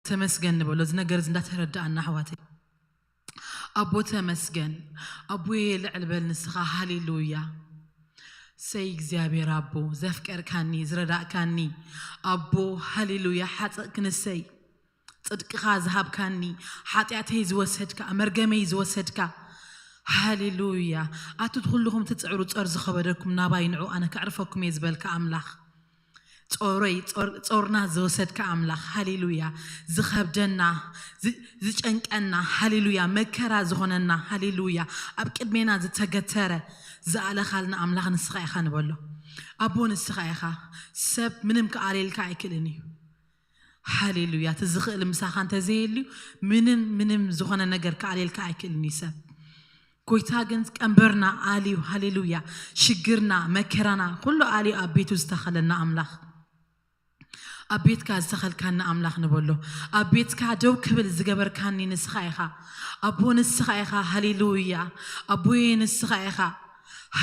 ተመስገን ንበሎ፣ እዚ ነገር እዚ እንዳተረዳኣና ኣሕዋተይ። ኣቦ ተመስገን፣ ኣቦየ ልዕል በል ንስኻ። ሃሌሉያ። ሰይ እግዚኣብሔር ኣቦ፣ ዘፍቀርካኒ፣ ዝረዳእካኒ ኣቦ፣ ሃሌሉያ። ሓጥእ ክንሰይ፣ ጽድቅኻ ዝሃብካኒ፣ ሓጢኣተይ ዝወሰድካ፣ መርገመይ ዝወሰድካ፣ ሃሌሉያ። ኣቱት ኩልኹም ትጽዕሩ፣ ጾር ዝኸበደኩም ናባይ ንዑ፣ ኣነ ከዕርፈኩም እየ ዝበልካ ኣምላኽ፣ ጾረይ፣ ጾር-፣ ጾርና ዝወሰድካ ኣምላኽ፣ ሃሌሉያ። ዝኸብደና፣ ዝ-፣ ዝጨንቀና፣ ሃሌሉያ። መከራ ዝኾነና፣ ሃሌሉያ። ኣብ ቅድሜና ዝተገተረ፣ ዝኣለኻልና ኣምላኽ ንስኻ ኢኻ ንበሎ። ኣቦ ንስኻ ኢኻ። ሰብ ምንም ክኣልየልካ ኣይክእልን እዩ። ሃሌሉያ። እቲ ዝኽእል ምሳኻ እንተዘየልዩ፣ ምንም፣ ምንም ዝኾነ ነገር ክኣልየልካ ኣይክእልን እዩ ሰብ። ጎይታ ግን ቀንበርና ኣልዩ፣ ሃሌሉያ። ሽግርና፣ መከራና፣ ኩሉ ኣልዩ ኣብ ቤቱ ዝተኸለና ኣምላኽ። ኣብ ቤትካ ዝተኸልካና ኣምላኽ ንበሎ። ኣብ ቤትካ ደው ክብል ዝገበርካኒ ንስኻ ኢኻ። ኣቦ ንስኻ ኢኻ፣ ሃሌሉያ። ኣቦየ ንስኻ ኢኻ፣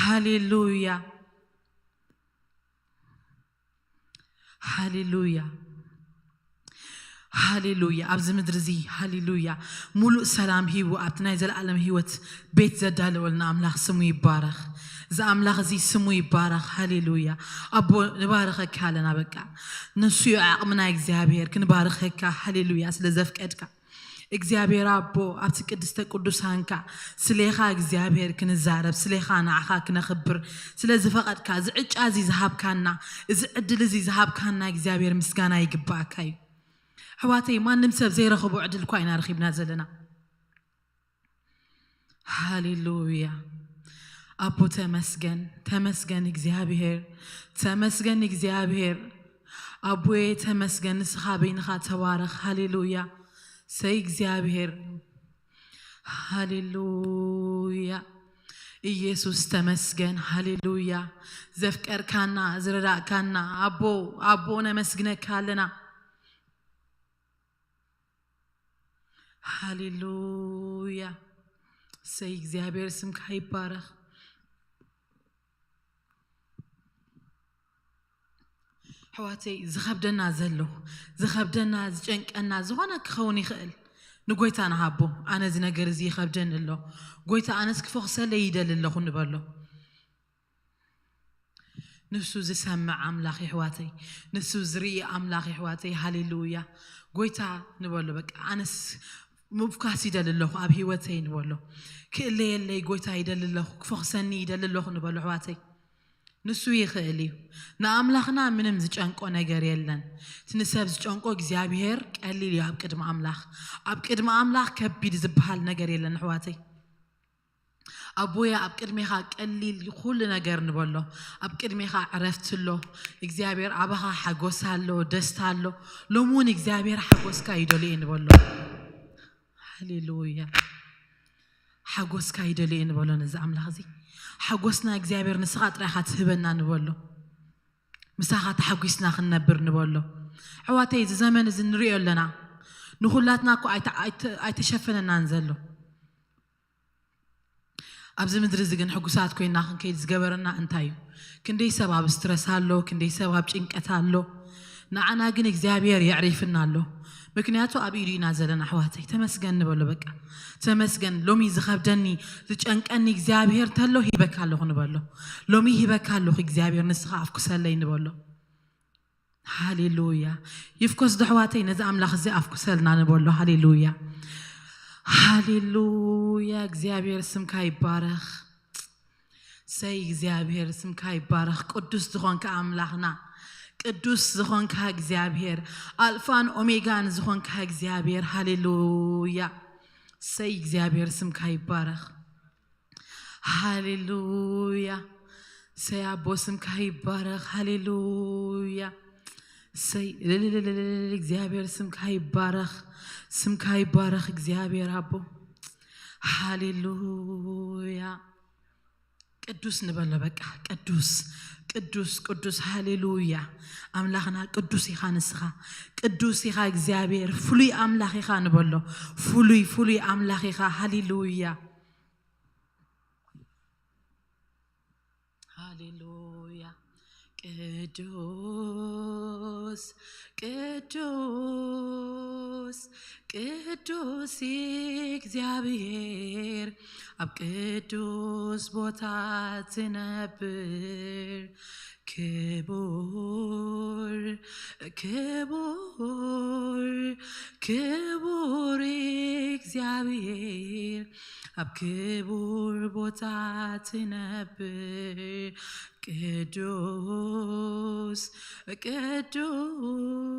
ሃሌሉያ። ሃሌሉያ። ሃሌሉያ። ኣብዚ ምድሪ እዚ፣ ሃሌሉያ፣ ሙሉእ ሰላም ሂቡ ኣብቲ ናይ ዘለኣለም ህይወት ቤት ዘዳለወልና ኣምላኽ ስሙ ይባረኽ። እዚ ኣምላኽ እዚ ስሙ ይባረኽ። ሃሌሉያ። ኣቦ፣ ንባረኸካ ኣለና። በቃ፣ ንሱ እዩ ዓቕምና እግዚኣብሔር፣ ክንባረኸካ። ሃሌሉያ። ስለ ዘፍቀድካ እግዚኣብሔር ኣቦ፣ ኣብቲ ቅድስተ ቅዱሳንካ፣ ስሌኻ እግዚኣብሔር ክንዛረብ፣ ስሌኻ ንዓኻ ክነኽብር ስለ ዝፈቐድካ፣ እዚ ዕጫ እዚ ዝሃብካና፣ እዚ ዕድል እዚ ዝሃብካና እግዚኣብሔር ምስጋና ይግባኣካ እዩ። ኣሕዋተይ፣ ማንም ሰብ ዘይረኸቦ ዕድል እኳ ኢና ረኺብና ዘለና። ሃሌሉያ። ኣቦ ተመስገን፣ ተመስገን እግዚኣብሔር፣ ተመስገን እግዚኣብሔር። ኣቦዬ ተመስገን፣ ንስኻ በይንኻ ተባረኽ። ሃሌሉያ። ሰይ እግዚኣብሔር፣ ሃሌሉያ። ኢየሱስ ተመስገን፣ ሃሌሉያ። ዘፍቀርካና፣ ዝረዳእካና ኣቦ፣ ኣቦ ነመስግነካ ኣለና። ሃሌሉያ። ሰይ እግዚኣብሔር ስምካ ይባረኽ። ኣሕዋተይ፣ ዝኸብደና ዘሎ፣ ዝኸብደና፣ ዝጨንቀና ዝኾነ ክኸውን ይኽእል። ንጎይታ ንሃቦ። ኣነ እዚ ነገር እዚ ይኸብደኒ ኣሎ። ጎይታ፣ ኣነስ ክፈኹሰለይ ይደሊ ኣለኹ ንበሎ። ንሱ ዝሰምዕ ኣምላኽ የሕዋተይ፣ ንሱ ዝርኢ ኣምላኽ የሕዋተይ። ሃሌሉያ። ጎይታ ንበሎ፣ በቃ ኣነስ ምፍኳስ ይደሊ ኣለኹ ኣብ ህይወተይ ንበሎ። ክእለየለይ ጎይታ ይደሊ ኣለኹ፣ ክፈኹሰኒ ይደሊ ኣለኹ ንበሎ ኣሕዋተይ። ንሱ ይኽእል እዩ። ንኣምላኽና ምንም ዝጨንቆ ነገር የለን። እቲ ንሰብ ዝጨንቆ እግዚኣብሔር ቀሊል እዩ ኣብ ቅድሚ ኣምላኽ። ኣብ ቅድሚ ኣምላኽ ከቢድ ዝበሃል ነገር የለን ኣሕዋተይ። ኣቦያ፣ ኣብ ቅድሜኻ ቀሊል ኩሉ ነገር ንበሎ። ኣብ ቅድሜኻ ዕረፍቲ ኣሎ። እግዚኣብሔር ኣባኻ ሓጎስ ኣሎ፣ ደስታ ኣሎ። ሎሚ እውን እግዚኣብሔር ሓጎስካ ይደልዮ ንበሎ። ሃሌሉያ። ሓጎስካ ይደልዮ ንበሎ ነዚ ኣምላኽ እዚ። ሓጎስና እግዚኣብሔር ንስኻ ጥራይኻ ትህበና ንበሎ። ምሳኻ ተሓጒስና ክንነብር ንበሎ። ኣሕዋተይ፣ እዚ ዘመን እዚ ንሪኦ ኣለና። ንኹላትና እኮ ኣይተ-፣ ኣይተ-፣ ኣይተሸፈነናን ዘሎ። ኣብዚ ምድሪ እዚ ግን ሕጉሳት ኮይና ክንከይድ ዝገበረና እንታይ እዩ? ክንደይ ሰብ ኣብ ስትረስ ኣሎ፣ ክንደይ ሰብ ኣብ ጭንቀት ኣሎ። ንዓና ግን እግዚኣብሔር የዕሪፍና ኣሎ። ምክንያቱ ኣብ ኢዱ ኢና ዘለና ኣሕዋተይ። ተመስገን ንበሎ በቃ። ተመስገን። ሎሚ ዝኸብደኒ፣ ዝጨንቀኒ እግዚኣብሔር እንተሎ ሂበካ ኣለኹ ንበሎ። ሎሚ ሂበካ ኣለኹ እግዚኣብሔር፣ ንስኻ ኣፍኩሰለይ ንበሎ። ሃሌሉያ። ይፍኮስ ዶ ኣሕዋተይ? ነዚ ኣምላኽ እዚ ኣፍኩሰልና ንበሎ። ሃሌሉያ። ሃሌሉያ። እግዚኣብሔር ስምካ ይባረኽ። ሰይ እግዚኣብሔር ስምካ ይባረኽ። ቅዱስ ዝኾንካ ኣምላኽና፣ ቅዱስ ዝኾንካ እግዚኣብሔር፣ ኣልፋን ኦሜጋን ዝኾንካ እግዚኣብሔር። ሃሌሉያ። ሰይ እግዚኣብሔር ስምካ ይባረኽ። ሃሌሉያ። ሰይ ኣቦ ስምካ ይባረኽ። ሃሌሉያ። ሰይ እልልልልልል፣ እግዚኣብሔር ስምካ ይባረኽ። ስምካ ይባረኽ እግዚኣብሔር ኣቦ። ሃሌሉያ። ቅዱስ ንበሎ በቃ። ቅዱስ፣ ቅዱስ፣ ቅዱስ። ሃሌሉያ። ኣምላኽና ቅዱስ ኢኻ ንስኻ። ቅዱስ ኢኻ እግዚኣብሔር። ፍሉይ ኣምላኽ ኢኻ ንበሎ። ፍሉይ፣ ፍሉይ ኣምላኽ ኢኻ። ሃሌሉያ። ሃሌሉያ። ቅዱስ ቅዱስ ቅዱስ እግዚኣብሔር ኣብ ቅዱስ ቦታ ትነብር። ክቡር ክቡር ክቡር እግዚኣብሔር ኣብ ክቡር ቦታ ትነብር። ቅዱስ ቅዱስ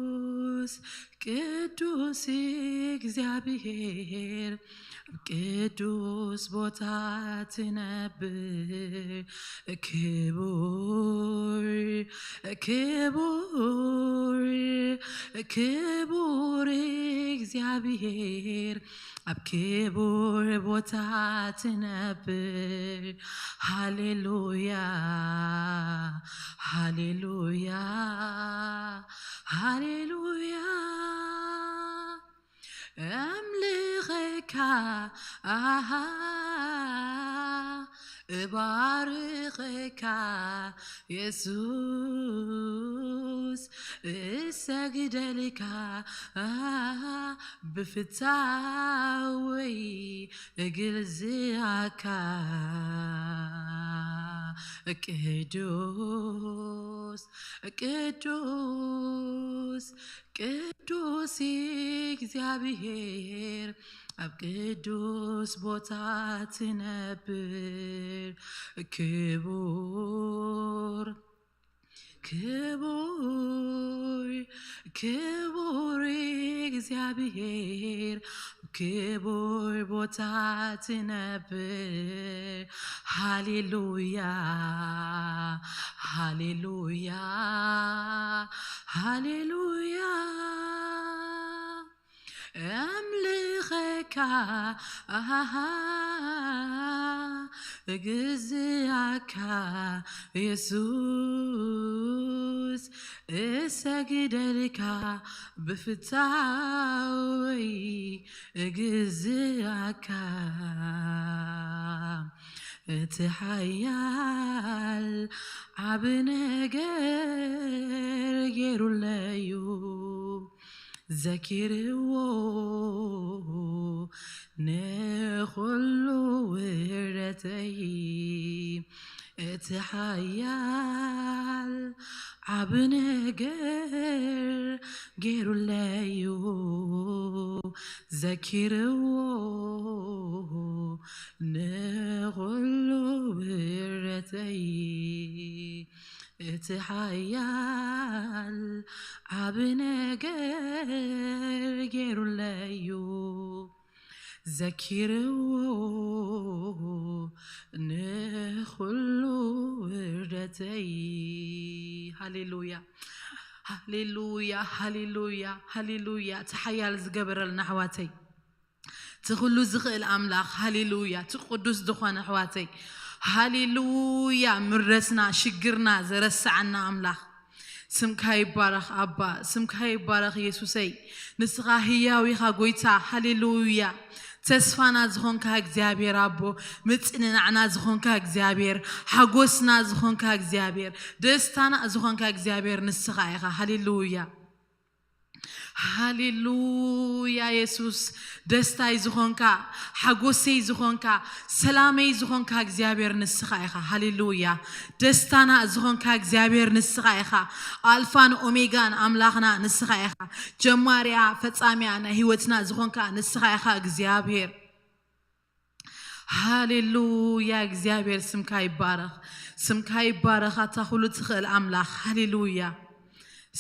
ቅዱስ እግዚኣብሔር ኣብ ቅዱስ ቦታ ትነብር። ክቡር ክቡር ክቡር እግዚኣብሔር ኣብ ክቡር ቦታ ትነብር። ሃሌሉያ ሃሌሉያ ሃሌሉያ። ኣምልኸካ ኣሃ እባርኸካ የሱስ እሰግደልካ ብፍታወይ እግልዝኣካ። ቅዱስ ቅዱስ ቅዱስ እግዚኣብሔር ኣብ ቅዱስ ቦታ ትነብር። ክቡር ክቡር ክቡር እግዚኣብሔር ክቡር ቦታ ትነብር። ሃሌሉያ ሃሌሉያ ሃሌሉያ። ኣምልኸካ ኣሃ እግዝኣካ የሱስ እሰግደልካ ብፍታወይ እግዝኣካ። እቲ ሓያል ዓቢ ነገር ገይሩለዩ ዘኪርዎ ንኹሉ ውረተይ። እቲ ሓያል ዓቢ ነገር ገይሩለዩ ዘኪርዎ ንኹሉ ውረተይ። እቲ ሓያል ዓቢ ነገር ገይሩለዩ ዘኪርዎ ንኹሉ ውርደተይ። ሃሌሉያ ሃሌሉያ ሃሌሉያ ሃሌሉያ። እቲ ሓያል ዝገበረልና ኣሕዋተይ፣ እቲ ኩሉ ዝኽእል ኣምላኽ፣ ሃሌሉያ። እቲ ቅዱስ ዝኾነ ኣሕዋተይ፣ ሃሌሉያ። ምረትና ሽግርና ዘረስዓና ኣምላኽ፣ ስምካ ይባረኽ ኣባ፣ ስምካ ይባረኽ የሱሰይ። ንስኻ ህያው ኢኻ ጎይታ፣ ሃሌሉያ። ተስፋና ዝኾንካ እግዚኣብሔር ኣቦ፣ ምጽንናዕና ዝኾንካ እግዚኣብሔር፣ ሓጎስና ዝኾንካ እግዚኣብሔር፣ ደስታና ዝኾንካ እግዚኣብሔር ንስኻ ኢኻ። ሃሌሉያ ሃሌሉያ። የሱስ ደስታይ ዝኾንካ፣ ሓጎሰይ ዝኾንካ፣ ሰላመይ ዝኾንካ እግዚኣብሔር ንስኻ ኢኻ። ሃሌሉያ። ደስታና ዝኾንካ እግዚኣብሔር ንስኻ ኢኻ። ኣልፋን ኦሜጋን ኣምላኽና ንስኻ ኢኻ። ጀማርያ ፈጻሚያ ናይ ህይወትና ዝኾንካ ንስኻ ኢኻ እግዚኣብሔር። ሃሌሉያ። እግዚኣብሔር ስምካ ይባረኽ፣ ስምካ ይባረኽ። ኣታ ኩሉ ትኽእል ኣምላኽ። ሃሌሉያ።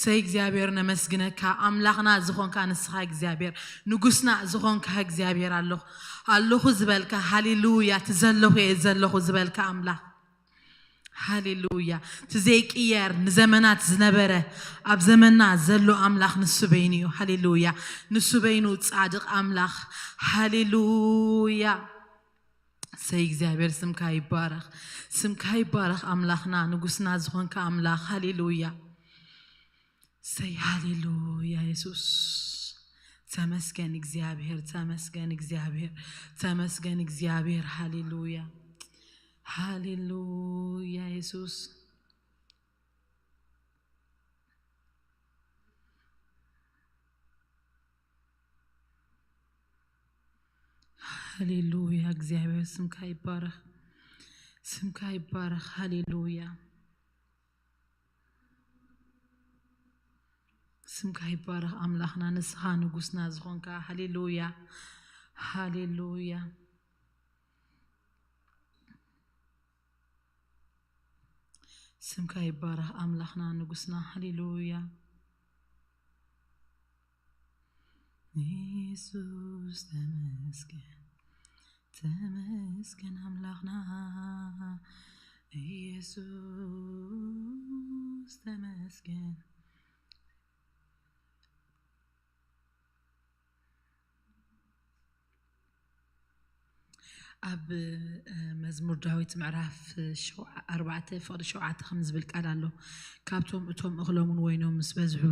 ሰይ እግዚኣብሔር ነመስግነካ። ኣምላኽና ዝኾንካ ንስኻ እግዚኣብሔር፣ ንጉስና ዝኾንካ እግዚኣብሔር ኣለኹ፣ ኣለኹ ዝበልካ። ሃሌሉያ። እቲ ዘለኹ እየ ዘለኹ ዝበልካ ኣምላኽ። ሃሌሉያ። እቲ ዘይቅየር ንዘመናት ዝነበረ ኣብ ዘመንና ዘሎ ኣምላኽ ንሱ በይኑ እዩ። ሃሌሉያ። ንሱ በይኑ ጻድቕ ኣምላኽ። ሃሌሉያ። ሰይ እግዚኣብሔር ስምካ ይባረኽ። ስምካ ይባረኽ ኣምላኽና ንጉስና ዝኾንካ ኣምላኽ። ሃሌሉያ። ሰይ ሃሌሉያ የሱስ። ተመስገን እግዚኣብሔር፣ ተመስገን እግዚኣብሔር፣ ተመስገን እግዚኣብሔር። ሃሌሉያ ሃሌሉያ የሱስ። ሃሌሉያ፣ እግዚኣብሔር ስምካ ይባረኽ፣ ስምካ ይባረኽ። ሃሌሉያ፣ ስምካ ይባረኽ ኣምላኽና፣ ንስኻ ንጉስና ዝኾንካ። ሃሌሉያ፣ ሃሌሉያ። ስምካ ይባረኽ ኣምላኽና ንጉስና። ሃሌሉያ። ኢየሱስ ተመስገን፣ ተመስገን ኣምላኽና። ኢየሱስ ተመስገን። ኣብ መዝሙር ዳዊት ምዕራፍ ኣርባዕተ ፍቕዲ ሸውዓተ ከም ዝብል ቃል ኣሎ። ካብቶም እቶም እኽሎምን ወይኖም ምስ በዝሑ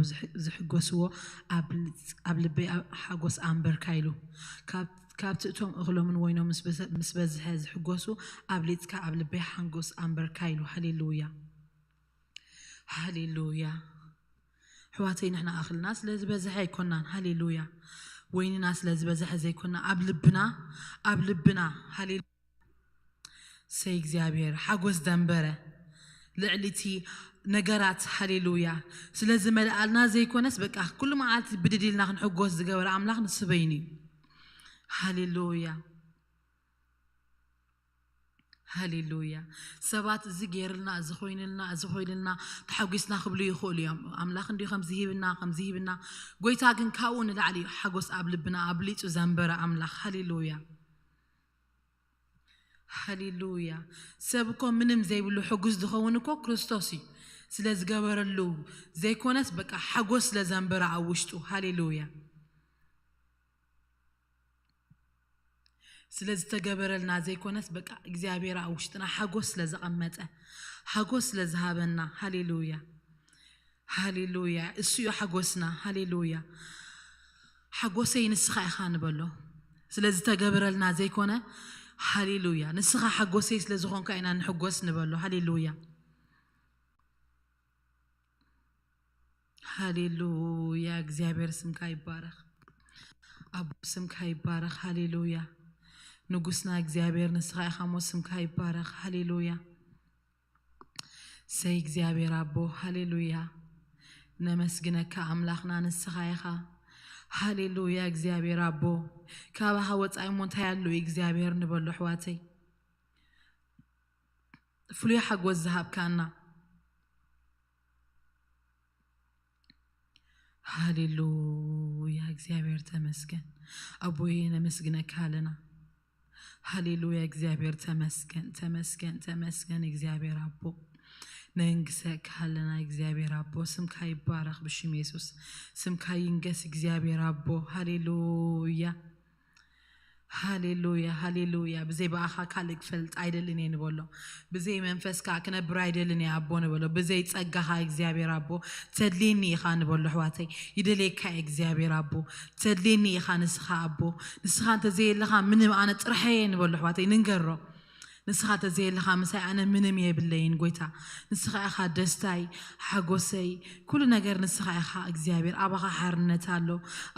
ዝሕጎስዎ ኣብ ልበይ ሓጎስ ኣንበርካ ኢሉ። ካብቲ እቶም እኽሎምን ወይኖም ምስ በዝሐ ዝሕጎሱ ኣብ ሊፅካ ኣብ ልበይ ሓንጎስ ኣንበርካ ኢሉ። ሃሌሉያ፣ ሃሌሉያ። ኣሕዋተይ፣ ንሕና ኣኽልና ስለ ዝበዝሐ ኣይኮናን። ሃሌሉያ። ወይንና ስለ ዝበዝሐ ዘይኮና፣ ኣብ ልብና፣ ኣብ ልብና። ሃሌሉያ። ሰይ እግዚኣብሔር ሓጎስ ደንበረ ልዕሊ እቲ ነገራት። ሃሌሉያ። ስለ ዝመልኣልና ዘይኮነስ፣ በቃ ኩሉ መዓልቲ ብድድ ኢልና ክንሕጎስ ዝገበረ ኣምላኽ ንስበይኑ እዩ። ሃሌሉያ። ሃሌሉያ። ሰባት እዚ ገይርልና፣ እዚ ኮይንልና፣ እዚ ኮይንልና፣ ተሓጒስና ክብሉ ይኽእሉ እዮም። ኣምላኽ እንዲዩ ከምዚ ሂብና፣ ከምዚ ሂብና። ጎይታ ግን ካብኡ ንላዕሊ እዩ ሓጎስ ኣብ ልብና ኣብሊጹ ዘንበረ ኣምላኽ። ሃሌሉያ። ሃሌሉያ። ሰብ እኮ ምንም ዘይብሉ ሕጉስ ዝኸውን እኮ ክርስቶስ እዩ። ስለ ዝገበረሉ ዘይኮነስ በቃ ሓጎስ ስለ ዘንበረ ኣብ ውሽጡ። ሃሌሉያ። ስለ ዝተገበረልና ዘይኮነስ በቃ እግዚኣብሔር ኣብ ውሽጥና ሓጎስ ስለ ዘቐመጠ፣ ሓጎስ ስለ ዝሃበና። ሃሌሉያ፣ ሃሌሉያ። እሱ እዩ ሓጎስና። ሃሌሉያ። ሓጎሰይ ንስኻ ኢኻ ንበሎ። ስለ ዝተገበረልና ዘይኮነ፣ ሃሌሉያ፣ ንስኻ ሓጎሰይ ስለ ዝኾንካ ኢና ንሕጎስ ንበሎ። ሃሌሉያ። ሃሌሉያ፣ እግዚኣብሔር ስምካ ይባረኽ። ኣቦ ስምካ ይባረኽ። ሃሌሉያ፣ ንጉስና እግዚኣብሔር ንስኻ ኢኻ እሞ ስምካ ይባረኽ። ሃሌሉያ፣ ሰይ እግዚኣብሔር ኣቦ። ሃሌሉያ፣ ነመስግነካ ኣምላኽና ንስኻ ኢኻ። ሃሌሉያ፣ እግዚኣብሔር ኣቦ። ካባኻ ወፃኢ እሞ እንታይ ኣሎ እግዚኣብሔር ንበሎ ኣሕዋተይ። ፍሉይ ሓጎስ ዝሃብካና። ሃሌሉያ፣ እግዚኣብሔር ተመስገን። ኣቦዬ ነመስግነካ ኣለና። ሃሌሉያ፣ እግዚኣብሔር ተመስገን፣ ተመስገን፣ ተመስገን እግዚኣብሔር ኣቦ። ነንግሰካ ኣለና እግዚኣብሔር ኣቦ። ስምካ ይባረኽ ብሽም የሱስ። ስምካ ይንገስ እግዚኣብሔር ኣቦ። ሃሌሉያ። ሃሌሉያ፣ ሃሌሉያ። ብዘይ ብኣኻ ካልእ ክፈልጥ ኣይደልን እየ ንበሎ። ብዘይ መንፈስካ ክነብር ኣይደልን እየ ኣቦ ንበሎ። ብዘይ ጸጋኻ እግዚኣብሔር ኣቦ ተድልየኒ ኢኻ ንበሎ ኣሕዋተይ። ይደልየካ እየ እግዚኣብሔር ኣቦ። ተድልየኒ ኢኻ ንስኻ ኣቦ። ንስኻ እንተዘየለኻ ምንም ኣነ ጥራሕ እየ ንበሎ ኣሕዋተይ። ንንገሮ። ንስኻ ተዘየለኻ ምሳይ ኣነ ምንም የብለይን ጎይታ። ንስኻ ኢኻ ደስታይ፣ ሓጎሰይ፣ ኩሉ ነገር ንስኻ ኢኻ እግዚኣብሔር። ኣባኻ ሓርነት ኣሎ፣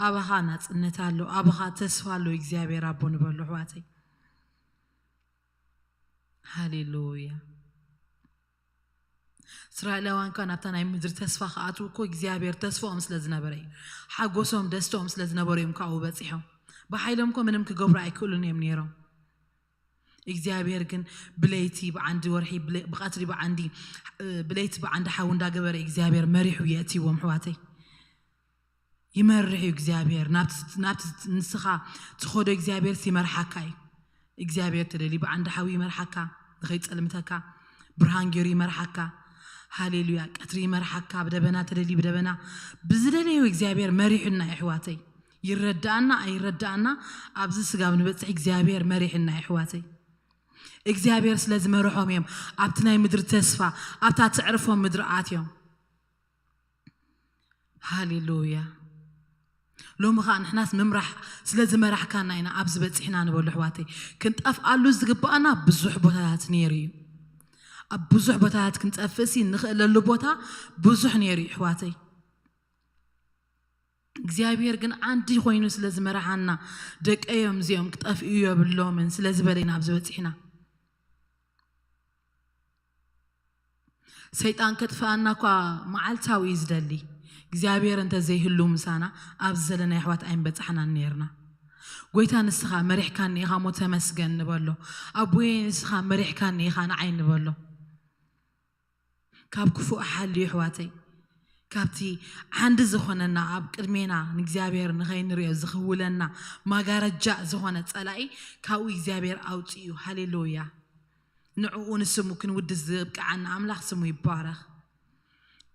ኣባኻ ናጽነት ኣሎ፣ ኣባኻ ተስፋ ኣሎ እግዚኣብሔር ኣቦ ንበሉ ኣሕዋተይ። ሃሌሉያ። እስራኤላውያን ከኣ ናብታ ናይ ምድሪ ተስፋ ክኣትዉ እኮ እግዚኣብሔር ተስፋኦም ስለ ዝነበረ እዩ። ሓጎሶም ደስተኦም ስለ ዝነበሩ እዮም ካብኡ በጺሖም። ብሓይሎም እኮ ምንም ክገብሩ ኣይክእሉን እዮም ነይሮም። እግዚኣብሔር ግን ብለይቲ ብዓንዲ ወርሒ ብለ- ብቐትሪ ብዓንዲ እ፣ ብለይቲ ብዓንዲ ሓዊ እንዳገበረ እግዚኣብሔር መሪሑ የእትዎም ኣሕዋተይ። ይመርሕ እዩ እግዚኣብሔር ናብቲ ናብቲ ንስኻ ትኸዶ እግዚኣብሔር ይመርሓካ እዩ። እግዚኣብሔር ተደልዩ ብዓንዲ ሓዊ ይመርሓካ፣ ንኸይጸልምተካ ብርሃን ገይሩ ይመርሓካ። ሃሌሉያ። ቀትሪ ይመርሓካ፣ ብደበና ተደልዩ ብደበና ብዝደለዩ እግዚኣብሔር መሪሑና እዩ ኣሕዋተይ። ይረዳኣና ኣይረዳኣና ኣብዚ ስጋብ ንበጽሕ እግዚኣብሔር መሪሕና ኣሕዋተይ። እግዚኣብሔር ስለ ዝመርሖም እዮም ኣብቲ ናይ ምድሪ ተስፋ ኣብታ ትዕርፎም ምድሪ ኣትዮም። ሃሌሉያ። ሎሚ ኸዓ ንሕናስ ምምራሕ ስለ ዝመራሕካና ኢና ኣብዚ በፂሕና ንበሉ ኣሕዋተይ። ክንጠፍኣሉ ዝግባኣና ብዙሕ ቦታታት ነይሩ እዩ። ኣብ ብዙሕ ቦታታት ክንጠፍእሲ ንኽእለሉ ቦታ ብዙሕ ነይሩ እዩ ኣሕዋተይ። እግዚኣብሔር ግን ዓንዲ ኮይኑ ስለ ዝመርሓና፣ ደቀዮም እዚኦም ክጠፍኡ የብሎምን ስለ ዝበለ ኢና ኣብዚ በጺሕና። ሰይጣን ከጥፍኣና እኳ መዓልታዊ እዩ ዝደሊ። እግዚኣብሔር እንተዘይህሉ ምሳና ኣብዚ ዘለና ኣሕዋት ኣይምበጻሕናን ነይርና። ጎይታ ንስኻ መሪሕካኒ ኢኻ እሞ ተመስገን ንበሎ። ኣቦየ ንስኻ መሪሕካኒ ኢኻ ንዓይ ንበሎ። ካብ ክፉእ ሓልዩ ኣሕዋተይ፣ ካብቲ ዓንዲ ዝኾነና ኣብ ቅድሜና ንእግዚኣብሔር ንኸይንሪኦ ዝኽውለና ማጋረጃ ዝኾነ ጸላኢ ካብኡ እግዚኣብሔር ኣውፅኡ። ሃሌሉያ! ንዕኡ ንስሙ ክንውድስ ዝብቅዓና ኣምላኽ ስሙ ይባረኽ።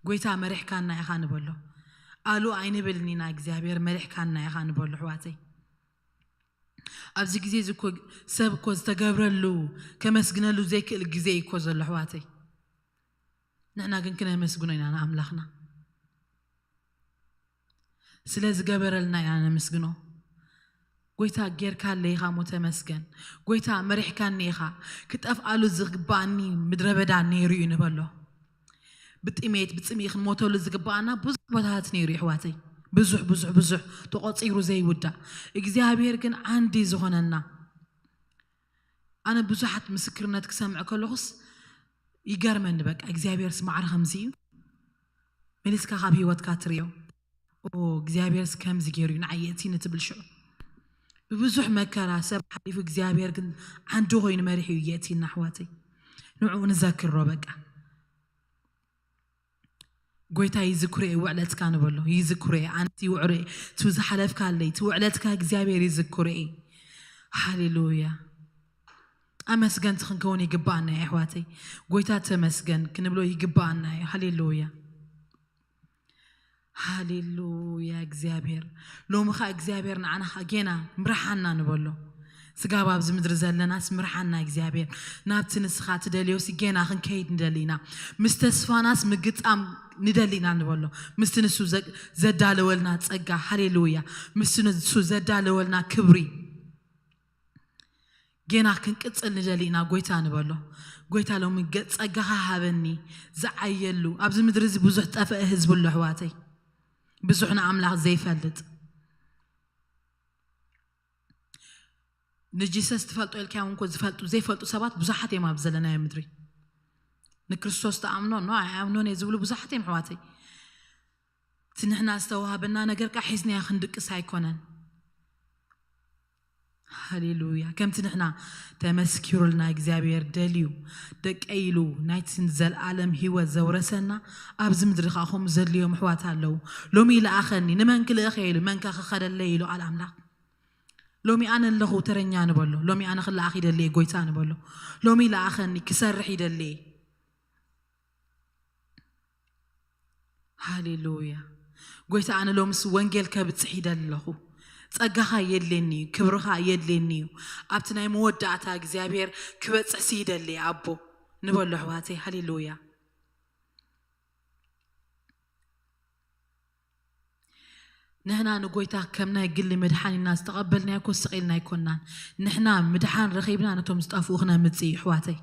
ጎይታ መሪሕካና ኢኻ ንበሎ። ኣሉ ኣይንብልን ኢና፣ እግዚኣብሔር መሪሕካና ኢኻ ንበሎ ኣሕዋተይ። ኣብዚ ግዜ እዚ እኮ ሰብ እኮ ዝተገብረሉ ከመስግነሉ ዘይክእል ግዜ እዩ እኮ ዘሎ ኣሕዋተይ። ንሕና ግን ክነመስግኖ ኢና ንኣምላኽና። ስለ ዝገበረልና ኢና ነመስግኖ። ጎይታ ጌርካለይ ኢኻ እሞ ተመስገን። ጎይታ መሪሕካኒ ኢኻ። ክጠፍኣሉ ዝግባኣኒ ምድረ በዳ ነይሩ እዩ ንበሎ። ብጥሜት ብጽምኢ ክንሞተሉ ዝግባኣና ብዙሕ ቦታታት ነይሩ ኣሕዋተይ። ብዙሕ ብዙሕ ብዙሕ ተቖጺሩ ዘይውዳእ። እግዚኣብሔር ግን ዓንዲ ዝኾነና። ኣነ ብዙሓት ምስክርነት ክሰምዕ ከለኹስ ይገርመኒ። በቃ እግዚኣብሔርስ ማዕረ ከምዚ እዩ። መሊስካ ካብ ህይወትካ ትሪኦ። ኦ፣ እግዚኣብሔርስ ከምዚ ገይሩ እዩ ንዓይ የእቲኒ ትብል ሽዑ። ብብዙሕ መከራ ሰብ ሓሊፉ እግዚኣብሔር ግን ዓንዲ ኮይኑ መሪሑ እዩ የእቲና ኣሕዋተይ። ንዕኡ ንዘክሮ በቃ። ጎይታ ይዝክሮ እየ ውዕለትካ ንበሎ። ይዝክሮ እየ ኣንቲ ውዕሮ እየ። እቲ ዝሓለፍካለይ፣ እቲ ውዕለትካ እግዚኣብሔር ይዝክሮ እየ። ሃሌሉያ! ኣመስገንቲ ክንከውን ይግባኣና እዩ ኣሕዋተይ። ጎይታ ተመስገን ክንብሎ ይግባኣና እዩ። ሃሌሉያ! ሃሌሉያ! እግዚኣብሔር ሎሚ ኸዓ እግዚኣብሔር ንዓና ኸዓ ጌና ምርሓና ንበሎ። ስጋብ ኣብዚ ምድሪ ዘለናስ ምርሓና እግዚኣብሔር። ናብቲ ንስኻ ትደልዮሲ ጌና ክንከይድ ንደሊ ኢና። ምስ ተስፋናስ ምግጣም ንደሊ ኢና ንበሎ። ምስቲ ንሱ ዘ-፣ ዘዳለወልና ጸጋ፣ ሃሌሉያ! ምስቲ ንሱ ዘዳለወልና ክብሪ ጌና ክንቅጽል ንደሊ ኢና ጎይታ ንበሎ። ጎይታ ሎሚ ገ-፣ ጸጋኻ ሃበኒ ዝዓየሉ። ኣብዚ ምድሪ እዚ ብዙሕ ጠፍአ ህዝቢ ኣሎ ኣሕዋተይ። ብዙሕ ንኣምላኽ ዘይፈልጥ። ንጂሰስ ትፈልጦ ኢልካዮም እኮ ዝፈልጡ፣ ዘይፈልጡ ሰባት ብዙሓት እዮም ኣብ ዘለናዮ ምድሪ። ንክርስቶስ ትኣምኖ? ኖ፣ ኣይኣምኖን እየ ዝብሉ ብዙሓት እዮም ኣሕዋተይ። እቲ ንሕና ዝተዋህበና ነገር ከዓ ሒዝናዮ ክንድቅስ ኣይኮነን። ሃሌሉያ! ከምቲ ንሕና ተመስኪሩልና እግዚኣብሔር ደልዩ ደቀይ ኢሉ ናይቲ ንዘለኣለም ህይወት ዘውረሰና፣ ኣብዚ ምድሪ ከዓ ከምኡ ዘድልዮም ኣሕዋት ኣለዉ። ሎሚ ይለኣኸኒ፣ ንመን ክልእኸ ኢሉ፣ መን ከ ክኸደለይ ኢሉ ቃል ኣምላኽ። ሎሚ ኣነ ኣለኹ ተረኛ ንበሎ። ሎሚ ኣነ ክለኣኽ ይደሊ እየ ጎይታ ንበሎ። ሎሚ ይለኣኸኒ ክሰርሕ ይደሊ እየ። ሃሌሉያ! ጎይታ ኣነ ሎምስ ወንጌል ከብጽሕ ይደሊ ኣለኹ። ጸጋኻ የድልየኒ እዩ፣ ክብርኻ የድልየኒ እዩ። ኣብቲ ናይ መወዳእታ እግዚኣብሔር ክበጽሕሲ ይደሊ እየ ኣቦ ንበሎ ኣሕዋተይ። ሃሌሉያ! ንሕና ንጎይታ ከም ናይ ግሊ መድሓኒና ዝተቐበልናዮ እኮ ስቕ ኢልና ኣይኮንናን። ንሕና ምድሓን ረኺብና ነቶም ዝጠፍኡ ክነምጽእ እዩ ኣሕዋተይ።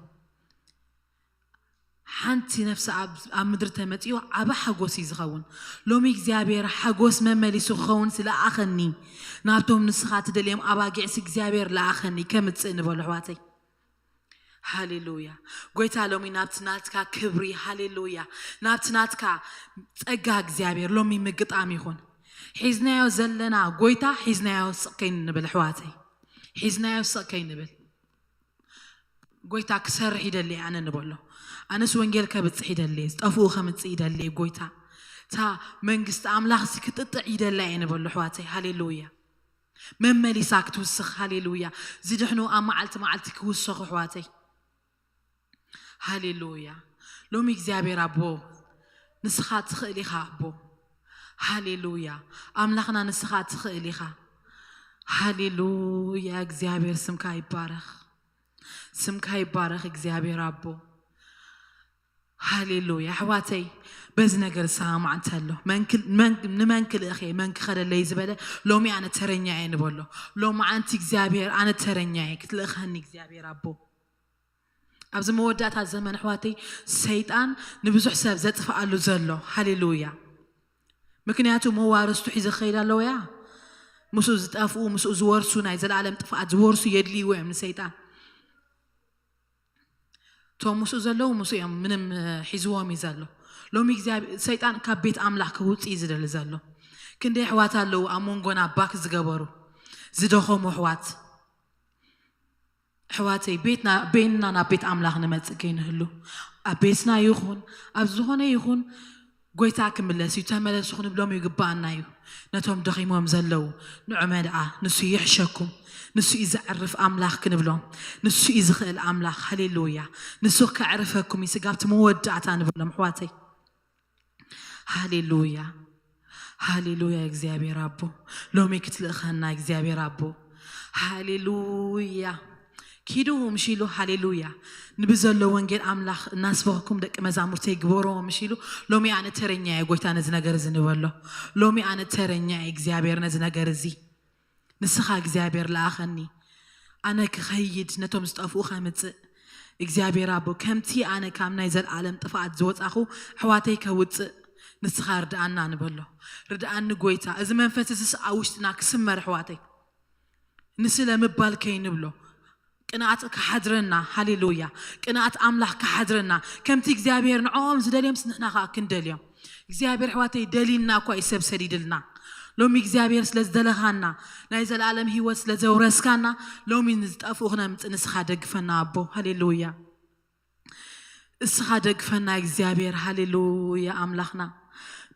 ሓንቲ ነፍሲ ኣብ፣ ኣብ ምድሪ ተመጺኡ ዓቢ ሓጎስ እዩ ዝኸውን። ሎሚ እግዚኣብሔር ሓጎስ መመሊሱ ክኸውን ስለኣኸኒ ናብቶም ንስኻ ትደልዮም ኣባጊዕሲ እግዚኣብሔር ለኣኸኒ ከምጽእ ንበሉ ኣሕዋተይ። ሃሌሉያ። ጎይታ ሎሚ ናብቲ ናትካ ክብሪ፣ ሃሌሉያ፣ ናብቲ ናትካ ጸጋ እግዚኣብሔር ሎሚ ምግጣም ይኹን። ሒዝናዮ ዘለና ጎይታ ሒዝናዮ ስቕ ከይንብል ኣሕዋተይ፣ ሒዝናዮ ስቕ ከይንብል። ጎይታ ክሰርሕ ይደሊ ኣነ ንበሎ። ኣነስ ወንጌል ከብጽሕ ይደሊ፣ ዝጠፍኡ ከምጽእ ይደሊ ጎይታ። እታ መንግስቲ ኣምላኽ ሲ ክጥጥዕ ይደሊ እየ ንበሎ ኣሕዋተይ። ሃሌሉያ። መመሊሳ ክትውስኽ፣ ሃሌሉያ። ዝድሕኑ ኣብ መዓልቲ መዓልቲ ክውሰኹ ኣሕዋተይ። ሃሌሉያ። ሎሚ እግዚኣብሔር ኣቦ ንስኻ ትኽእል ኢኻ ኣቦ። ሃሌሉያ። ኣምላኽና ንስኻ ትኽእል ኢኻ። ሃሌሉያ። እግዚኣብሔር ስምካ ይባረኽ። ስምካ ይባረኽ እግዚኣብሔር ኣቦ። ሃሌሉያ። ኣሕዋተይ በዚ ነገር ዝሰማማዕ እንተሎ፣ መን ክል-፣ መን፣ ንመን ክልእኽ እየ፣ መን ክኸደለይ ዝበለ፣ ሎሚ ኣነ ተረኛ እየ ንበሎ። ሎሚ ዓንቲ እግዚኣብሔር ኣነ ተረኛ እየ፣ ክትልእኸኒ እግዚኣብሔር ኣቦ። ኣብዚ መወዳእታ ዘመን ኣሕዋተይ ሰይጣን ንብዙሕ ሰብ ዘጥፍኣሉ ዘሎ። ሃሌሉያ። ምክንያቱ መዋርስቱ ሒዘ ክኸይድ ኣለዎ እያ። ምስኡ ዝጠፍኡ፣ ምስኡ ዝወርሱ፣ ናይ ዘለኣለም ጥፍኣት ዝወርሱ የድልይዎ እዮም ንሰይጣን። እቶም ምስኡ ዘለዉ ምስኡ እዮም፣ ምንም እ፣ ሒዝዎም እዩ ዘሎ። ሎሚ እግዚኣብ-፣ ሰይጣን ካብ ቤት ኣምላኽ ክውፅእ እዩ ዝደሊ ዘሎ። ክንደይ ኣሕዋት ኣለዉ ኣብ መንጎና ባክ ዝገበሩ፣ ዝደኸሙ ኣሕዋት። ኣሕዋተይ፣ ቤትና፣ በይንና ናብ ቤት ኣምላኽ ንመጽእ ከይንህሉ፣ ኣብ ቤትና ይኹን ኣብ ዝኾነ ይኹን፣ ጎይታ ክምለስ እዩ፣ ተመለሱ ክንብሎም ይግባኣና እዩ። ነቶም ደኺሞም ዘለዉ፣ ንዑመ ደኣ፣ ንሱ ይሕሸኩም፣ ንሱ እዩ ዘዕርፍ ኣምላኽ ክንብሎም፣ ንሱ እዩ ዝኽእል ኣምላኽ። ሃሌሉያ። ንሱ ከዕርፈኩም እዩ፣ ስጋብ እቲ መወዳእታ ንብሎም ኣሕዋተይ። ሃሌሉያ፣ ሃሌሉያ። እግዚኣብሔር ኣቦ፣ ሎሚ ክትልእኸና እግዚኣብሔር ኣቦ። ሃሌሉያ። ኪዱ ምሽ ኢሉ፣ ሃሌሉያ፣ ንብዘሎ ወንጌል ኣምላኽ እናስበኽኩም ደቂ መዛሙርተይ ግበርዎ ምሽ ኢሉ፣ ሎሚ ኣነ ተረኛ እየ ጎይታ ነዚ ነገር እዚ ንበሎ። ሎሚ ኣነ ተረኛ እየ እግዚኣብሔር ነዚ ነገር እዚ። ንስኻ እግዚኣብሔር ለኣኸኒ፣ ኣነ ክኸይድ ነቶም ዝጠፍኡ ኸምጽእ። እግዚኣብሔር ኣቦ፣ ከምቲ ኣነ ካብ ናይ ዘለኣለም ጥፍኣት ዝወጻኹ ኣሕዋተይ ከውጽእ ንስኻ ርድኣና ንበሎ። ርድኣኒ ጎይታ፣ እዚ መንፈስ እዚስ ኣብ ውሽጥና ክስመር ኣሕዋተይ። ንስለ ምባል ከይንብሎ፣ ቅንኣት ክሓድረና። ሃሌሉያ። ቅንኣት ኣምላኽ ክሓድረና። ከምቲ እግዚኣብሔር ንዕኦም ዝደልዮምስ ንሕና ኸኣ ክንደልዮም። እግዚኣብሔር ኣሕዋተይ ደልዩና እኳ እዩ ሰብ ሰዲድልና። ሎሚ እግዚኣብሔር ስለ ዝደለኻና፣ ናይ ዘለኣለም ህይወት ስለ ዘውረስካና፣ ሎሚ ንዝጠፍኡ ክነምጽእ ንስኻ ደግፈና ኣቦ። ሃሌሉያ። እስኻ ደግፈና እግዚኣብሔር። ሃሌሉያ ኣምላኽና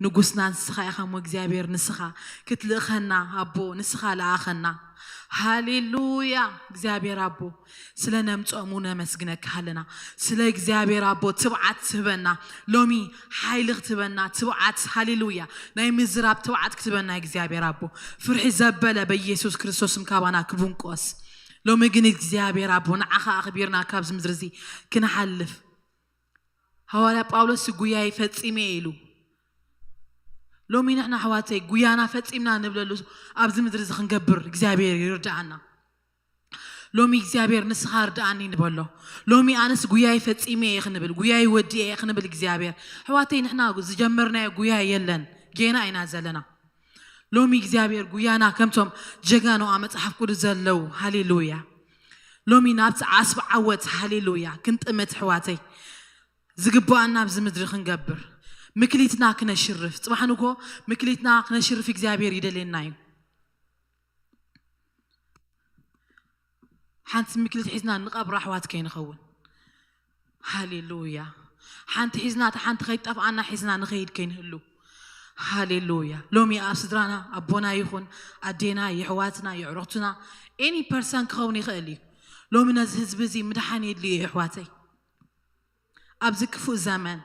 ንጉስና ንስኻ ኢኻ እሞ እግዚኣብሔር፣ ንስኻ ክትልእኸና ኣቦ፣ ንስኻ ለኣኸና። ሃሌሉያ እግዚኣብሔር ኣቦ፣ ስለ ነምጾሙ ነመስግነካ ኣለና። ስለ እግዚኣብሔር ኣቦ ትብዓት ትህበና፣ ሎሚ ሓይሊ ክትህበና ትብዓት። ሃሌሉያ። ናይ ምዝራብ ትብዓት ክትህበና እግዚኣብሔር ኣቦ፣ ፍርሒ ዘበለ በኢየሱስ ክርስቶስ ስም ካባና ክብንቆስ። ሎሚ ግን እግዚኣብሔር ኣቦ፣ ንዓኻ ኣኽቢርና ካብዚ ምድሪ እዚ ክንሓልፍ፣ ሃዋርያ ጳውሎስ ጉያይ ፈጺመ ኢሉ። ሎሚ ንሕና ኣሕዋተይ ጉያና ፈጺምና ንብለሉ ኣብዚ ምድሪ እዚ ክንገብር እግዚኣብሔር ይርድኣና። ሎሚ እግዚኣብሔር ንስኻ ርድኣኒ ንበሎ። ሎሚ ኣነስ ጉያይ ፈጺመ እየ ክንብል፣ ጉያይ ወዲኤ እየ ክንብል እግዚኣብሔር። ኣሕዋተይ ንሕና ዝጀመርናዮ ጉያ የለን፣ ጌና ኢና ዘለና። ሎሚ እግዚኣብሔር ጉያና ከምቶም ጀጋኑ ኣብ መጽሓፍ ቅዱስ ዘለዉ፣ ሃሌሉያ። ሎሚ ናብቲ ዓስቢ ዓወት፣ ሃሌሉያ፣ ክንጥምት ኣሕዋተይ። ዝግባኣና ኣብዚ ምድሪ ክንገብር፣ ምክሊትና ክነሽርፍ። ጽባሕ ንግሆ ምክሊትና ክነሽርፍ እግዚኣብሔር ይደልየና እዩ። ሓንቲ ምክሊት ሒዝና ንቐብራ ኣሕዋት ከይንኸውን። ሃሌሉያ። ሓንቲ ሒዝና፣ እታ ሓንቲ ከይጠፍኣና ሒዝና ንኸይድ ከይንህሉ። ሃሌሉያ። ሎሚ ኣብ ስድራና፣ ኣቦና ይኹን ኣዴና፣ የሕዋትና፣ የዕሩኽትና፣ ኤኒ ፐርሰን ክኸውን ይኽእል እዩ። ሎሚ ነዚ ህዝቢ እዚ ምድሓን የድልዩ እዩ ኣሕዋተይ። ኣብዚ ክፉእ ዘመን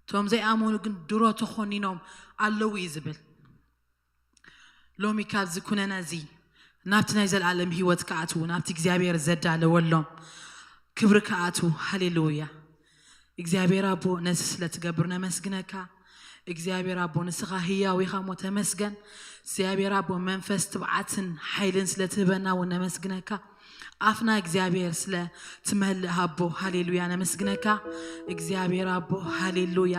እቶም ዘይኣመኑ ግን ድሮ ተኾኒኖም ኣለዉ እዩ ዝብል። ሎሚ ካብዚ ኩነነ እዚ ናብቲ ናይ ዘለኣለም ህይወት ክኣትዉ፣ ናብቲ እግዚኣብሔር ዘዳለወሎም ክብሪ ክኣትዉ። ሃሌሉያ። እግዚኣብሔር ኣቦ ነዚ ስለ ትገብር ነመስግነካ። እግዚኣብሔር ኣቦ ንስኻ ህያው ኢኻ እሞ ተመስገን። እግዚኣብሔር ኣቦ መንፈስ ትብዓትን ሓይልን ስለ ትህበና እውን ነመስግነካ። ኣፍና እግዚኣብሔር ስለ ትመልእ ኣቦ ሃሌሉያ ነመስግነካ። እግዚኣብሔር ኣቦ ሃሌሉያ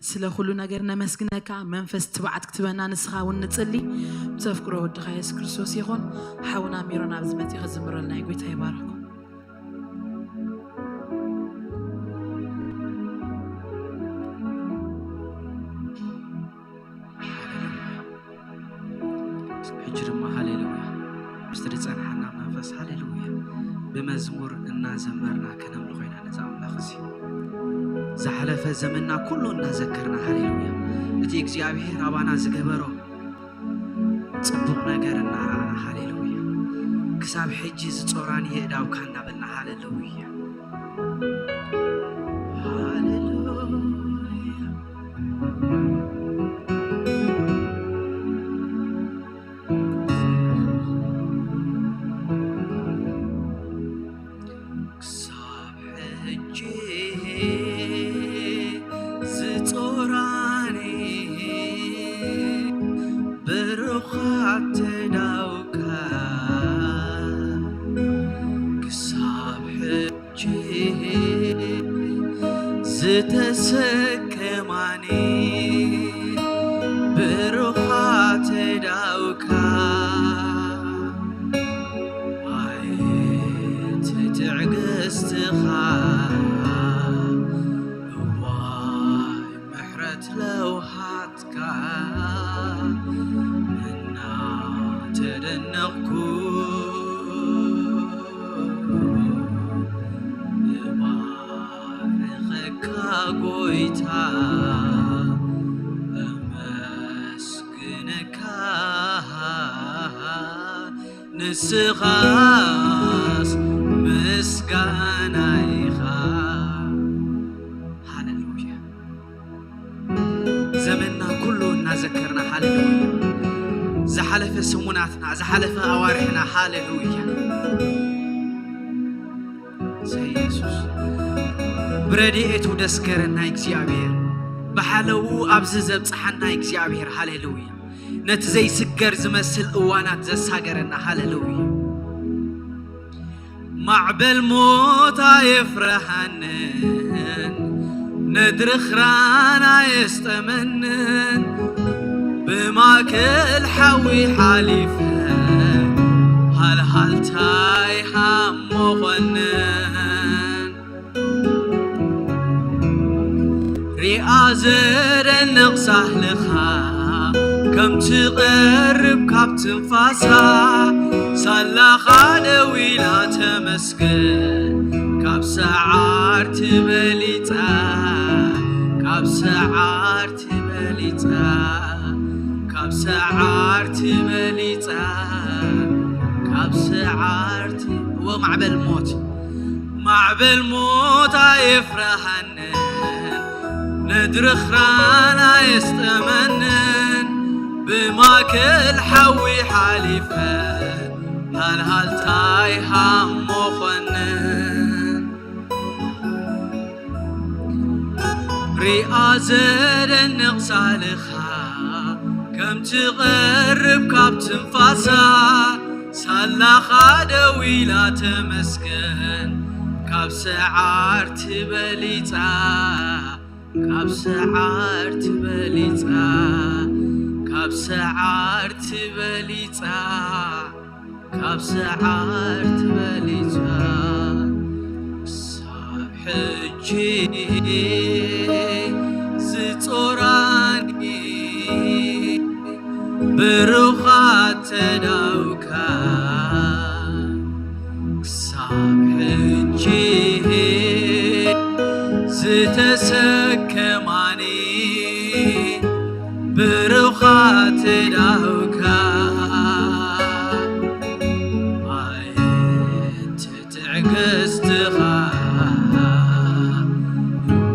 ስለ ኩሉ ነገር ነመስግነካ። መንፈስ ትብዓት ክትበና ንስኻ እውን ንጽሊ። ብተፍቅሮ ወድኻ የሱስ ክርስቶስ ይኹን። ሓውና ሚሮን ኣብዚ መጺኡ ክዝምረልና እዩ። ጎይታ ይባርኽኩም። ሕጂ ድማ ሃሌሉያ ምስቲ ዝጸንሓና መንፈስ ሃሌሉያ ብመዝሙር እናዘመርና ከነምልኾ ኢና ነዚ ኣምላኽ እዚ። ዝሓለፈ ዘመንና ኩሉ እናዘከርና ሃሌሉያ እቲ እግዚኣብሔር ኣባና ዝገበሮ ጽቡቕ ነገር እናረኣና ሃሌሉያ ክሳብ ሕጂ ዝጾራን የእዳውካ እናበልና ሃሌሉያ ሃሌሉያ። ክሳብ ሕጂ ዝጾራኒ ብሩኻት ኣእዳውካ ክሳብ ሕጂ ዝተሰከማኒ ብሩኻት ኣእዳውካ፣ ኣየት ትዕግስትኻ፣ እዋይ ምሕረት ለውሃትካ፣ እናተደነቕኩ እባርኸካ ጎይታ፣ እመስግነካ፣ ንስኻስ ምስጋና ኢኻ። ሃሌሉያ። ዘመንና ኩሉ እናዘከርና፣ ሃሌሉያ። ዝሓለፈ ሰሙናትና፣ ዝሓለፈ ኣዋርሕና፣ ሃሌሉያ። ሰይ የሱስ፣ ብረድኤቱ ደስገረና እግዚኣብሔር፣ ብሓለዉ ኣብዚ ዘብጽሓና እግዚኣብሔር፣ ሃሌሉያ። ነቲ ዘይስገር ዝመስል እዋናት ዘሳገረና፣ ሃሌሉያ። ማዕበል ሞት ኣየፍርሃንን፣ ነድሪ ኽራን ኣየስጠመንን፣ ብማእከል ሓዊ ሓሊፈ፣ ሃልሃልታይ ሃሞ ኾነን። ሪኣ ዘደንቕ ሳህልኻ፣ ከም ትቐርብ ካብ ትንፋሳ፣ ሳላኻ ደው ኢላ ተመስገን፣ ካብ ሰዓርቲ በሊጻ፣ ካብ ሰዓርቲ በሊጻ፣ ካብ ሰዓርቲ በሊጻ፣ ካብ ሰዓርቲ ወማዕበል ሞት፣ ማዕበል ሞት ኣየፍርሃንን፣ ነድሪ ኽራን ኣየስጠመንን፣ ብማእከል ሓዊ ሓሊፈ፣ ሃልሃልታይ ሃሞ ኾንን። ሪኣ ዘደንቕ ሳልኻ፣ ከም ትቐርብ ካብ ትንፋሳ፣ ሳላኻ ደው ኢላ ተመስገን፣ ካብ ሰዓርቲ በሊጻ፣ ካብ ሰዓርቲ በሊጻ፣ ካብ ሰዓርቲ በሊጻ፣ ካብ ሰዓርቲ በሊጻ፣ ክሳብ ሕጂ ዝጾራኒ ብሩኻት ተዳውካ፣ ክሳብ ሕጂ ዝተሰከማኒ ብሩኻት ተዳውካ፣ ኣየት ትዕግስትኻ፣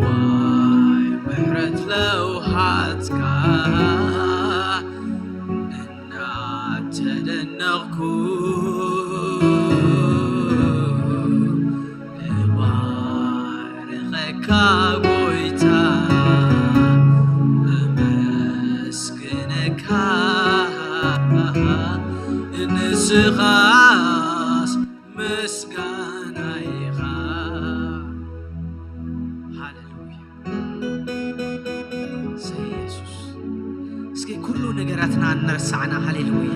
ዋይ ምሕረት ለውሃትካ፣ እናተደነቕኩ እባርኸካ ጎይታ፣ እመስግነካ፣ ንስኻስ ምስጋና ኢኻ። ሃሌሉያ። ሰይ የሱስ። እስኪ ኩሉ ነገራትና እናረሳዕና፣ ሃሌሉያ።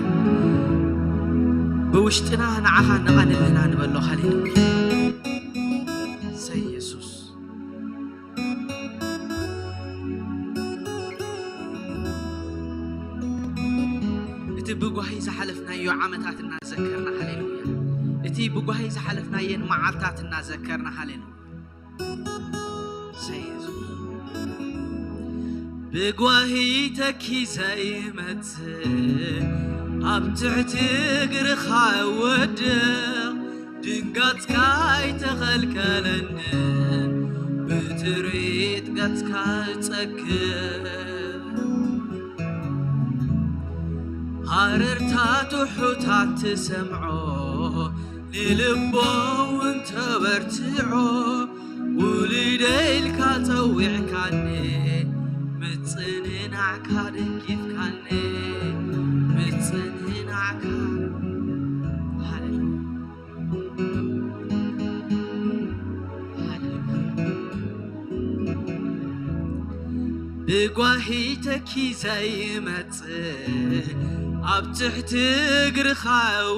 ብውሽጥና ንዓኻ ነቓንለና ንበሎ፣ ሃሌሉያ። ሰይ የሱስ። እቲ ብጓሂ ዝሓለፍናዮ ዓመታት እናዘከርና፣ ሃሌሉያ። እቲ ብጓሂ ዝሓለፍናየን መዓልታት እናዘከርና፣ ሃሌሉያ። ሰይ የሱስ። ብጓሂ ተኪዘ ይመጽእ፣ ኣብ ትሕቲ እግርኻ እወድቕ፣ ድንጋጽካ ኣይተኸልከለንን፣ ብትርኢት ገጽካ እጸግብ። ሃረርታ ትሑታት ትሰምዖ፣ ንልቦም እውን ተበርትዖ። ውሉደ ኢልካ ጸዊዕካኒ፣ ምጽንናዕካ ደጊፍካኒ፣ ምጽንናዕካ። ሃሌሉያ። ሃሌሉያ። ጓሂ ተኪዘ ይመጽእ ኣብ ትሕቲ እግርኻ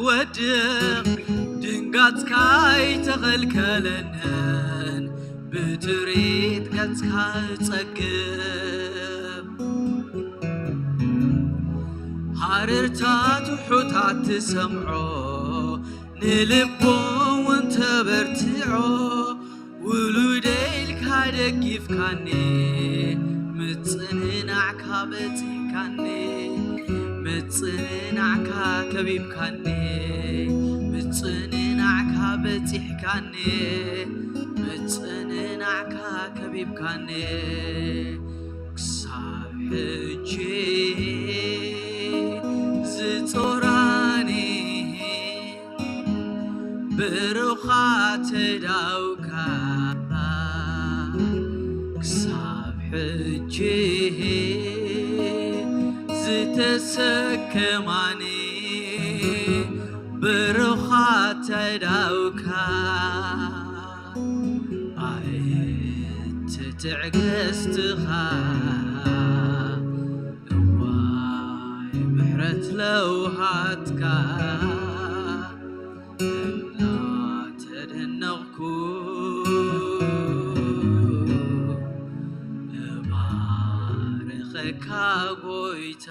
ወድቕ ድንጋጽካ ኣይተኸልከለንን ብትርኢት ገጽካ ጸግብ ሃረርታ ትሑታት ትሰምዖ ንልቦም እውን ተበርትዖ ውሉደ ኢልካ ደጊፍካኒ ምጽንናዕካ በጺሕካኒ ምጽንናዕካ ከቢብካኒ ምጽንናዕካ በጺሕካኒ ምጽንናዕካ ከቢብካኒ ክሳብ ሕጂ ዝጾራኒ ብሩኻ ተዳውካ ክሳብ ሕጂ ዝተሰከማኒ ብሩኻ ተዳውካ ኣየት ትዕግስትኻ እዋይ ምሕረት ለውሃትካ እናተደነቕኩ እባርኸካ ጎይታ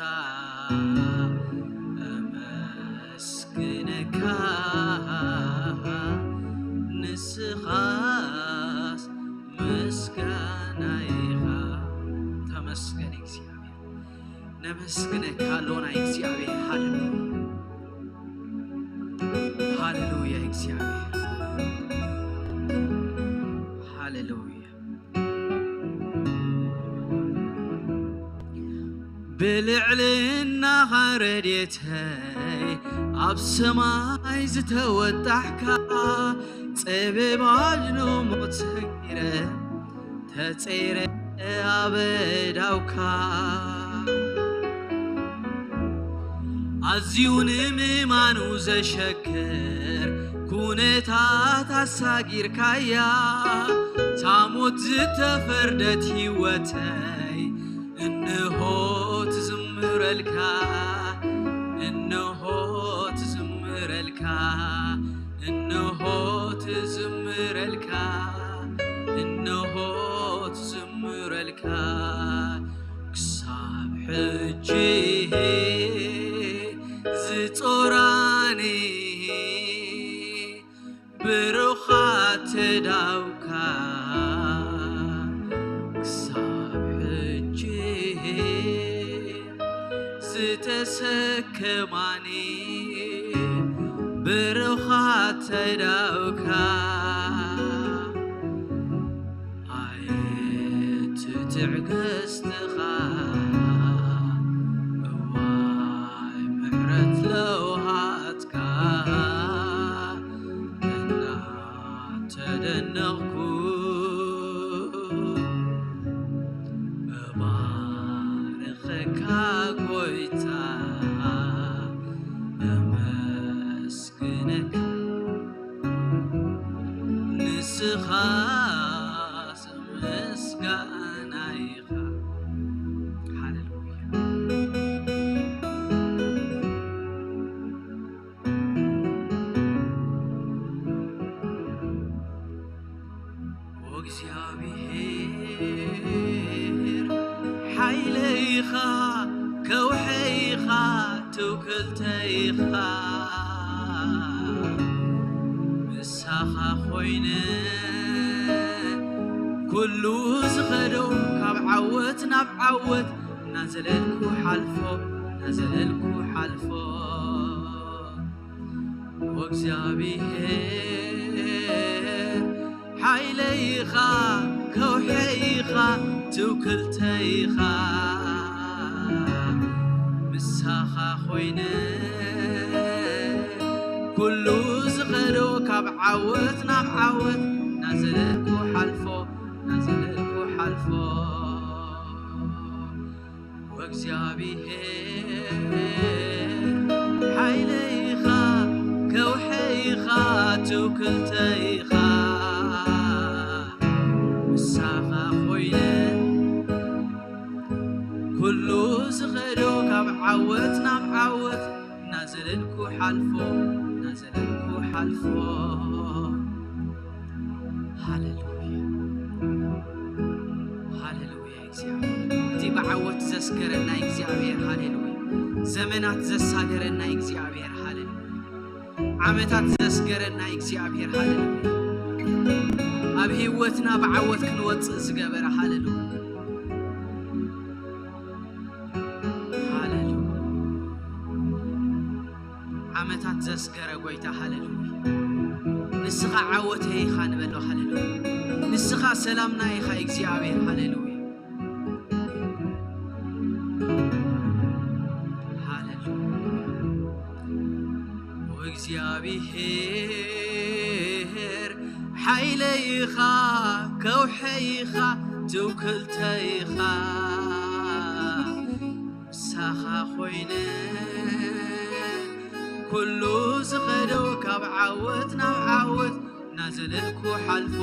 እመስግነካ ንስኻስ ምስጋና ኢኻ ተመስገን እግዚኣብሔር ነመስግነካ ሎና እግዚኣብሔር ሃሌሉያ ሃሌሉያ እግዚኣብሔር ሃሌሉያ ብልዕልና ረድኤተይ ኣብ ሰማይ ዝተወጣሕካ ጸበባ ድኖ ሞት ሰጊረ ተጸይረ ኣበዳውካ ኣዝዩ ንምእማኑ ዘሸግር ኩነታት ኣሳጊርካያ ታሞት ዝተፈርደት ህይወተይ እንሆ ትዝምረልካ እንሆ ትዝምረልካ እንሆ ትዝምረልካ እንሆ ትዝምረልካ ክሳብ ሕጂ ዝጾራኒ ብሩኻ ተዳውካ ክሳብ ሕጂ ዝተሰከማኒ ብሩኻ ተዳውካ ኣየት ትዕግስትኻ እዋይ ምሕረት ለውሃትካ እናተደነቕኩ እባርኸካ ጎይታ እመስግነካ ንስኻ ምስጋና ኢኻ ሃሌሉያ እግዚኣብሔር ሓይለይኻ ከውሐይኻ ትውክልተይኻ ምሳኻ ኮይነ ኩሉ ዝኸዶ ካብ ዓወት ናብ ዓወት እናዘለልኩ ሓልፎ እናዘለልኩ ሓልፎ እግዚኣብሔር ሓይለይኻ ከውሐይኻ ትውክልተይኻ ምሳኻ ኮይነ ኩሉ ዝኸዶ ካብ ዓወት ናብ ዓወት እናዘለልኩ ሓልፎ እናዘለልኩ ሓልፎ እግዚኣብሔር ሓይለይኻ ከውሐይኻ ትውክልተይኻ ምሳኻ ኮይነ ዓወት ናብ ዓወት እናዘለልኩ ሓልፎ፣ እናዘለልኩ ሓልፎ። ሃሌሉያ፣ ሃሌሉያ። እግዚኣብሔር፣ እቲ ብዓወት ዘስገረና እግዚኣብሔር፣ ሃሌሉያ። ዘመናት ዘሳገረና እግዚኣብሔር፣ ሃሌሉያ። ዓመታት ዘስገረና እግዚኣብሔር፣ ሃሌሉያ። ኣብ ህይወትና ብዓወት ክንወጽእ ዝገበረ፣ ሃሌሉያ፣ ሃሌሉያ። ዓመታት ዘስገረ ጎይታ፣ ሃሌሉያ። ንስኻ ዓወተይ ኢኻ ንበሎ፣ ሃሌሉያ። ንስኻ ሰላምና ኢኻ እግዚኣብሔር፣ ሃሌሉያ፣ ሃሌሉያ። እግዚኣብሔር ሓይለይ ኢኻ፣ ከውሐይ ኢኻ፣ ትውክልተይ ኢኻ። ምሳኻ ኮይነ ኩሉ ዝኸዶ ካብ ዓወት ናብ ዓወት እናዘለልኩ ሓልፎ፣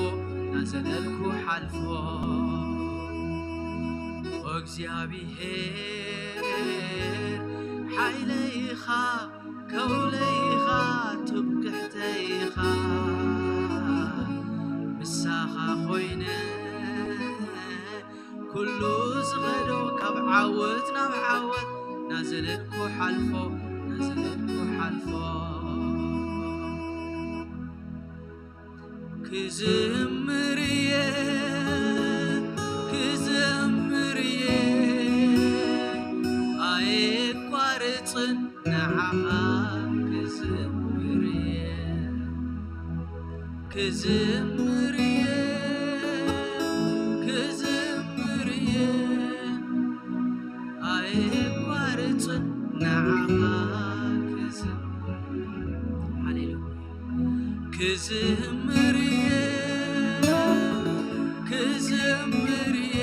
እናዘለልኩ ሓልፎ። ኦ እግዚኣብሔር ሓይለይ ኢኻ፣ ከውለይ ኢኻ፣ ትብቅሕተይ ኢኻ። ምሳኻ ኮይነ ኩሉ ዝኸዶ ካብ ዓወት ናብ ዓወት እናዘለልኩ ሓልፎ፣ እናዘለልኩ ሓልፎ። ክዝምር እየ፣ ክዝምር እየ፣ ኣየቋርጽን ንዓኻ ክዝምር እየ። ክዝምር እየ፣ ክዝምር እየ፣ ኣየቋርጽን ንዓኻ ክዝምር። ሃሌሉያ። ክዝምር እየ፣ ክዝምር እየ፣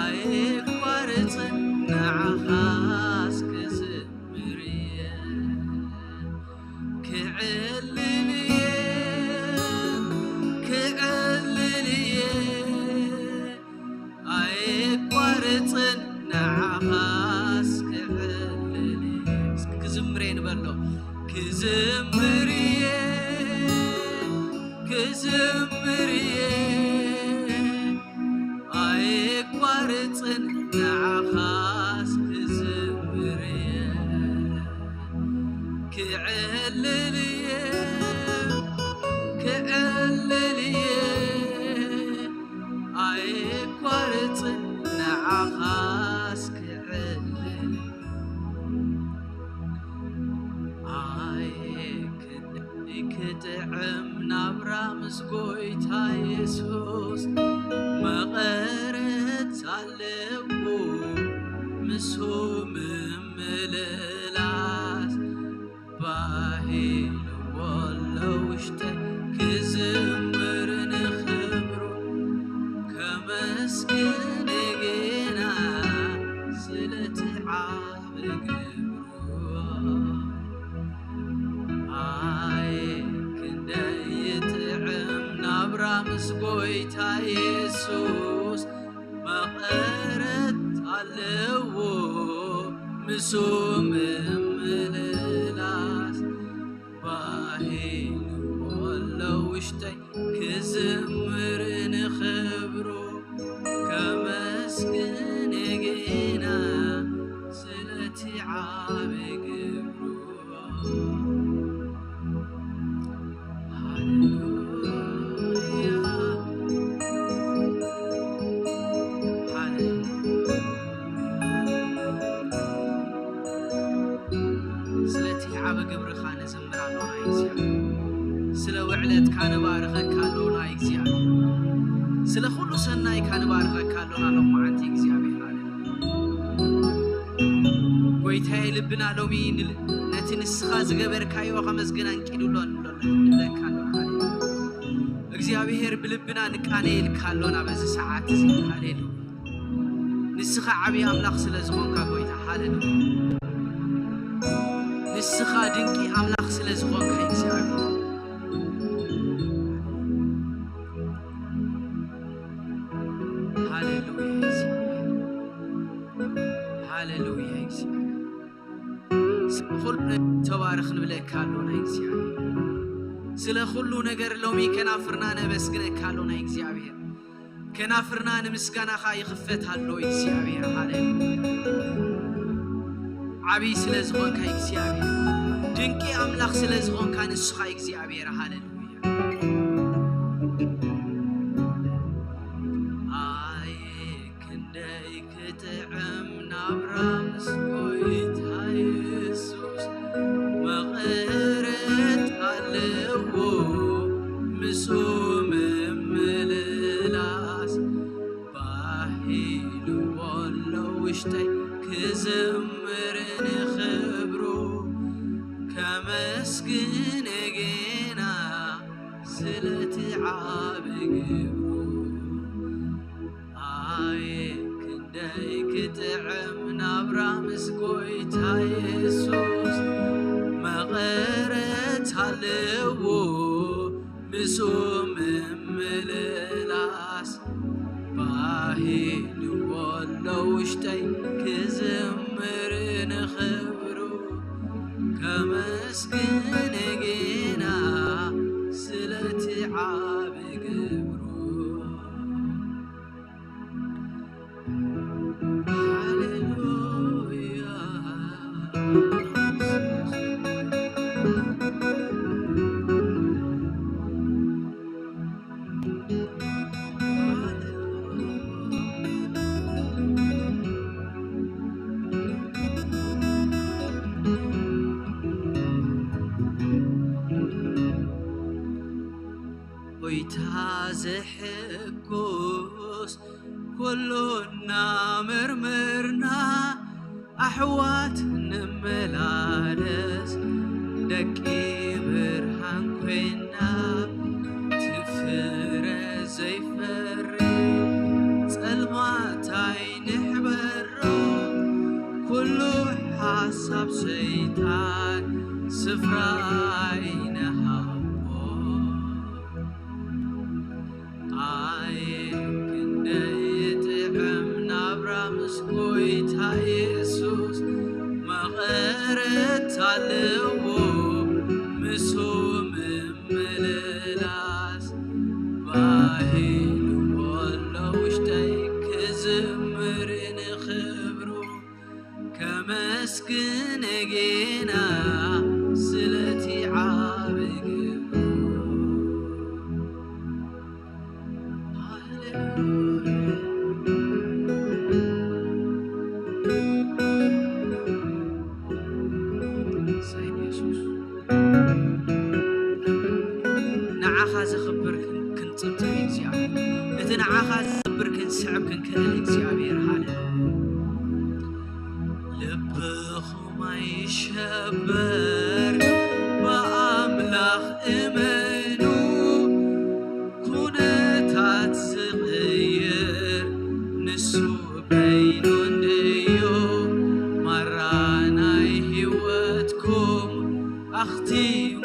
ኣየቋርጽን ንዓኻስ ክዝምር እየ። ክዕልል እየ፣ ክዕልል እየ፣ ኣየቋርጽን ንዓኻስ ክዕልል እየ። እስኪ ክዝምር እየ ንበሎ። ክዝምር እየ፣ ክዝምር እየ፣ ኣየቋርጽን ንዓኻስ ክዝምር እየ። ክዕልል እየ፣ ክዕልል እየ፣ ኣየቋርጽን ንዓኻስ ክዕልል። ኣየ ክንደይ ክጥዕም ናብራ ምስ ጎይታ የሱስ፣ መቐረት ኣለዎ ምሱ ምምልላስ። ባሂልዎ ኣሎ ውሽጠይ ክዝምር ንኽብሩ፣ ከመስግን ጌና ስለቲ ዓቢ ግብሩ። ኣየ ክንደይ ይጥዕም ናብራ ምስ ጎይታ የሱስ፣ መቐረት ኣለዎ ምሱ ምምልላስ። ባሂልዎ ኣሎ ውሽጠይ ክዝምር ንኽብሩ፣ ከመስግን ጌና ስለቲ ዓቢ ግብሩ። ሃሌሉያ፣ ሃሌሉያ። ስለቲ ዓቢ ግብርኻ ንዝምር ኣሎና እግዚኣብሔር። ስለ ውዕለትካ ንባርኸካ ኣሎና እግዚኣብሔር። ስለ ኩሉ ሰናይካ ንባርኸካ ኣሎና ሎማዓንቲ እግዚኣብሔር። ሃሌሉያ። ጎይታዬ፣ ልብና ሎሚ ንል-፣ ነቲ ንስኻ ዝገበርካዮ ከመስግን ኣንቂዱ ኣሎ ንብሎ-፣ ንብለካ ኣሎና። ሃሌሉያ። እግዚኣብሔር ብልብና ንቃነየልካ ኣሎና በዚ ሰዓት እዚ። ሃሌሉያ። ንስኻ ዓብዪ ኣምላኽ ስለ ዝኾንካ ጎይታ፣ ሃሌሉያ። ንስኻ ድንቂ ኣምላኽ ስለ ዝኾንካ እግዚኣብሔር። ሃሌሉያ። ሃሌሉያ እግዚኣብሔር። ስለ ኩሉ ነገር ተባረኽ ንብለካ ኣሎና እግዚኣብሔር። ስለ ኩሉ ነገር ሎሚ ከናፍርና ነመስግነካ ኣሎና እግዚኣብሔር። ከናፍርና ንምስጋናኻ ይኽፈት ኣሎ እግዚኣብሔር። ሃሌሉያ። ዓብይ ስለ ዝኾንካ እግዚኣብሔር፣ ድንቂ ኣምላኽ ስለ ዝኾንካ ንስኻ እግዚኣብሔር። ሃሌሉያ። ኣየ ክንደይ ክጥዕም ናብራ ምስ ጎይታ የሱስ፣ መቐረት ኣለዎ ምስኡ ምምልላስ። ባሂልዎ ኣሎ ውሽጠይ ክዝምር ንኽብሩ፣ ከመስግን ጌና ስለቲ ዓቢ ግብሩ። ኣየ ክንደይ ክጥዕም ናብራ ምስ ጎይታ የሱስ፣ መቐረት ኣለዎ ምስኡ ምምልላስ። ባሂልዎ ኣሎ ውሽጠይ ክዝምር ንኽብሩ፣ ከመስግን ጌና ስለቲ ዓቢ ግብሩ። ሃሌሉያ። ጎይታ ዘሐጉስ ኩሉ እናመርመርና፣ ኣሕዋት ንመላለስ፣ ደቂ ብርሃን ኮይና፣ ትፍረ ዘይፈሪ ጸልማት ኣይንሕበሮ። ኩሉ ሓሳብ ሰይጣን ስፍራ ኣይንሃቦ። ኣየ ክንደይ ጥዕም ናብራ ምስ ጎይታ የሱስ፣ መቐረት ኣለዎ ምስኡ ምምልላስ። ባሂልዎ ኣሎ ውሽጠይ ክዝምር ንኽብሩ፣ ከመስግን ጌና ስለቲ ዓቢ ግብሩ። ሃሌሉያ። ንዓኻ ዘኽብር ክን-፣ ክንጽብትብ እዩ እግዚኣብሔር። እቲ ንዓኻ ዘኽብር ክንስዕብ ክንክእል እግዚኣብሔር። ሃሌሉያ። ልብኹም ኣይሸበር፣ ብኣምላኽ እመኑ። ኩነታት ዝቕይር ንሱ በይኑ እንድዩ፣ ማራ ናይ ህይወትኩም ኣኽቲሙ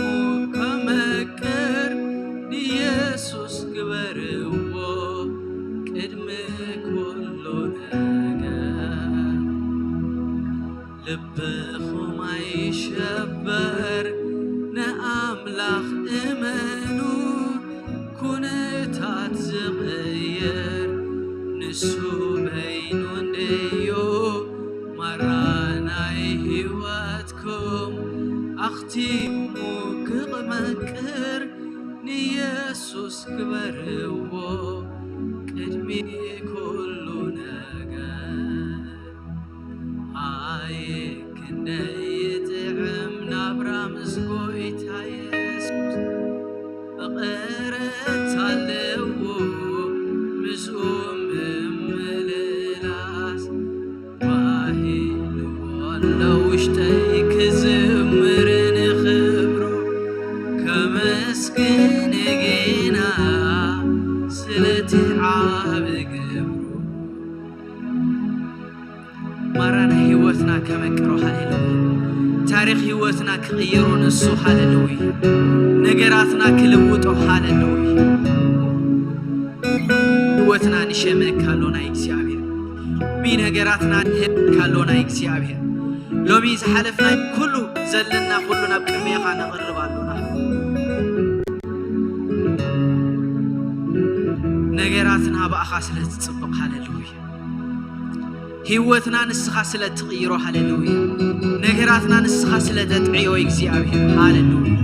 ከመቅር ንየሱስ ግበርዎ ቅድሚ ኩሉ ነገር። ልብኹም ኣይሸበር፣ ንኣምላኽ እመኑ። ኩነታት ዝቕይር ንሱ በይኑ እንድዩ፣ ማራ ናይ ህይወትኩም ኣኽቲሙ ክቕመቅር ንየሱስ ግበርዎ ቅድሚ ኩሉ ነገር። ኣየ ክንደይ ይጥዕም ናብራ ምስ ጎይታ የሱስ፣ መቐረት ኣለዎ ምስኡ ምምልላስ። ባሂልዎ ኣሎ ውሽጠይ ክዝምር ንኽብሩ፣ ከመስግን ጌና ስለቲ ዓቢ ግብሩ። ማራ ናይ ህይወትና ከመቅሮ፣ ሃሌሉያ። ታሪኽ ህይወትና ክቕይሮ ንሱ፣ ሃሌሉያ። ነገራትና ክልውጦ፣ ሃሌሉያ። ህይወትና ንሸመካ ኣሎ ናይ እግዚኣብሔር። ነገራትና ንህበካ ኣሎና እግዚኣብሔር። ሎሚ ዝሓለፍና ኩሉ ዘለና ኩሉ ናብ ቅድሜኻ ነቕርብ ኣሎና። ነገራትና ብኣኻ ስለ ትጽብቕ፣ ሃሌሉያ። ህይወትና ንስኻ ስለ ትቕይሮ፣ ሃሌሉያ። ነገራትና ንስኻ ስለ ተጥዕዮ እግዚኣብሔር፣ ሃሌሉያ።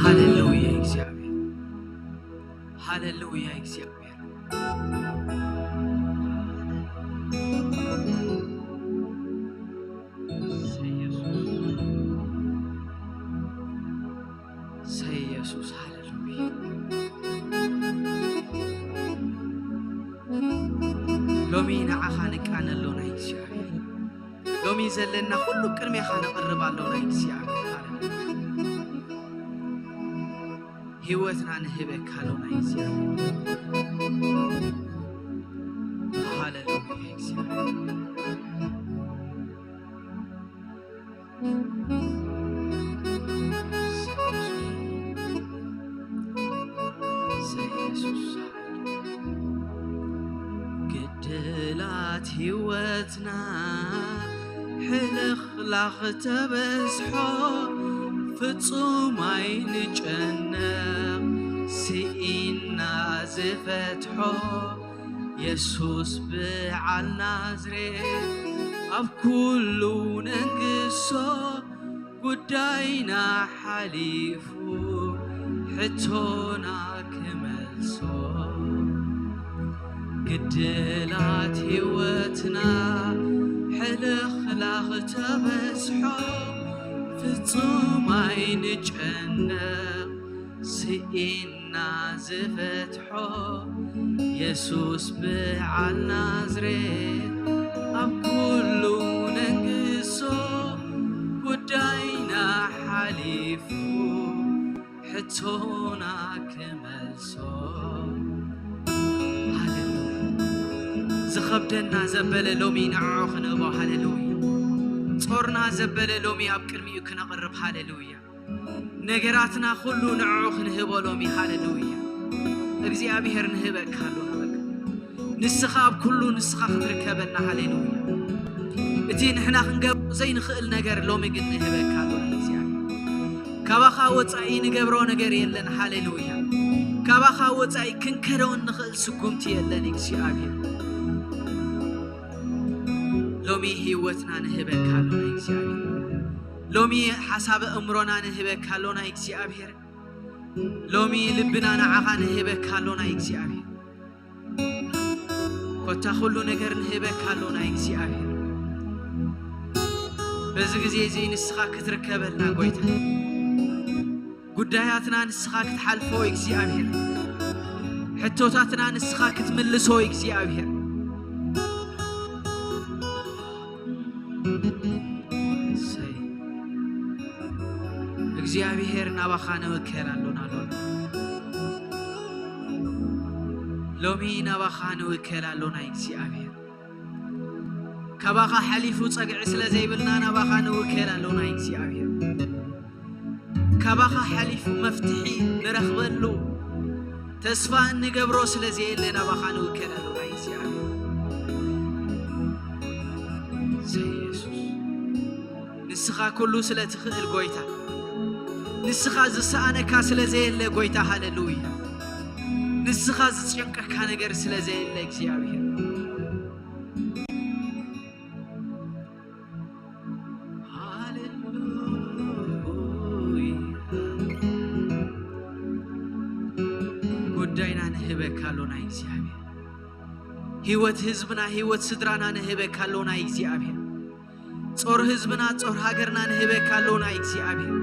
ሃሌሉያ እግዚኣብሔር። ሃሌሉያ እግዚኣብሔር። ሰይ የሱስ፣ ሃሌሉያ። ሎሚ ንዓኻ ንቃነ ኣሎና እግዚኣብሔር። ሎሚ ዘለና ኩሉ ቅድሜኻ ነቕርብ ኣሎና እግዚኣብሔር፣ ሃሌሉያ። ህይወትና ንህበካ ኣሎና እግዚኣብሔር። ሃሌሉያ እግዚኣብሔር። ግድላት ህይወትና ሕልኽላኽ ተበዝሖ፣ ፍጹም ኣይንጨነቕ ስኢና ዝፈትሖ፣ የሱስ በዓል ናዝሬት ኣብ ኩሉ ነግሶ፣ ጉዳይና ሓሊፉ ሕቶና ክመልሶ። ግድላት ህይወትና ሕልኽላኽ ተበዝሖ፣ ፍጹም ኣይንጨነቕ ስኢና ዝፈትሖ፣ የሱስ በዓል ናዝሬት ኣብ ኩሉ ነግሶ፣ ጉዳይና ሓሊፉ ሕቶና ክመልሶ። ሃሌሉያ። ዝኸብደና ዘበለ ሎሚ ንዕዑ ክንህቦ፣ ሃሌሉያ። ጾርና ዘበለ ሎሚ ኣብ ቅድሚኡ ክነቕርብ፣ ሃሌሉያ። ነገራትና ኩሉ ንዕዑ ክንህቦ ሎሚ፣ ሃሌሉያ። እግዚኣብሔር ንህበካ ኣሎና፣ በቃ። ንስኻ ኣብ ኩሉ ንስኻ ክትርከበና፣ ሃሌሉያ። እቲ ንሕና ክንገብሮ ዘይንኽእል ነገር ሎሚ ግን ንህበካ ኣሎና እግዚኣብሔር። ካባኻ ወጻኢ ንገብሮ ነገር የለን፣ ሃሌሉያ። ካባኻ ወጻኢ ክንከዶ እንኽእል ስጉምቲ የለን እግዚኣብሔር። ሎሚ ህይወትና ንህበካ ኣሎና እግዚኣብሔር። ሎሚ ሓሳብ ኣእምሮና ንህበካ ኣሎና እግዚኣብሔር። ሎሚ ልብና ንዓኻ ንህበካ ኣሎና እግዚኣብሔር። ኮታ ኩሉ ነገር ንህበካ ኣሎና እግዚኣብሔር። በዚ ግዜ እዚ ንስኻ ክትርከበልና ጎይታ፣ ጉዳያትና ንስኻ ክትሓልፎ እግዚኣብሔር፣ ሕቶታትና ንስኻ ክትምልሶ እግዚኣብሔር። እሰይ። እግዚኣብሔር ናባኻ ንውከል ኣሎና ሎሚ። ሎሚ ናባኻ ንውከል ኣሎና እግዚኣብሔር። ካባኻ ሓሊፉ ጸግዒ ስለ ዘይብልና ናባኻ ንውከል ኣሎና እግዚኣብሔር። ካባኻ ሓሊፉ መፍትሒ ንረኽበሉ ተስፋ እንገብሮ ስለ ዘየለ ናባኻ ንውከል ኣሎና እግዚኣብሔር። እሰይ የሱስ። ንስኻ ኩሉ ስለ ትኽእል ጎይታ፣ ንስኻ ዝሰኣነካ ስለ ዘየለ ጎይታ፣ ሃሌሉያ። ንስኻ ዝጨንቀካ ነገር ስለ ዘየለ እግዚኣብሔር፣ ሃሌሉያ። ጉዳይና ንህበካ ኣሎና እግዚኣብሔር። ህይወት ህዝብና፣ ህይወት ስድራና ንህበካ ኣሎና እግዚኣብሔር። ጾር ህዝብና፣ ጾር ሃገርና ንህበካ ኣሎና እግዚኣብሔር።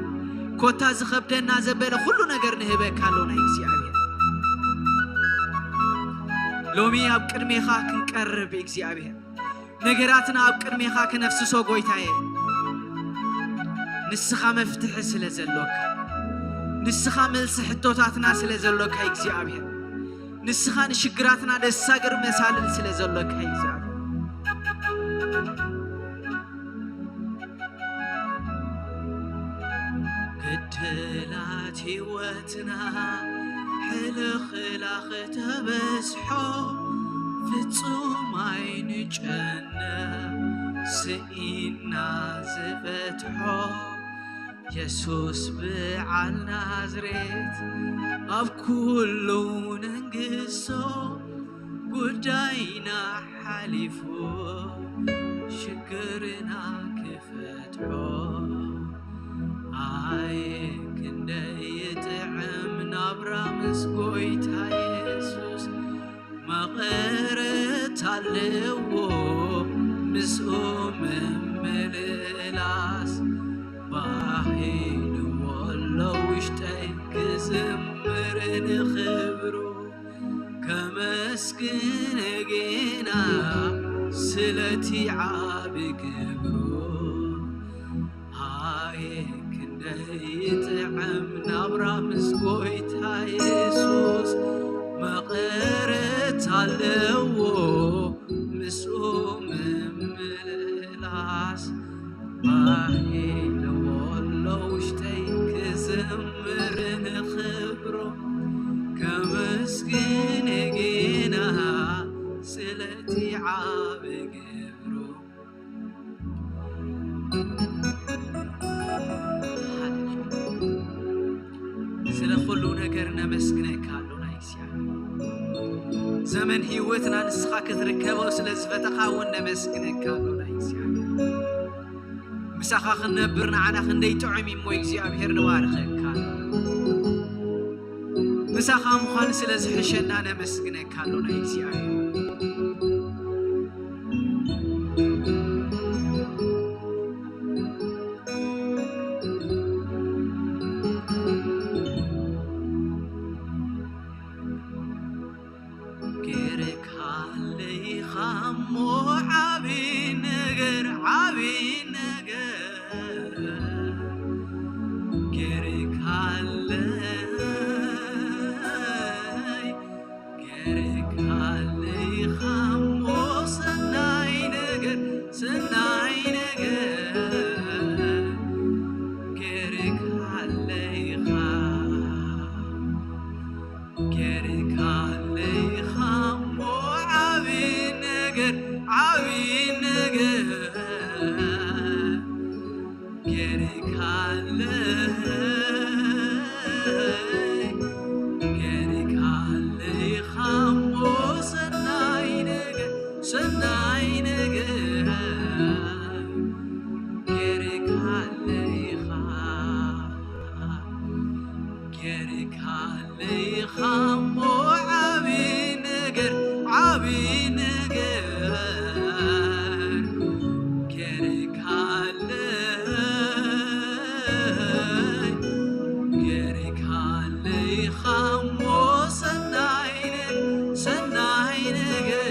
ኮታ ዝኸብደና ዘበለ ኩሉ ነገር ንህበካ ኣሎና እግዚኣብሔር። ሎሚ ኣብ ቅድሜኻ ክንቀርብ እግዚኣብሔር፣ ነገራትና ኣብ ቅድሜኻ ክነፍስሶ ጎይታየ፣ ንስኻ መፍትሒ ስለ ዘሎካ፣ ንስኻ መልሲ ሕቶታትና ስለ ዘሎካ እግዚኣብሔር፣ ንስኻ ንሽግራትና ደሳግር መሳልል ስለ ዘሎካ እግዚኣብሔር። ግድላት ህይወትና ሕልኽላኽ ተበዝሖ፣ ፍጹም ኣይንጨነቕ፣ ስኢንና ዝፈትሖ የሱስ በዓል ናዝሬት፣ ኣብ ኩሉ ነንግሶ፣ ጉዳይና ሓሊፉ፣ ሽግርና ክፈትሖ። ኣየ ክንደይ ይጥዕም ናብራ ምስ ጎይታ የሱስ፣ መቐረት ኣለዎ ምስኡ ምምልላስ። ባህ ኢልዎ ኣሎ ውሽጠይ ክዝምር ንኽብሩ፣ ከመስግን ጌና ስለቲ ዓቢ ግብሩ። ኣየ ክንደይ ይጥዕም ናብራ ምስ ጎይታ የሱስ፣ መቐረት ኣለዎ ምስኡ ምምልላስ። ባህ ኢልዎ ኣሎ ውሽጠይ ክዝምር ንኽብሩ፣ ከመስግን ጌና ስለቲ ዓቢ ግብሩ። ስለ ኩሉ ነገር ነመስግነካ ኣሎና እግዚኣብሔር። ዘመን ህይወትና ንስኻ ክትርከቦ ስለ ዝፈተኻ እውን ነመስግነካ ኣሎና እግዚኣብሔር። ምሳኻ ክንነብር ንዓና ክንደይ ጥዑም እዩ እሞ እግዚኣብሔር ንባርኸካ። ምሳኻ ምዃን ስለ ዝሕሸና ነመስግነካ ኣሎና እግዚኣብሔር። ጌርካለይ ኻሞ ዓቢ ነገር፣ ዓቢ ነገር ጌርካለይ፣ ጌርካለይ ኻሞ ሰናይ ነገር፣ ሰናይ ነገር ጌርካለይ ኻ ጌርካለይ ኻሞ ዓቢ ነገር፣ ዓቢ ነገር ጌርካለይ፣ ጌርካለይ ኻሞ ሰናይ ነገር፣ ሰናይ ነገር ጌርካለይ ኻ ጌርካለይ ኻሞ ዓቢ ነገር፣ ዓቢ ነገር ጌርካለይ፣ ጌርካለይ ኻሞ ሰናይ ነገር፣ ሰናይ ነገር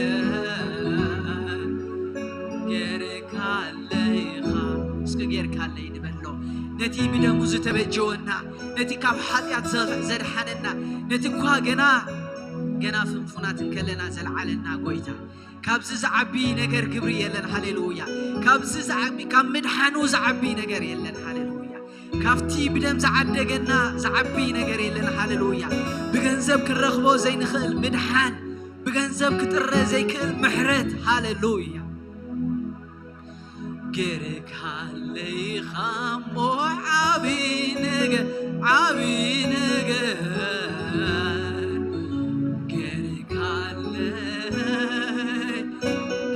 ጌርካለይ ኢኻ። እስኪ ጌርካለይ ንበሎ። ነቲ ብደሙ ዝተበጀወና፣ ነቲ ካብ ሓጢኣት ዘ-፣ ዘድሓነና፣ ነቲ እኳ ገና፣ ገና ፍንፉናት እንከለና ዘልዓለና ጎይታ፣ ካብዚ ዝዓቢ ነገር ክብሪ የለን። ሃሌሉያ። ካብዚ ዝዓቢ፣ ካብ ምድሓኑ ዝዓቢ ነገር የለን። ሃሌሉያ። ካብቲ ብደም ዝዓደገና ዝዓቢ ነገር የለን። ሃሌሉያ። ብገንዘብ ክንረኽቦ ዘይንኽእል ምድሓን፣ ብገንዘብ ክጥረ ዘይክእል ምሕረት። ሃሌሉያ። ጌርካለይ ኻሞ ዓቢ ነገር፣ ዓቢ ነገር ጌርካለይ፣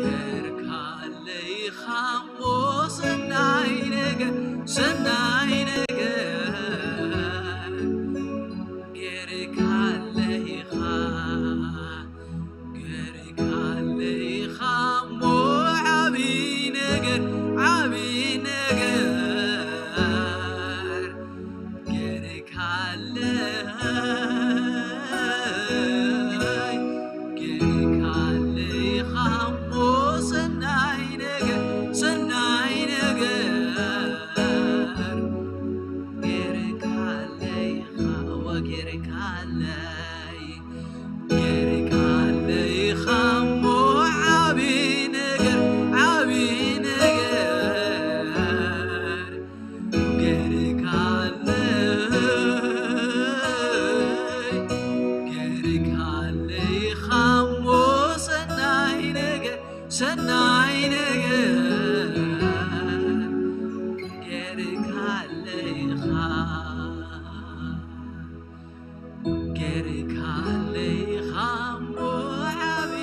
ጌርካለይ ኻሞ ሰናይ ነገር፣ ሰናይ ነገር ጌርካለይ ኢኻ። ጌርካለይ ኢኻ እሞ ዓቢ ነገር፣ ዓቢ ነገር ጌርካለይ፣ ጌርካለይ ኢኻ እሞ ሰናይ ነገር፣ ሰናይ ነገር ነገር ጌርካለይኻ፣ ጌርካለይኻ እሞ ዓቢ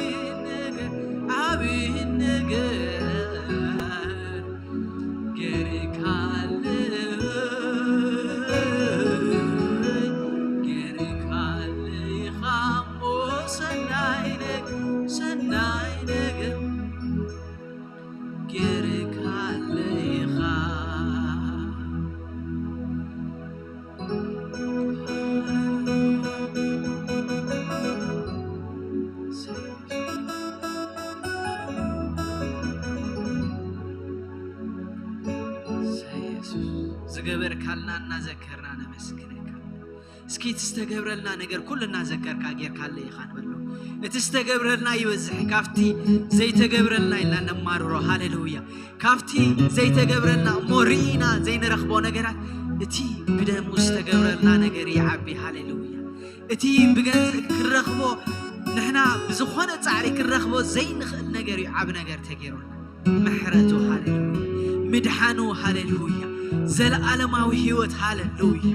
ነገር፣ ዓቢ ነገር ጌርካለይ፣ ጌርካለይኻ እሞ ሰናይ ነገር፣ ሰናይ ነገር ጌርካለይኻ። ዝገበርካልና እናዘከርና ነመስግነካ። እስኪ እቲ ዝተገብረልና ነገር ኩሉ እናዘከርካ ጌርካለ ኢኻ ንበሎ። እቲ ዝተገብረልና ይበዝሕ ካብቲ ዘይተገብረልና ኢልና ነማርሮ። ሃሌሉያ። ካብቲ ዘይተገብረልና እሞ ርኢና ዘይንረኽቦ ነገራት እቲ ብደሙ ዝተገብረልና ነገር ይዓቢ። ሃሌሉያ። እቲ ብገንዘብ ክንረኽቦ ንሕና ብዝኾነ ጻዕሪ ክንረኽቦ ዘይንኽእል ነገር እዩ ዓቢ ነገር ተገይሩልና። ምሕረቱ፣ ሃሌሉያ። ምድሓኑ፣ ሃሌሉያ። ዘለዓለማዊ ህይወት፣ ሃሌሉያ።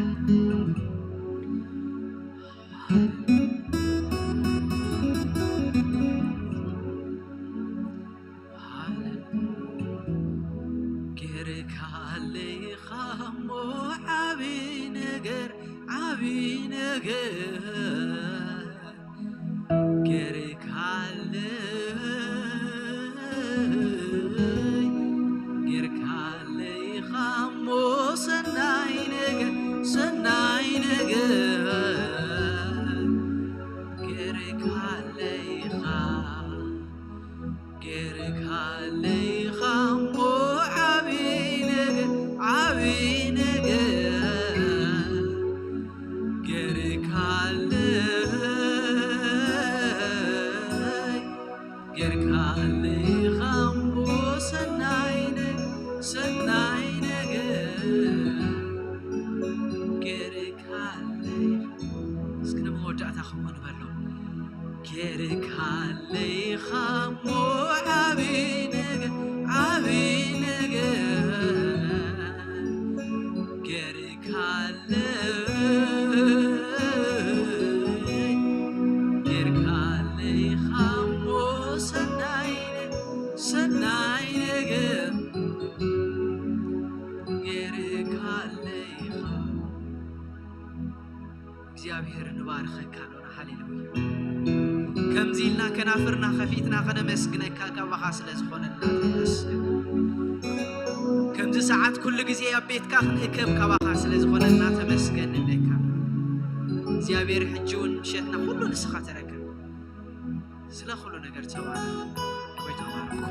ጌርካለይኻ እሞ ዓቢ ነገር፣ ዓቢ ነገር ጌርካለይ፣ ጌርካለይኻ እሞ ሰናይ ነገር፣ ሰናይ ነገር ጌርካለይኻ፣ ጌርካለይኻ እሞ ዓቢ ነገር፣ ዓቢ ነገር ጌርካለይ፣ ጌርካለይኻ እሞ ሰናይ ነ-፣ ሰናይ ነገር ጌርካለይ። እስኪ ንመወዳእታ ከምኡ ንበሎ። ጌርካለይኻ እሞ ዓቢ ነገር፣ ዓቢ ነገር ጌርካለይ፣ ጌርካለይኻ እሞ ሰናይ ነ-፣ ሰናይ ነገር ጌርካለይኻ። እግዚኣብሔር ንባርኸካ ኣሎና። ሃሌሉያ። ከምዚ ኢልና ከናፍርና ከፊትና ከነመስግነካ ካባኻ ስለ ዝኾነልና ተመስገን። ከምዚ ሰዓት ኩሉ ግዜ ኣብ ቤትካ ክንእከብ ካባኻ ስለ ዝኾነልና ተመስገን ንብለካ። እግዚኣብሔር ሕጂ እውን ምሸትና ኩሉ ንስኻ ተረከብ። ስለ ኩሉ ነገር ተባረኽ። ወይ ተባረኹ።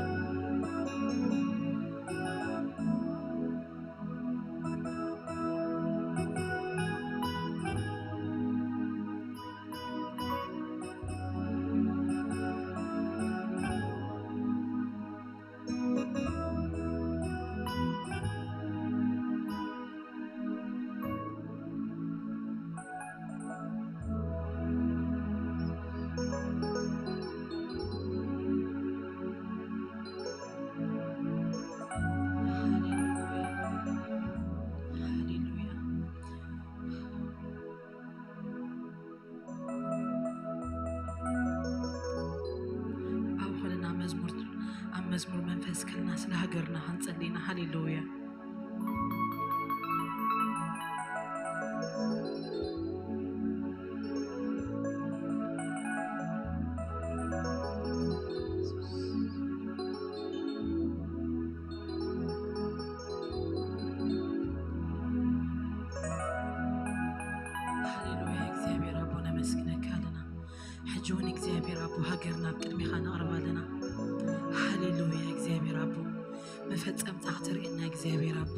ኣብ ኾለና መዝሙር፣ ኣብ መዝሙር መንፈስ ከልና ስለ ሃገርና ክንጸሊ ኢና። ሃሌሉያ። ሃሌሉያ። እግዚኣብሔር ኣቦ ነመስግነካ ኣለና። ሕጂ እውን እግዚኣብሔር ኣቦ ሃገርና ኣብ ቅድሚኻ ነቕርባ ኣለና። ሃሌሉያ። እግዚኣብሔር ኣቦ መፈጸምታ ክትርእየና እግዚኣብሔር ኣቦ፣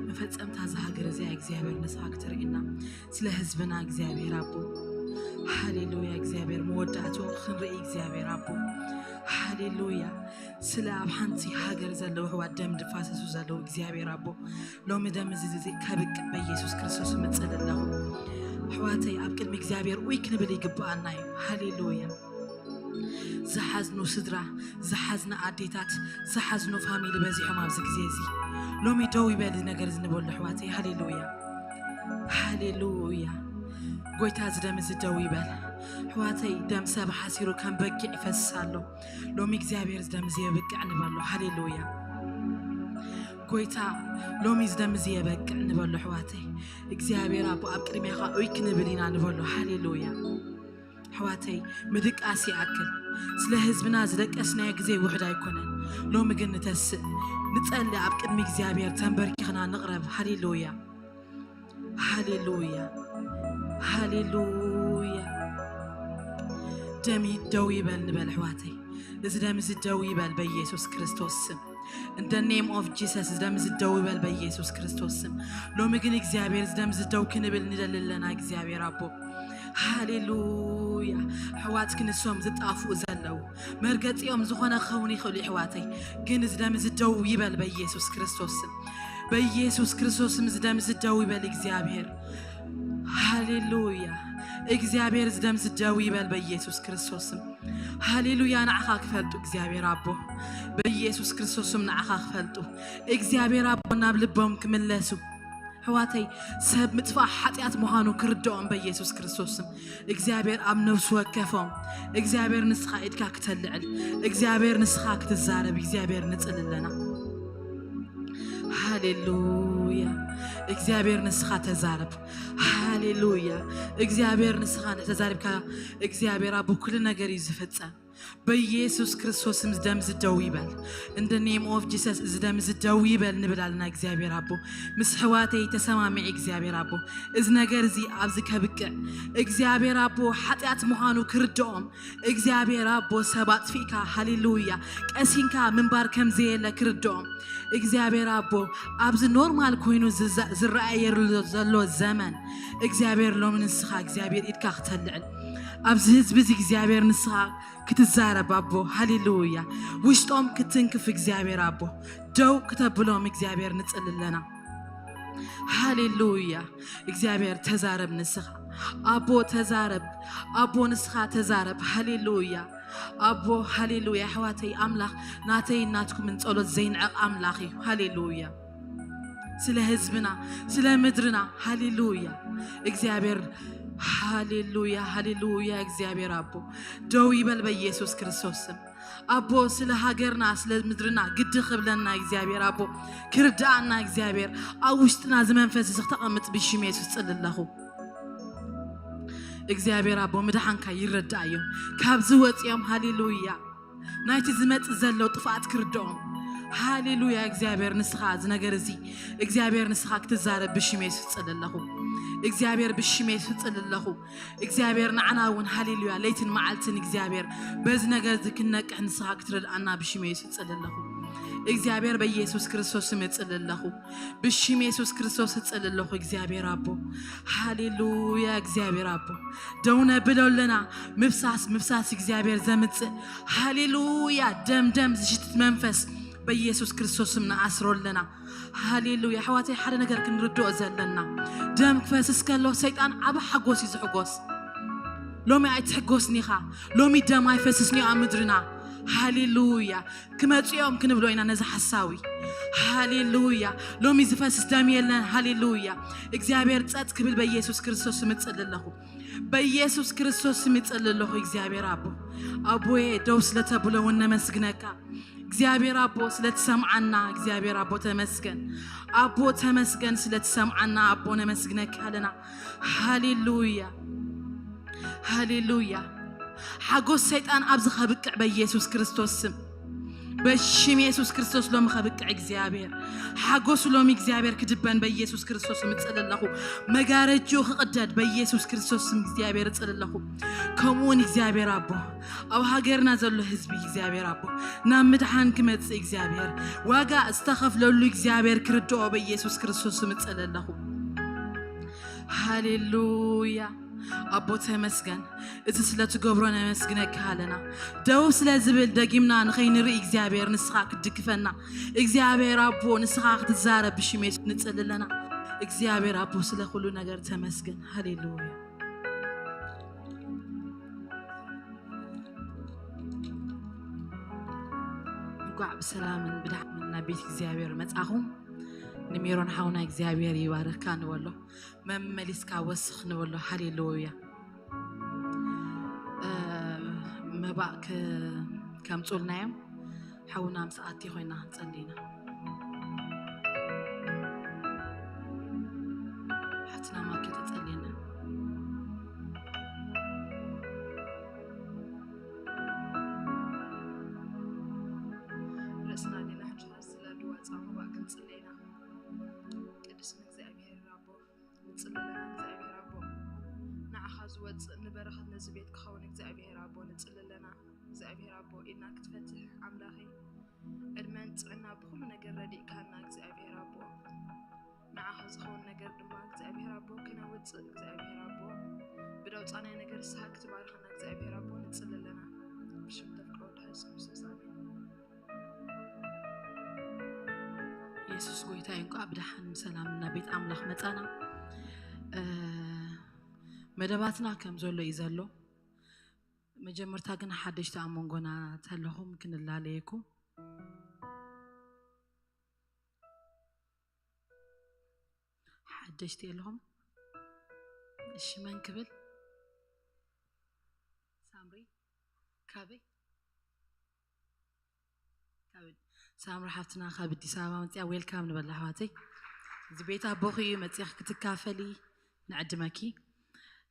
መፈጸምታ እዛ ሃገር እዚኣ እግዚኣብሔር ንስኻ ክትርእየና፣ ስለ ህዝብና እግዚኣብሔር ኣቦ። ሃሌሉያ። እግዚኣብሔር መወዳእትኡ ክንርኢ እግዚኣብሔር ኣቦ። ሃሌሉያ። ስለ ኣብ ሓንቲ ሃገር ዘለዉ ኣሕዋት ደም ዝፋሰሱ ዘለዉ እግዚኣብሔር ኣቦ፣ ሎሚ ደም እዚ እዚ ከብቅዕ በኢየሱስ ክርስቶስ እምጸሊ ኣለኹ። ኣሕዋተይ ኣብ ቅድሚ እግዚኣብሔር ኡይ ክንብል ይግብኣና እዩ። ሃሌሉያ። ዝሓዝኑ ስድራ፣ ዝሓዝና ኣዴታት፣ ዝሓዝኑ ፋሚሊ በዚሖም ኣብዚ ግዜ እዚ። ሎሚ ደው ይበል እዚ ነገር እዚ ንበሉ ኣሕዋተይ። ሃሌሉያ፣ ሃሌሉያ። ጎይታ እዚ ደም እዚ ደው ይበል ኣሕዋተይ። ደም ሰብ ሓሲሩ ከም በጊዕ ይፈስስ ኣሎ። ሎሚ እግዚኣብሔር እዚ ደም እዚ የብቅዕ ንበሎ። ሃሌሉያ፣ ጎይታ ሎሚ እዚ ደም እዚ የበቅዕ ንበሎ ኣሕዋተይ። እግዚኣብሔር ኣቦ ኣብ ቅድሚኻ ኡይ ክንብል ኢና ንበሎ። ሃሌሉያ። ኣሕዋተይ፣ ምድቃስ ይኣክል። ስለ ህዝብና ዝደቀስናዮ ግዜ ውሕድ ኣይኮነን። ሎሚ ግን ንተስእ፣ ንጸሊ፣ ኣብ ቅድሚ እግዚኣብሔር ተንበርኪኽና ንቕረብ። ሃሌሉያ፣ ሃሌሉያ፣ ሃሌሉያ። ደም ደው ይበል ንበል ኣሕዋተይ። እዚ ደም እዚ ደው ይበል በኢየሱስ ክርስቶስ ስም። In the name of Jesus፣ እዚ ደም እዚ ደው ይበል በኢየሱስ ክርስቶስ ስም። ሎሚ ግን እግዚኣብሔር እዚ ደም እዚ ደው ክንብል ንደሊ ኣለና እግዚኣብሔር ኣቦ። ሃሌሉያ። ኣሕዋት ክንሶም ዝጣፍኡ ዘለዉ መርገጺኦም ዝኾነ ክኸውን ይኽእሉ ኣሕዋተይ። ግን እዚ ደም እዚ ደው ይበል በኢየሱስ ክርስቶስ ስም። በኢየሱስ ክርስቶስ ስም እዚ ደም እዚ ደው ይበል እግዚኣብሔር። ሃሌሉያ። እግዚኣብሔር እዚ ደም እዚ ደው ይበል በኢየሱስ ክርስቶስ ስም። ሃሌሉያ። ንዓኻ ክፈልጡ እግዚኣብሔር ኣቦ በኢየሱስ ክርስቶስ ስም ንዓኻ ክፈልጡ እግዚኣብሔር ኣቦ ናብ ልቦም ክምለሱ። ኣሕዋተይ፣ ሰብ ምጥፋእ ሓጢኣት ምዃኑ ክርድኦም በኢየሱስ ክርስቶስ ስም እግዚኣብሔር ኣብ ነፍሱ ወከፎም። እግዚኣብሔር ንስኻ ኢድካ ክተልዕል፣ እግዚኣብሔር ንስኻ ክትዛረብ እግዚኣብሔር ንጽሊ ኣለና። ሃሌሉያ። እግዚኣብሔር ንስኻ ተዛረብ። ሃሌሉያ። እግዚኣብሔር ንስኻ ተዛሪብካ እግዚኣብሔር ኣቦ ኩሉ ነገር እዩ ዝፍጸም። በኢየሱስ ክርስቶስ ስም እዚ ደም እዚ ደው ይበል። In the name of Jesus እዚ ደም እዚ ደው ይበል ንብል ኣለና እግዚኣብሔር ኣቦ። ምስ ኣሕዋተይ ተሰማሚዐ እግዚኣብሔር ኣቦ እዚ ነገር እዚ ኣብዚ ከብቅዕ እግዚኣብሔር ኣቦ ሓጢኣት ምዃኑ ክርድኦም እግዚኣብሔር ኣቦ ሰብ ኣጥፊእካ ሃሌሉያ ቀሲንካ ምንባር ከም ዘየለ ክርድኦም እግዚኣብሔር ኣቦ ኣብዚ ኖርማል ኮይኑ ዝዛ- ዝረኣየሉ ዘሎ ዘመን እግዚኣብሔር ሎሚ ንስኻ እግዚኣብሔር ኢድካ ክተልዕል ኣብዚ ህዝቢ እዚ እግዚኣብሔር ንስኻ ክትዛረብ ኣቦ ሃሌሉያ ውሽጦም ክትንክፍ እግዚኣብሔር ኣቦ ደው ክተብሎም እግዚኣብሔር ንጽሊ ኣለና። ሃሌሉያ እግዚኣብሔር ተዛረብ ንስኻ ኣቦ ተዛረብ ኣቦ ንስኻ ተዛረብ ሃሌሉያ ኣቦ ሃሌሉያ ኣሕዋተይ ኣምላኽ ናተይ ናትኩምን ጸሎት ዘይንዕቕ ኣምላኽ እዩ። ሃሌሉያ ስለ ህዝብና ስለ ምድርና ሃሌሉያ እግዚኣብሔር ሃሌሉያ ሃሌሉያ እግዚኣብሔር ኣቦ ደው ይበል በኢየሱስ ክርስቶስ ስም ኣቦ ስለ ሃገርና ስለ ምድርና ግዲ ክብለና እግዚኣብሔር ኣቦ ክርድኣና እግዚኣብሔር ኣብ ውሽጥና ዝመንፈስ እዚ ክተቐምጥ ብሽም የሱስ ጽሊ ኣለኹ እግዚኣብሔር ኣቦ ምድሓንካ ይረዳእ እዮም ካብዚ ወፂኦም ሃሌሉያ ናይቲ ዝመፅእ ዘሎ ጥፍኣት ክርድኦም ሃሌሉያ እግዚኣብሔር ንስኻ እዚ ነገር እዚ እግዚኣብሔር ንስኻ ክትዛረብ ብሽም የሱስ ጽሊ ኣለኹ እግዚኣብሔር ብሽም የሱስ ጽሊ ኣለኹ እግዚኣብሔር ንዓና እውን ሃሌሉያ ለይትን መዓልትን እግዚኣብሔር በዚ ነገር እዚ ክንነቅሕ ንስኻ ክትረድኣና ብሽም የሱስ ጽሊ ኣለኹ እግዚኣብሔር በኢየሱስ ክርስቶስ ስም እጽሊ ኣለኹ ብሽም የሱስ ክርስቶስ እጽሊ ኣለኹ እግዚኣብሔር ኣቦ ሃሌሉያ እግዚኣብሔር ኣቦ ደው ነብሎ ኣለና ምፍሳስ ምፍሳስ እግዚኣብሔር ዘምጽእ ሃሌሉያ ደም ደም ዝሽትት መንፈስ በኢየሱስ ክርስቶስ ስም ንኣስሮ ኣለና ሃሌሉያ ኣሕዋተይ ሓደ ነገር ክንርድኦ ዘለና ደም ክፈስስ ከሎ ሰይጣን ዓብ ሓጎስ እዩ ዝሕጎስ ሎሚ ኣይትሕጎስን ኢኻ ሎሚ ደም ኣይፈስስን እዩ ኣብ ምድርና ሃሌሉያ ክመፅኦም ክንብሎ ኢና ነዚ ሓሳዊ ሃሌሉያ ሎሚ ዝፈስስ ደም የለን ሃሌሉያ እግዚኣብሔር ፀጥ ክብል በኢየሱስ ክርስቶስ ምፅል ኣለኹ በኢየሱስ ክርስቶስ ምፅል ኣለኹ እግዚኣብሔር ኣቦ ኣቦየ ደው ስለተብሎ እውን ነመስግነካ እግዚኣብሔር ኣቦ ስለትሰምዓና እግዚኣብሔር ኣቦ ተመስገን ኣቦ ተመስገን ስለትሰምዓና ኣቦ ነመስግነካ ኣለና ሃሌሉያ ሃሌሉያ ሓጎስ ሰይጣን ኣብዚ ከብቅዕ በኢየሱስ ክርስቶስ ስም በሽም የሱስ ክርስቶስ ሎሚ ከብቅዕ እግዚኣብሔር ሓጎሱ ሎሚ እግዚኣብሔር ክድበን በኢየሱስ ክርስቶስ ምፅል ኣለኹ መጋረጅኡ ክቕደድ በኢየሱስ ክርስቶስ ስም እግዚኣብሔር እፅል ኣለኹ ከምኡውን እግዚኣብሔር ኣቦ ኣብ ሃገርና ዘሎ ህዝቢ እግዚኣብሔር ኣቦ ናብ ምድሓን ክመፅእ እግዚኣብሔር ዋጋ ዝተኸፍለሉ እግዚኣብሔር ክርድኦ በኢየሱስ ክርስቶስ ምፅል ኣለኹ ሃሌሉያ ኣቦ ተመስገን እዚ ስለ ትገብሮ ነመስግነካ ኣለና ደው ስለ ዝብል ደጊምና ንኸይንርኢ እግዚኣብሔር ንስኻ ክትድግፈና እግዚኣብሔር ኣቦ ንስኻ ክትዛረብ ብሽም የሱስ ንፅሊ ኣለና እግዚኣብሔር ኣቦ ስለ ኩሉ ነገር ተመስገን ሃሌሉያ እንኳዕ ብሰላምን ብድሓንን ናብ ቤት እግዚኣብሔር መጻኹም። ንሜሮን ሓውና እግዚኣብሔር ይባርካ ንበሎ። መመሊስካ ወስኽ ንበሎ። ሃሌሉያ። እ፣ መባእ ከ-፣ ከምጹልና እዮም። ሓውና ምስ ኣቲ ኮይና ክንጸሊ ኢና። ሓትና ማኪ ተጸልየና። ርእስና ዲና ሕጂ ስለ ድዋፃ መባእ ክንጽሊ ኢና። ቅዱስ እግዚኣብሔር ኣቦ፣ ንጽሊ ኣለና እግዚኣብሔር ኣቦ። ንዓኻ ዝወፅእ ንበረኸት ነዚ ቤት ክኸውን እግዚኣብሔር ኣቦ ንጽሊ ኣለና። እግዚኣብሔር ኣቦ፣ ኢድና ክትፈትሕ ኣምላኸይ፣ ዕድመን ጥዕና ብኹሉ ነገር ረዲእካና እግዚኣብሔር ኣቦ። ንዓኻ ዝኸውን ነገር ድማ እግዚኣብሔር ኣቦ ክነውፅእ እግዚኣብሔር ኣቦ፣ ብደውፃናይ ነገር ንስኻ ክትባርኸና እግዚኣብሔር ኣቦ ንጽሊ ኣለና። ብሽም ተፍቅሮ ወድኻ የሱስ ክርስቶስ ኣሜን። የሱስ ጎይታ እዩ። እንኳዕ ብደሓን ብሰላም ናብ ቤት ኣምላኽ መጻና። እ፣ መደባትና ከም ዘሎ እዩ ዘሎ። መጀመርታ ግን ሓደሽቲ ኣብ መንጎና ተለኹም ክንላለየኩም። ሓደሽቲ የለኹም? እሺ፣ መን ክብል? ሳምሪ፣ ካበይ? ካብ ሳምሪ ሓፍትና ካብ ኣዲስ ኣበባ መፅያ፣ ዌልካም ንበላ ኣሕዋተይ። እዚ ቤት ኣቦኺ እዩ፣ መፅያ ክትካፈሊ ንዕድመኪ።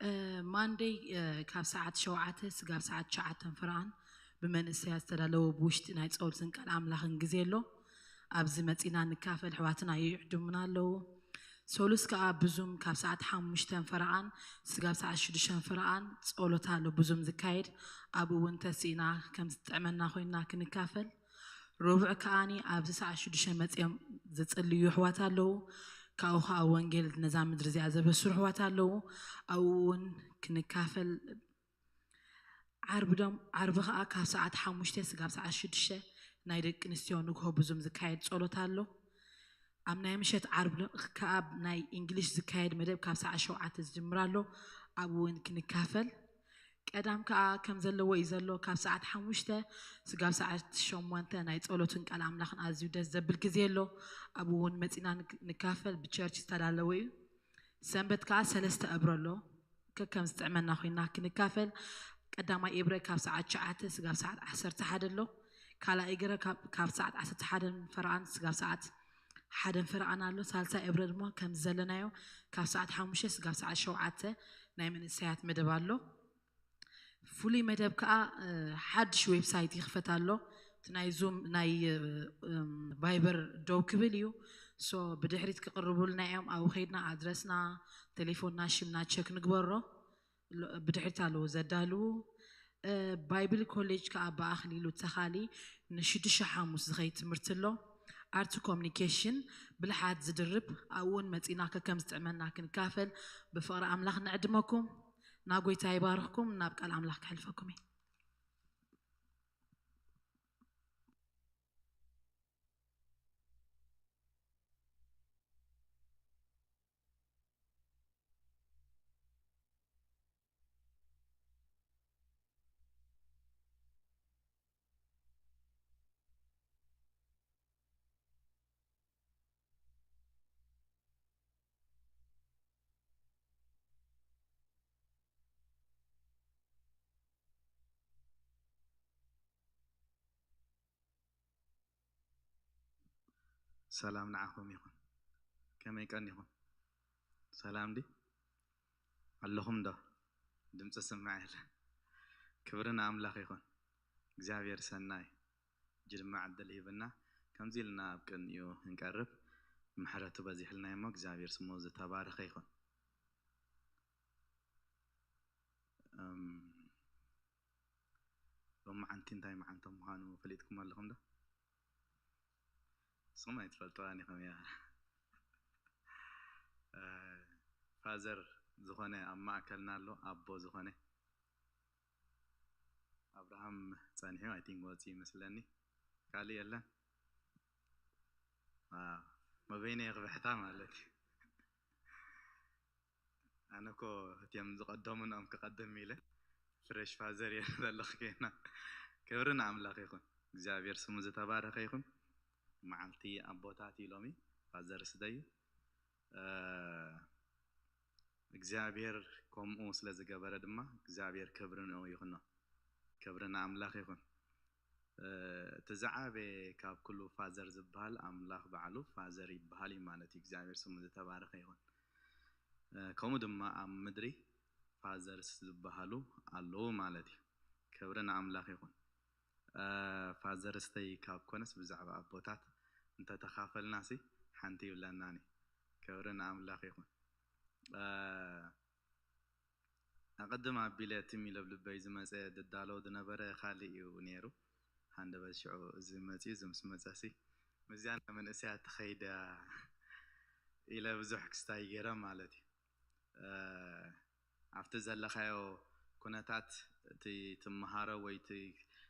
እ፣ ማንደይ፣ እ፣ ካብ ሰዓት ሸውዓተ ስጋብ ሰዓት ትሽዓተ ፍርቓን ብመንእሰያት ዝተዳለወ ብውሽጢ ናይ ጸሎትን ቃል ኣምላኽን ግዜ ኣሎ። ኣብዚ መጺና ንካፈል፣ ኣሕዋትና ይዕድሙና ኣለዉ። ሰሉስ ከኣ ብዙም ካብ ሰዓት ሓሙሽተ ፈረቓን ስጋብ ሰዓት ሽዱሽተ ፈረቓን ጸሎት ኣሎ ብዙም ዝካየድ። ኣብኡ እውን ተሲእና ከም ዝጥዕመና ኮይንና ክንካፈል። ረቡዕ ከኣኒ ኣብዚ ሰዓት ሽዱሽተ መጺኦም ዝጽልዩ ኣሕዋት ኣለዉ። ካብኡ ከኣ ወንጌል ነዛ ምድሪ እዚኣ ዘበስሩ ኣሕዋት ኣለዉ። ኣብኡ እውን ክንካፈል። ዓርቢ ደም-፣ ዓርቢ ከኣ ካብ ሰዓት ሓሙሽተ ስጋብ ሰዓት ሽዱሽተ ናይ ደቂ ኣንስትዮ ንግሆ ብዙም ዝካየድ ጸሎት ኣሎ። ኣብ ናይ ምሸት ዓርቢ ከኣ ናይ እንግሊሽ ዝካየድ መደብ ካብ ሰዓት ሸውዓተ ዝጅምር ኣሎ። ኣብኡ እውን ክንካፈል። ቀዳም ከኣ ከም ዘለዎ እዩ ዘሎ። ካብ ሰዓት ሓሙሽተ ስጋብ ሰዓት ሸሞንተ ናይ ጸሎትን ቃል ኣምላኽን ኣዝዩ ደስ ዘብል ግዜ ኣሎ። ኣብኡ እውን መጺና ንክ-፣ ንካፈል። ብቸርች ዝተዳለወ እዩ። ሰንበት ከኣ ሰለስተ እብረ ኣሎ። ከከም ዝጥዕመና ኮይና ክንካፈል። ቀዳማይ እብረ ካብ ሰዓት ትሽዓተ ስጋብ ሰዓት ዓሰርተ ሓደ ኣሎ። ካልኣይ እግረ ካብ፣ ካብ ሰዓት ዓሰርተ ሓደ ፈረቓን ስጋብ ሰዓት ሓደ ፈረቓን ኣሎ። ሳልሳይ እብረ ድማ ከም ዘለናዮ ካብ ሰዓት ሓሙሽተ ስጋብ ሰዓት ሸውዓተ ናይ መንእሰያት መደብ ኣሎ። ፍሉይ መደብ ከኣ፣ እ፣ ሓድሽ ዌብሳይት ይኽፈት ኣሎ። እቲ ናይ ዙም፣ ናይ፣ እ፣ እም፣ ቫይበር ደው ክብል እዩ። ሶ ብድሕሪት ክቕርቡልና እዮም። ኣብኡ ከይድና ኣድረስና፣ ቴሌፎንና፣ ሽምና ቸክ ንግበሮ። ሎ-፣ ብድሕሪት ኣለዉ ዘዳልዉ። እ፣ ባይብል ኮሌጅ ከኣ ብኣኽሊሉ ተኻሊ ንሽዱሽተ ሓሙስ ዝኸይድ ትምህርቲ ኣሎ። ኣርት ኮሚኒኬሽን ብልሓት ዝድርብ፣ ኣብኡ እውን መጺና ከከም ዝጥዕመና ክንካፈል ብፍቕሪ ኣምላኽ ንዕድመኩም። ናብ ጎይታ ይባርኽኩም። ናብ ቃል ኣምላኽ ከሕልፈኩም እየ። ሰላም ንዓኹም ይኹን። ከመይ ቀኒኹም? ሰላም ዲ? ኣለኹም ዶ? ድምፂ ስማዕ የለ። ክብሪ ንኣምላኽ ይኹን። እግዚኣብሔር ሰናይ። ሕጂ ድማ ዕድል ሂብና። ከምዚ ኢልና ኣብ ቅድሚኡ ክንቀርብ ምሕረቱ በዚሕልና እሞ እግዚኣብሔር ስሙ ዝተባረኸ ይኹን። እም፣ ሎማዓንቲ እንታይ መዓንቶም ምዃኑ ፈሊጥኩም ኣለኹም ዶ? ንስኹም ኣይትፈልጥዋን ኢኹም እያ። እ፣ ፋዘር ዝኾነ ኣብ ማእከልና ኣሎ፣ ኣቦ ዝኾነ። ኣብርሃም ጸኒሑ፣ ኣይ ቲንክ፣ ወጺኡ ይመስለኒ። ካልእ የለን። አ፣ መበይነይ ክብሕታ ማለት እዩ። ኣነ እኮ እትዮም ዝቐደሙ ንኦም ክቐድም ኢለ ፍሬሽ ፋዘር እየ ዘለኹ ጌና። ክብሪ ንኣምላኽ ይኹን። እግዚኣብሔር ስሙ ዝተባረኸ ይኹን። መዓልቲ ኣቦታት እዩ ሎሚ፣ ፋዘርስ ደይ እዩ። እ፣ እግዚኣብሔር ከምኡ ስለ ዝገበረ ድማ እግዚኣብሔር ክብሪ ንኡ ይኹኖ። ክብሪ ንኣምላኽ ይኹን። እ፣ እቲ ዝዓበየ ካብ ኩሉ ፋዘር ዝበሃል ኣምላኽ ባዕሉ ፋዘር ይበሃል እዩ ማለት እዩ። እግዚኣብሔር ስሙ ዝተባረኸ ይኹን። እ፣ ከምኡ ድማ ኣብ ምድሪ ፋዘርስ ዝበሃሉ ኣለዉ ማለት እዩ። ክብሪ ንኣምላኽ ይኹን። እ፣ ፋዘርስ ደይ ካብ ኮነስ ብዛዕባ ኣቦታት እንተተኻፈልናሲ ሓንቲ ይብለናኒ። ክብሪ ንኣምላኽ ይኹን። እ፣ ኣቐድም ኣቢለ ትም ኢለ ኣብ ልበይ ዝመጸ ድዳሎ ዝነበረ ካልእ እዩ ነይሩ። ሃንደበት ሽዑ እዚ መጺኡ፣ እዚ ምስ መጸሲ፣ ምስዚኣ መንእሰያት ትኸይድ እያ ኢለ ብዙሕ ክስታይ ገይረ ማለት እዩ። እ፣ ኣብቲ ዘለኻዮ ኩነታት እቲ ትመሃሮ ወይ እቲ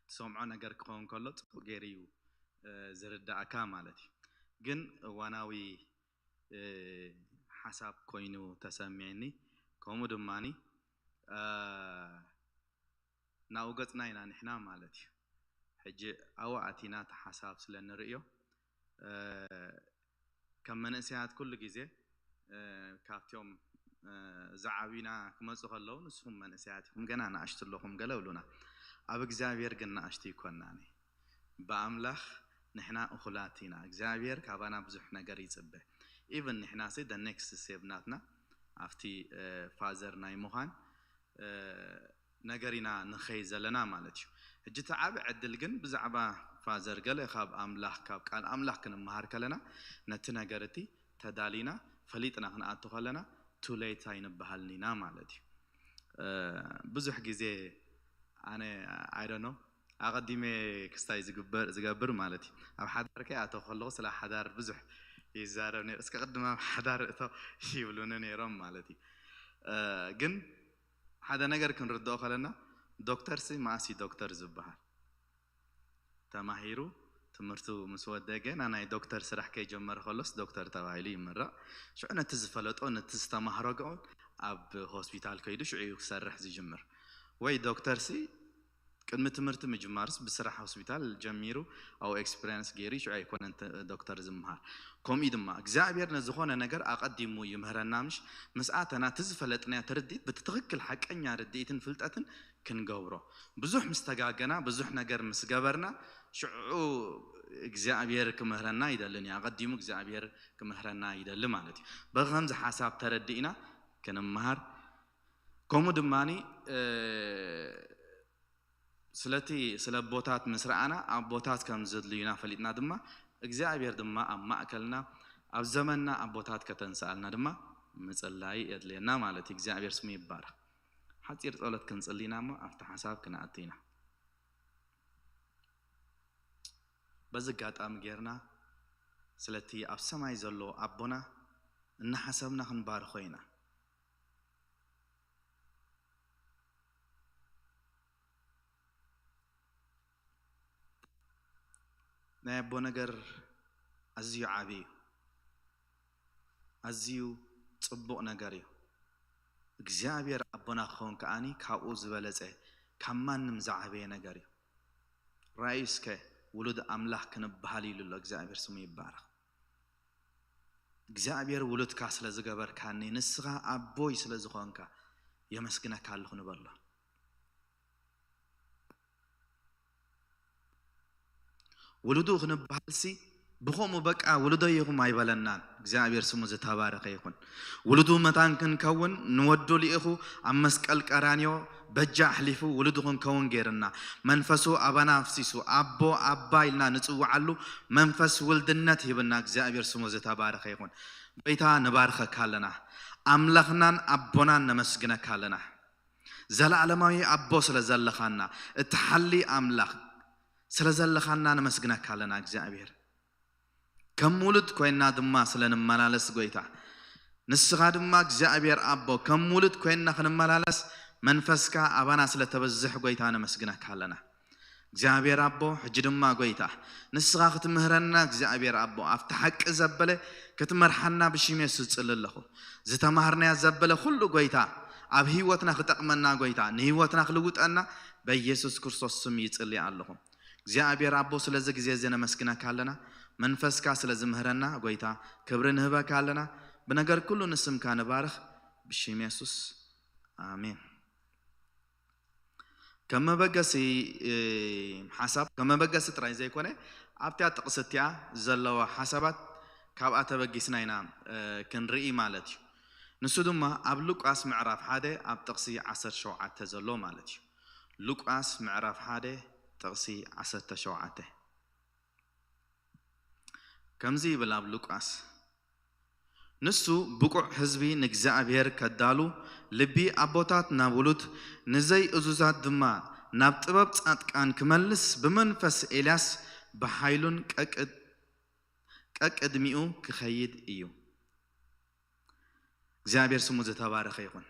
ትሰምዖ ነገር ክኸውን ከሎ ጽቡቕ ገይሩ እዩ፣ እ፣ ዝርዳእካ ማለት እዩ። ግን እዋናዊ፣ እ፣ ሓሳብ ኮይኑ ተሰሚዕኒ። ከምኡ ድማኒ፣ እ፣ ናብኡ ገጽና ኢና ንሕና ማለት እዩ። ሕጂ ኣብኡ ኣቲና እቲ ሓሳብ ስለ ንርእዮ፣ እ፣ ከም መንእሰያት ኩሉ ግዜ፣ እ፣ ካብቶም፣ እ፣ ዝዓብዩና ክመጹ ከለዉ፣ "ንስኹም መንእሰያት ኢኹም፣ ገና ንኣሽቱ ኣለኹም" ገለ ይብሉና። ኣብ እግዚኣብሔር ግን ንኣሽቱ ይኮናኒ። ብኣምላኽ ንሕና እኹላት ኢና። እግዚኣብሔር ካባና ብዙሕ ነገር ይጽበ። ኢቭን ንሕናሲ the next step ናትና ኣብቲ፣ እ፣ ፋዘር ናይ ምዃን፣ እ፣ ነገር ኢና ንኸይድ ዘለና ማለት እዩ። ሕጂ እቲ ዓቢ ዕድል ግን ብዛዕባ ፋዘር ገለ ካብ ኣምላኽ፣ ካብ ቃል ኣምላኽ ክንመሃር ከለና፣ ነቲ ነገር እቲ ተዳሊና ፈሊጥና ክንኣቱ ከለና too late ኣይንበሃልን ኢና ማለት እዩ። እ፣ ብዙሕ ግዜ ኣነ፣ I don't know፣ ኣቐዲመ ክስታይ ዝግበር፣ ዝገብር ማለት እዩ። ኣብ ሓዳር ከይኣተው ከለኹ ስለ ሓዳር ብዙሕ ይዛረብ ነይሩ። "እስከ ቅድም ኣብ ሓዳር እቶ" ይብሉኒ ነይሮም ማለት እዩ። እ፣ ግን ሓደ ነገር ክንርድኦ ከለና፣ ዶክተርሲ መኣስ እዩ ዶክተር ዝበሃል? ተማሂሩ ትምህርቱ ምስ ወደአ፣ ገና ናይ ዶክተር ስራሕ ከይጀመረ ከሎስ ዶክተር ተባሂሉ ይምረቕ። ሽዑ ነቲ ዝፈለጦ፣ ነቲ ዝተማህሮ ገውን ኣብ ሆስፒታል ከይዱ ሽዑ እዩ ክሰርሕ ዝጅምር። ወይ ዶክተርሲ ቅድሚ ትምህርቲ ምጅማሩስ ብስራሕ ሆስፒታል ጀሚሩ ኣብኡ ኤክስፒሪየንስ ገይሩ ሽዑ ኣይኮነን ተ-፣ ዶክተር ዝምሃር። ከምኡ ድማ እግዚኣብሔር ነዝኾነ ነገር ኣቐዲሙ ይምህረና ምሽ? ምስ ኣተና እቲ ዝፈለጥናዮ ትርድኢት ብቲ ትኽክል ሓቀኛ ርድኢትን ፍልጠትን ክንገብሮ። ብዙሕ ምስ ተጋገና፣ ብዙሕ ነገር ምስ ገበርና፣ ሽዑ እግዚኣብሔር ክምህረና ይደልን እዩ። ኣቐዲሙ እግዚኣብሔር ክምህረና ይደሊ ማለት እዩ። ብኸምዚ ሓሳብ ተረዲእና ክንምሃር፣ ከምኡ ድማኒ፣ እ፣ ስለቲ፣ ስለ ኣቦታት ምስ ረኣና፣ ኣቦታት ከም ዘድልዩና ፈሊጥና ድማ፣ እግዚኣብሔር ድማ ኣብ ማእከልና፣ ኣብ ዘመንና ኣቦታት ከተንስኣልና ድማ ምጽላይ የድልየና ማለት እዩ። እግዚኣብሔር ስሙ ይባረኽ። ሓጺር ጸሎት ክንጽሊ ኢና እሞ፣ ኣብቲ ሓሳብ ክንኣቱ ኢና። በዚ ኣጋጣሚ ጌርና፣ ስለቲ ኣብ ሰማይ ዘሎ ኣቦና እናሓሰብና ክንባርኾ ኢና። ናይ ኣቦ ነገር ኣዝዩ ዓቢ እዩ። ኣዝዩ ጽቡቕ ነገር እዩ። እግዚኣብሔር ኣቦና ክኸውን ከኣኒ ካብኡ ዝበለጸ፣ ካብ ማንም ዝዓበየ ነገር እዩ። ራእዩ እስከ ውሉድ ኣምላኽ ክንበሃል ኢሉ ኣሎ። እግዚኣብሔር ስሙ ይባረኽ። እግዚኣብሔር ውሉድካ ስለ ዝገበርካኒ፣ ንስኻ ኣቦይ ስለ ዝኾንካ የመስግነካ ኣለኹ ንበሎ። ውሉዱ ክንበሃልሲ ብኸምኡ በቃ ውሉዶ ኢኹም ኣይበለናን። እግዚኣብሔር ስሙ ዝተባረኸ ይኹን። ውሉዱ መታን ክንከውን ንወዱ ልኢኹ ኣብ መስቀል ቀራንዮ በጃ ኣሕሊፉ ውሉዱ ክንከውን ገይርና። መንፈሱ ኣባና ኣፍሲሱ ኣቦ ኣባ ኢልና ንጽውዓሉ መንፈስ ውልድነት ሂብና። እግዚኣብሔር ስሙ ዝተባረኸ ይኹን። ጎይታ ንባርከካ ኣለና። ኣምላኽናን ኣቦናን ነመስግነካ ኣለና። ዘለዓለማዊ ኣቦ ስለ ዘለኻና፣ እቲ ሓሊ ኣምላኽ ስለ ዘለኻና ነመስግነካ ኣለና እግዚኣብሔር። ከም ውሉድ ኮይንና ድማ ስለ ንመላለስ ጎይታ፣ ንስኻ ድማ እግዚኣብሔር ኣቦ ከም ውሉድ ኮይንና ክንመላለስ መንፈስካ ኣባና ስለ ተበዝሕ ጎይታ ነመስግነካ ኣለና። እግዚኣብሔር ኣቦ፣ ሕጂ ድማ ጎይታ ንስኻ ክትምህረና እግዚኣብሔር ኣቦ፣ ኣብቲ ሓቂ ዘበለ ክትመርሓና ብሽም የሱስ እጽሊ ኣለኹ። ዝተማሃርናዮ ዘበለ ኩሉ ጎይታ ኣብ ህይወትና ክጠቕመና ጎይታ ንህይወትና ክልውጠና በኢየሱስ ክርስቶስ ስም ይጽሊ ኣለኹ። እግዚኣብሔር ኣቦ ስለዚ ግዜ እዚ ነመስግነካ ኣለና። መንፈስካ ስለ ዝምህረና ጎይታ ክብሪ ንህበካ ኣለና። ብነገር ኩሉ ንስምካ ንባርኽ ብሽም የሱስ ኣሜን። ከም መበገሲ ሓሳብ ከም መበገሲ ጥራይ ዘይኮነ ኣብቲያ ጥቕሲ እቲኣ ዘለዋ ሓሳባት ካብኣ ተበጊስና ኢና ክንርኢ ማለት እዩ። ንሱ ድማ ኣብ ሉቃስ ምዕራፍ ሓደ ኣብ ጥቕሲ ዓሰርተ ሸውዓተ ዘሎ ማለት እዩ። ሉቃስ ምዕራፍ ሓደ ጥቕሲ ዓሰርተ ሸውዓተ ከምዚ ይብል ኣብ ሉቃስ፣ ንሱ ብቑዕ ህዝቢ ንእግዚኣብሔር ከዳሉ፣ ልቢ ኣቦታት ናብ ውሉድ፣ ንዘይእዙዛት ድማ ናብ ጥበብ ጻድቃን ክመልስ ብመንፈስ ኤልያስ ብሓይሉን ቀቅድሚኡ ክኸይድ እዩ። እግዚኣብሔር ስሙ ዝተባረኸ ይኹን።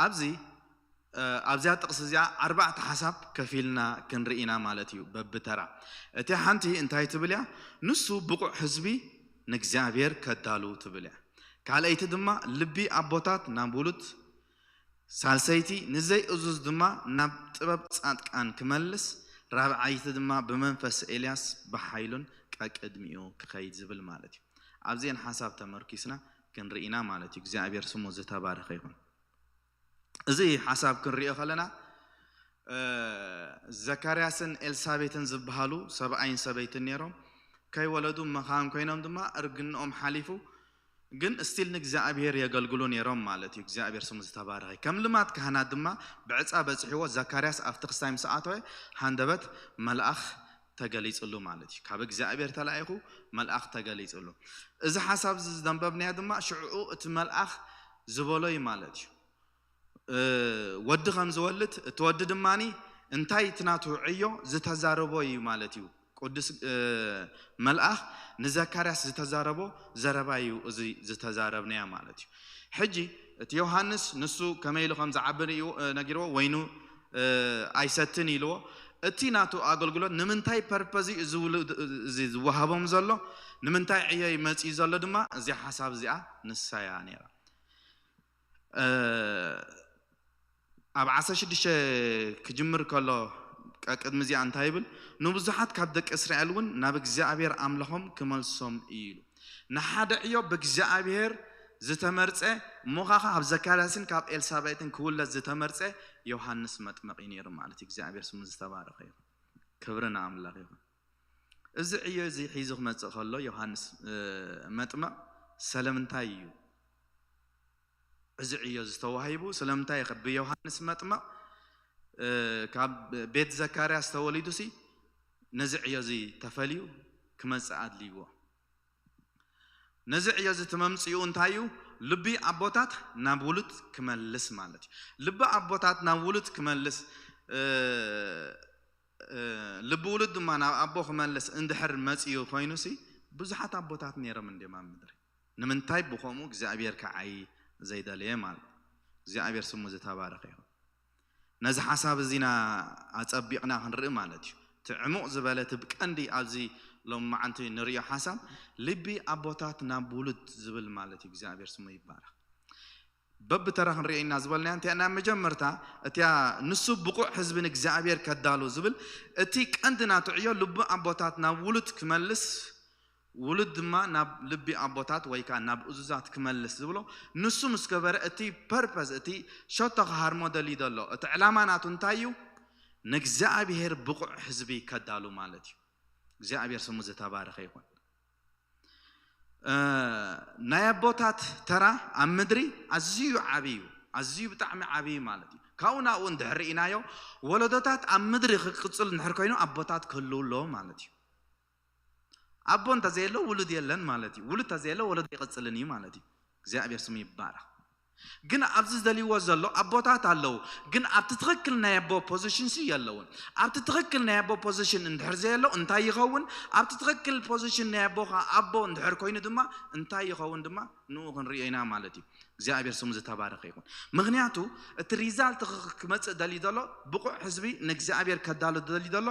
ኣብዚ ኣብዚኣ ጥቕሲ እዚኣ ኣርባዕተ ሓሳብ ከፊልና ክንርኢና ማለት እዩ በብተራ። እቲ ሓንቲ እንታይ ትብል እያ? ንሱ ብቑዕ ህዝቢ ንእግዚኣብሔር ከዳሉ ትብል እያ። ካልኣይቲ ድማ ልቢ ኣቦታት ናብ ውሉድ፣ ሳልሰይቲ ንዘይእዙዝ ድማ ናብ ጥበብ ጻድቃን ክመልስ፣ ራብዓይቲ ድማ ብመንፈስ ኤልያስ ብሓይሉን ቀቅድሚኡ ክኸይድ ዝብል ማለት እዩ። ኣብዚአን ሓሳብ ተመርኪስና ክንርኢና ማለት እዩ። እግዚኣብሔር ስሙ ዝተባረኸ ይኹን። እዚ ሓሳብ ክንሪኦ ከለና ዘካርያስን ኤልሳቤትን ዝበሃሉ ሰብኣይን ሰበይትን ነይሮም። ከይወለዱ መኻን ኮይኖም ድማ እርግንኦም ሓሊፉ፣ ግን ስቲል ንእግዚኣብሔር የገልግሉ ነይሮም ማለት እዩ። እግዚኣብሔር ስሙ ዝተባረኸ። ከም ልማድ ካህናት ድማ ብዕፃ በፅሕዎ ዘካርያስ ኣብቲ ክስታይ ምስ ኣተወ ሃንደበት መልኣኽ ተገሊፅሉ ማለት እዩ። ካብ እግዚኣብሔር ተላኢኹ መልኣኽ ተገሊፅሉ። እዚ ሓሳብ እዚ ዝደንበብናዮ ድማ ሽዕኡ እቲ መልኣኽ ዝበሎ እዩ ማለት እዩ። ወዲ ከም ዝወልድ እቲ ወዲ ድማ እንታይ እቲ ናቱ ዕዮ ዝተዛረቦ እዩ ማለት እዩ። ቅዱስ መልኣኽ ንዘካርያስ ዝተዛረቦ ዘረባ እዩ እዚ ዝተዛረብናዮ ማለት እዩ። ሕጂ እቲ ዮሃንስ ንሱ ከመይ ኢሉ ከም ዝዓቢ ነጊርዎ፣ ወይኑ ኣይሰትን ኢልዎ። እቲ ናቱ ኣገልግሎት ንምንታይ ፐርፐዝ እዩ እዚ ዝወሃቦም ዘሎ፣ ንምንታይ ዕዮ እዩ መፅኡ ዘሎ ድማ እዚኣ ሓሳብ እዚኣ ንሳያ ነይራ። ኣብ ዓሰርተ ሽዱሽተ ክጅምር ከሎ ቅድሚ እዚኣ እንታይ ይብል? ንብዙሓት ካብ ደቂ እስራኤል እውን ናብ እግዚኣብሔር ኣምላኾም ክመልሶም እዩ ኢሉ። ንሓደ ዕዮ ብእግዚኣብሔር ዝተመርፀ እሞ ኻኻ ካብ ዘካርያስን ካብ ኤልሳቤጥን ክውለድ ዝተመርፀ ዮሃንስ መጥመቕ እዩ ነይሩ ማለት እዩ። እግዚኣብሔር ስሙ ዝተባረኸ ይኹን። ክብሪ ንኣምላኽ ይኹን። እዚ ዕዮ እዚ ሒዙ ክመፅእ ከሎ ዮሃንስ መጥመቕ ስለምንታይ እዩ እዚ ዕዮ እዚ ተዋሂቡ? ስለምንታይ ብዮሃንስ መጥመቕ ካብ ቤት ዘካርያስ ተወሊዱ ሲ ነዚ ዕዮ እዚ ተፈልዩ ክመፅእ ኣድልይዎ? ነዚ ዕዮ እዚ ትመምፅኡ እንታይ እዩ? ልቢ ኣቦታት ናብ ውሉድ ክመልስ ማለት እዩ። ልቢ ኣቦታት ናብ ውሉድ ክመልስ ልቢ ውሉድ ድማ ናብ ኣቦ ክመልስ እንድሕር መፅኡ ኮይኑ ሲ ብዙሓት ኣቦታት ነይሮም እንዲም ኣብ ምድሪ። ንምንታይ ብኸምኡ እግዚኣብሔር ክዓይ ዘይደለየ ማለት? እግዚኣብሔር ስሙ ዝተባረኸ ይኹን። ነዚ ሓሳብ እዚና ኣጸቢቕና ክንርኢ ማለት እዩ። እቲ ዕሙቕ ዝበለ እቲ ብቀንዲ ኣብዚ ሎም መዓንቲ ንሪኦ ሓሳብ ልቢ ኣቦታት ናብ ውሉድ ዝብል ማለት እዩ። እግዚኣብሔር ስሙ ይባረኽ። በብተራ ክንሪኦ ኢና ዝበልና እንተ ናብ መጀመርታ እቲያ ንሱ ብቑዕ ህዝቢ ንእግዚኣብሔር ከዳሉ ዝብል እቲ ቀንዲ ናቱ ዕዮ ልቢ ኣቦታት ናብ ውሉድ ክመልስ ውሉድ ድማ ናብ ልቢ ኣቦታት ወይ ከዓ ናብ እዙዛት ክመልስ ዝብሎ ንሱ ምስ ገበረ እቲ ፐርፐስ እቲ ሸቶ ክሃርሞ ደልዩ ዘሎ እቲ ዕላማ ናቱ እንታይ እዩ? ንእግዚኣብሔር ብቑዕ ህዝቢ ከዳሉ ማለት እዩ። እግዚኣብሔር ስሙ ዝተባረኸ ይኹን። ናይ ኣቦታት ተራ ኣብ ምድሪ ኣዝዩ ዓብዪ እዩ። ኣዝዩ ብጣዕሚ ዓብዪ ማለት እዩ። ካብኡ ናብኡ እንድሕር ርኢናዮ ወለዶታት ኣብ ምድሪ ክቅፅል እንድሕር ኮይኑ ኣቦታት ክህልው ኣለዎ ማለት እዩ። ኣቦ እንተዘየሎ ውሉድ የለን ማለት እዩ። ውሉድ እንተዘየሎ ወለዶ ይቅፅልን እዩ ማለት እዩ። እግዚኣብሔር ስሙ ይባረኽ። ግን ኣብዚ ዝደልይዎ ዘሎ ኣቦታት ኣለዉ፣ ግን ኣብቲ ትኽክል ናይ ኣቦ ፖዚሽን ሲ የለውን። ኣብቲ ትኽክል ናይ ኣቦ ፖዚሽን እንድሕር ዘየሎ እንታይ ይኸውን? ኣብቲ ትኽክል ፖዚሽን ናይ ኣቦኻ ኣቦ እንድሕር ኮይኑ ድማ እንታይ ይኸውን ድማ ንኡ ክንሪኦ ኢና ማለት እዩ። እግዚኣብሔር ስሙ ዝተባረኸ ይኹን። ምክንያቱ እቲ ሪዛልት ክመፅእ ደልዩ ዘሎ ብቑዕ ህዝቢ ንእግዚኣብሔር ከዳሉ ደልዩ ዘሎ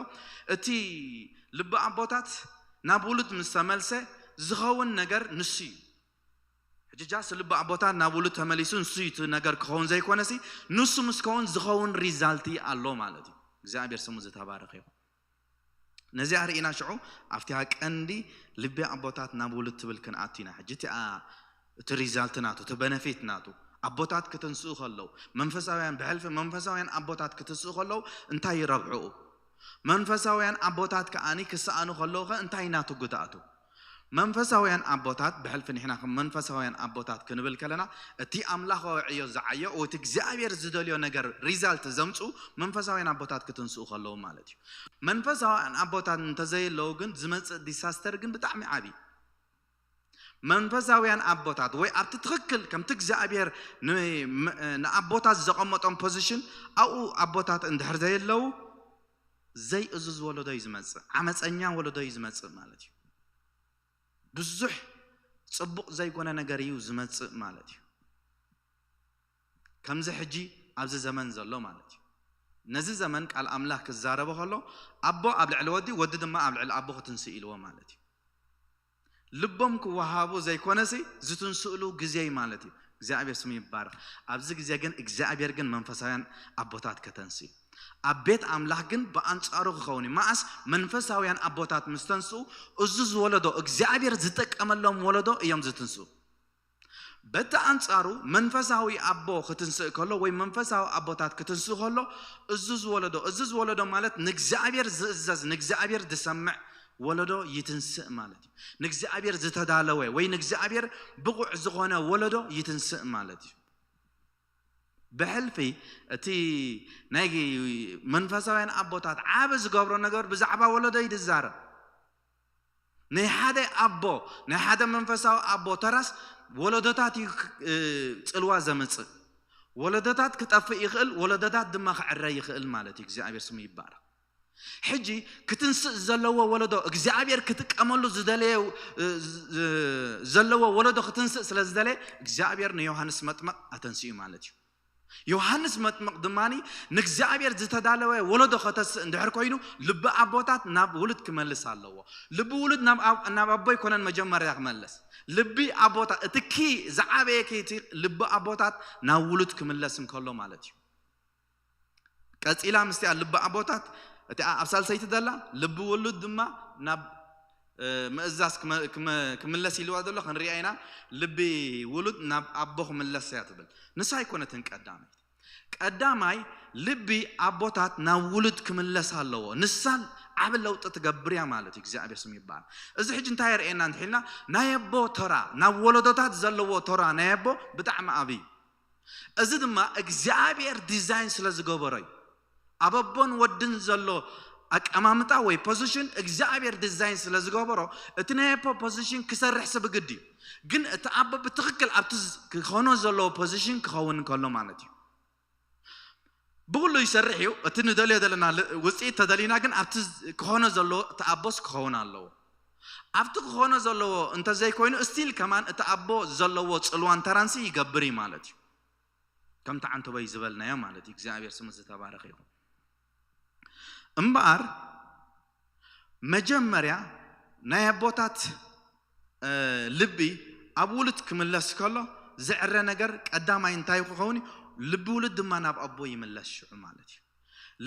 እቲ ልቢ ኣቦታት ናብ ውሉድ ምስ ተመልሰ ዝኸውን ነገር ንሱ እዩ። ሕጂ ጃስ ልቢ ኣቦታት ናብ ውሉድ ተመሊሱ ንሱ እዩ እቲ ነገር ክኸውን ዘይኮነሲ ንሱ ምስ ከውን ዝኸውን ሪዛልቲ ኣሎ ማለት እዩ። እግዚኣብሔር ስሙ ዝተባረኸ ይኹን። ነዚኣ ርኢና ሽዑ ኣብቲኣ ቀንዲ ልቢ ኣቦታት ናብ ውሉድ ትብል ክንኣቱ ኢና። ሕጂ እቲኣ እቲ ሪዛልት ናቱ፣ እቲ በነፊት ናቱ፣ ኣቦታት ክትንስኡ ከለዉ፣ መንፈሳውያን ብሕልፊ መንፈሳውያን ኣቦታት ክትስኡ ከለዉ እንታይ ይረብሕኡ? መንፈሳውያን ኣቦታት ከኣኒ ክሰኣኑ ከለዉ ከ እንታይ ናቱ ጉድኣቱ? መንፈሳውያን ኣቦታት ብሕልፊ ንሕና ከም መንፈሳውያን ኣቦታት ክንብል ከለና እቲ ኣምላኻዊ ዕዮ ዝዓዮ ወይ እቲ እግዚኣብሔር ዝደልዮ ነገር ሪዛልት ዘምፁ መንፈሳውያን ኣቦታት ክትንስኡ ከለዉ ማለት እዩ። መንፈሳውያን ኣቦታት እንተዘየለዉ ግን ዝመፅእ ዲሳስተር ግን ብጣዕሚ ዓብዪ። መንፈሳውያን ኣቦታት ወይ ኣብቲ ትኽክል ከምቲ እግዚኣብሔር ን- ም- ንኣቦታት ዘቐመጦም ፖዚሽን ኣብኡ ኣቦታት እንድሕር ዘየለዉ ዘይእዙዝ ወለዶ እዩ ዝመፅእ፣ ዓመፀኛ ወለዶ እዩ ዝመፅእ ማለት እዩ። ብዙሕ ፅቡቕ ዘይኮነ ነገር እዩ ዝመፅእ ማለት እዩ። ከምዚ ሕጂ ኣብዚ ዘመን ዘሎ ማለት እዩ። ነዚ ዘመን ቃል ኣምላኽ ክዛረቦ ከሎ ኣቦ ኣብ ልዕሊ ወዲ፣ ወዲ ድማ ኣብ ልዕሊ ኣቦ ክትንስእ ኢልዎ ማለት እዩ። ልቦም ክወሃቡ ዘይኮነሲ ዝትንስእሉ ግዜ እዩ ማለት እዩ። እግዚኣብሔር ስሙ ይባረኽ። ኣብዚ ግዜ ግን እግዚኣብሔር ግን መንፈሳውያን ኣቦታት ከተንስእ እዩ። ኣብ ቤት ኣምላኽ ግን ብኣንጻሩ ክኸውን እዩ። መዓስ መንፈሳውያን ኣቦታት ምስ ተንስኡ፣ እዙዝ ወለዶ እግዚኣብሔር ዝጥቀመሎም ወለዶ እዮም ዝትንስኡ። በቲ ኣንጻሩ መንፈሳዊ ኣቦ ክትንስእ ከሎ ወይ መንፈሳዊ ኣቦታት ክትንስእ ከሎ እዙዝ ወለዶ፣ እዙዝ ወለዶ ማለት ንእግዚኣብሔር ዝእዘዝ ንእግዚኣብሔር ዝሰምዕ ወለዶ ይትንስእ ማለት እዩ። ንእግዚኣብሔር ዝተዳለወ ወይ ንእግዚኣብሔር ብቑዕ ዝኾነ ወለዶ ይትንስእ ማለት እዩ። ብሕልፊ እቲ ናይ መንፈሳውያን ኣቦታት ዓቢ ዝገብሮ ነገር ብዛዕባ ወለዶ እዩ ዝዛረብ። ናይ ሓደ ኣቦ ናይ ሓደ መንፈሳዊ ኣቦ ተራስ ወለዶታት እዩ ጽልዋ ዘምጽእ። ወለዶታት ክጠፍእ ይኽእል፣ ወለዶታት ድማ ክዕረ ይኽእል ማለት እዩ። እግዚኣብሔር ስሙ ይባረክ። ሕጂ ክትንስእ ዘለዎ ወለዶ እግዚኣብሔር ክጥቀመሉ ዝደለየ ዘለዎ ወለዶ ክትንስእ ስለ ዝደለየ እግዚኣብሔር ንዮሃንስ መጥመቕ ኣተንስኡ ማለት እዩ። ዮሃንስ መጥምቕ ድማ ንእግዚኣብሔር ዝተዳለወ ወለዶ ከተስእ እንድሕር ኮይኑ ልቢ ኣቦታት ናብ ውሉድ ክመልስ ኣለዎ። ልቢ ውሉድ ናብ ኣቦ ኣይኮነን መጀመርያ ክመለስ። ልቢ ኣቦታት እቲ ኪ ዝዓበየ ኪ እቲ ልቢ ኣቦታት ናብ ውሉድ ክምለስ እንከሎ ማለት እዩ። ቀጺላ ምስቲኣ ልቢ ኣቦታት እቲኣ ኣብ ሳልሰይቲ ዘላ ልቢ ውሉድ ድማ ናብ ምእዛዝ ክምለስ ኢልዋ ዘሎ ክንሪኣ ኢና። ልቢ ውሉድ ናብ ኣቦ ክምለስ እያ ትብል። ንሳ ኣይኮነትን ቀዳመይቲ። ቀዳማይ ልቢ ኣቦታት ናብ ውሉድ ክምለስ ኣለዎ። ንሳን ዓቢ ለውጢ ትገብር እያ ማለት እዩ። እግዚኣብሔር ስም ይበሃል። እዚ ሕጂ እንታይ የርእየና እንተሒልና ናይ ኣቦ ተራ ናብ ወለዶታት ዘለዎ ተራ ናይ ኣቦ ብጣዕሚ ዓቢ እዩ። እዚ ድማ እግዚኣብሔር ዲዛይን ስለ ዝገበሮ እዩ። ኣብ ኣቦን ወድን ዘሎ ኣቀማምጣ ወይ ፖዚሽን እግዚኣብሔር ዲዛይን ስለ ዝገበሮ እቲ ናይ ኣቦ ፖዚሽን ክሰርሕ ስብግድ እዩ። ግን እቲ ኣቦ ብትኽክል ኣብቲ ክኾኖ ዘለዎ ፖዚሽን ክኸውን ከሎ ማለት እዩ። ብኩሉ ይሰርሕ እዩ። እቲ ንደልዮ ዘለና ውፅኢት ተደሊና ግን ኣብቲ ክኾኖ ዘለዎ እቲ ኣቦስ ክኸውን ኣለዎ። ኣብቲ ክኾኖ ዘለዎ እንተዘይኮይኑ ስቲል ከማን እቲ ኣቦ ዘለዎ ፅልዋን ተራንሲ ይገብር እዩ ማለት እዩ። ከምቲ ዓንተቦይ ዝበልናዮ ማለት እዩ። እግዚኣብሔር ስሙ ዝተባረኸ ይኹን። እምበኣር መጀመርያ ናይ ኣቦታት ልቢ ኣብ ውሉድ ክምለስ ከሎ ዝዕረ ነገር ቀዳማይ እንታይ ክኸውን እዩ? ልቢ ውሉድ ድማ ናብ ኣቦ ይምለስ ሽዑ ማለት እዩ።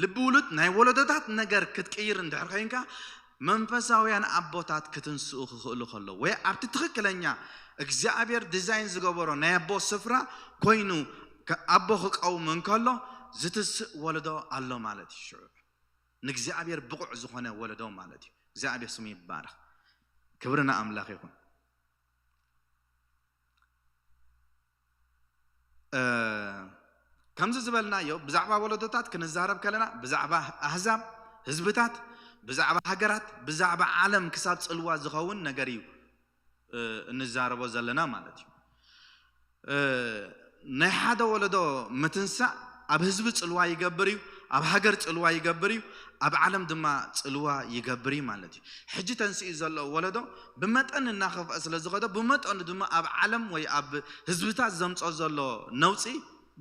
ልቢ ውሉድ ናይ ወለዶታት ነገር ክትቅይር እንድሕር ኮይንካ መንፈሳውያን ኣቦታት ክትንስኡ ክኽእሉ ከለዉ ወይ ኣብቲ ትኽክለኛ እግዚኣብሔር ዲዛይን ዝገበሮ ናይ ኣቦ ስፍራ ኮይኑ ኣቦ ክቀውም እንከሎ ዝትስእ ወለዶ ኣሎ ማለት እዩ። ሽዑ ንእግዚኣብሔር ብቑዕ ዝኾነ ወለዶ ማለት እዩ። እግዚኣብሔር ስሙ ይባረኽ። ክብሪ ንኣምላኽ ይኹን። ከምዚ ዝበልናዮ ብዛዕባ ወለዶታት ክንዛረብ ከለና ብዛዕባ ኣህዛብ፣ ህዝብታት፣ ብዛዕባ ሃገራት፣ ብዛዕባ ዓለም ክሳብ ጽልዋ ዝኸውን ነገር እዩ እንዛረቦ ዘለና ማለት እዩ። ናይ ሓደ ወለዶ ምትንሳእ ኣብ ህዝቢ ጽልዋ ይገብር እዩ፣ ኣብ ሃገር ጽልዋ ይገብር እዩ፣ ኣብ ዓለም ድማ ጽልዋ ይገብር እዩ ማለት እዩ። ሕጂ ተንስኡ ዘሎ ወለዶ ብመጠን እናኸፍአ ስለ ዝኸዶ ብመጠኑ ድማ ኣብ ዓለም ወይ ኣብ ህዝብታት ዘምጾ ዘሎ ነውጺ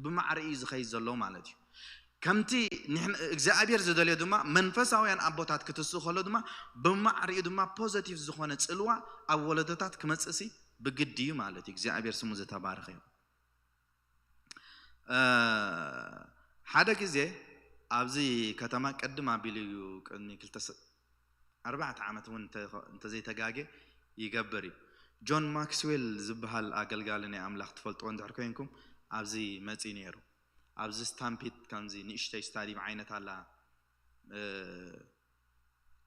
ብማዕረ እዩ ዝኸይድ ዘሎ ማለት እዩ። ከምቲ እግዚኣብሔር ዝደልዮ ድማ መንፈሳውያን ኣቦታት ክትስኡ ከሎ ድማ ብማዕሪኡ ድማ ፖዘቲቭ ዝኾነ ጽልዋ ኣብ ወለዶታት ክመጽእሲ ብግዲ እዩ ማለት እዩ። እግዚኣብሔር ስሙ ዝተባረኸ እዩ። ሓደ ግዜ ኣብዚ ከተማ ቅድም ኣቢሉ እዩ ቅድሚ ክልተ ኣርባዕተ ዓመት እውን እንተ- እንተዘይተጋጌ ይገብር እዩ። ጆን ማክስዌል ዝበሃል ኣገልጋሊ ናይ ኣምላኽ ትፈልጥዎ እንድሕር ኮይንኩም ኣብዚ መጺኡ ነይሩ። ኣብዚ ስታምፒድ ከምዚ ንእሽተይ ስታዲም ዓይነት ኣላ፣ እ፣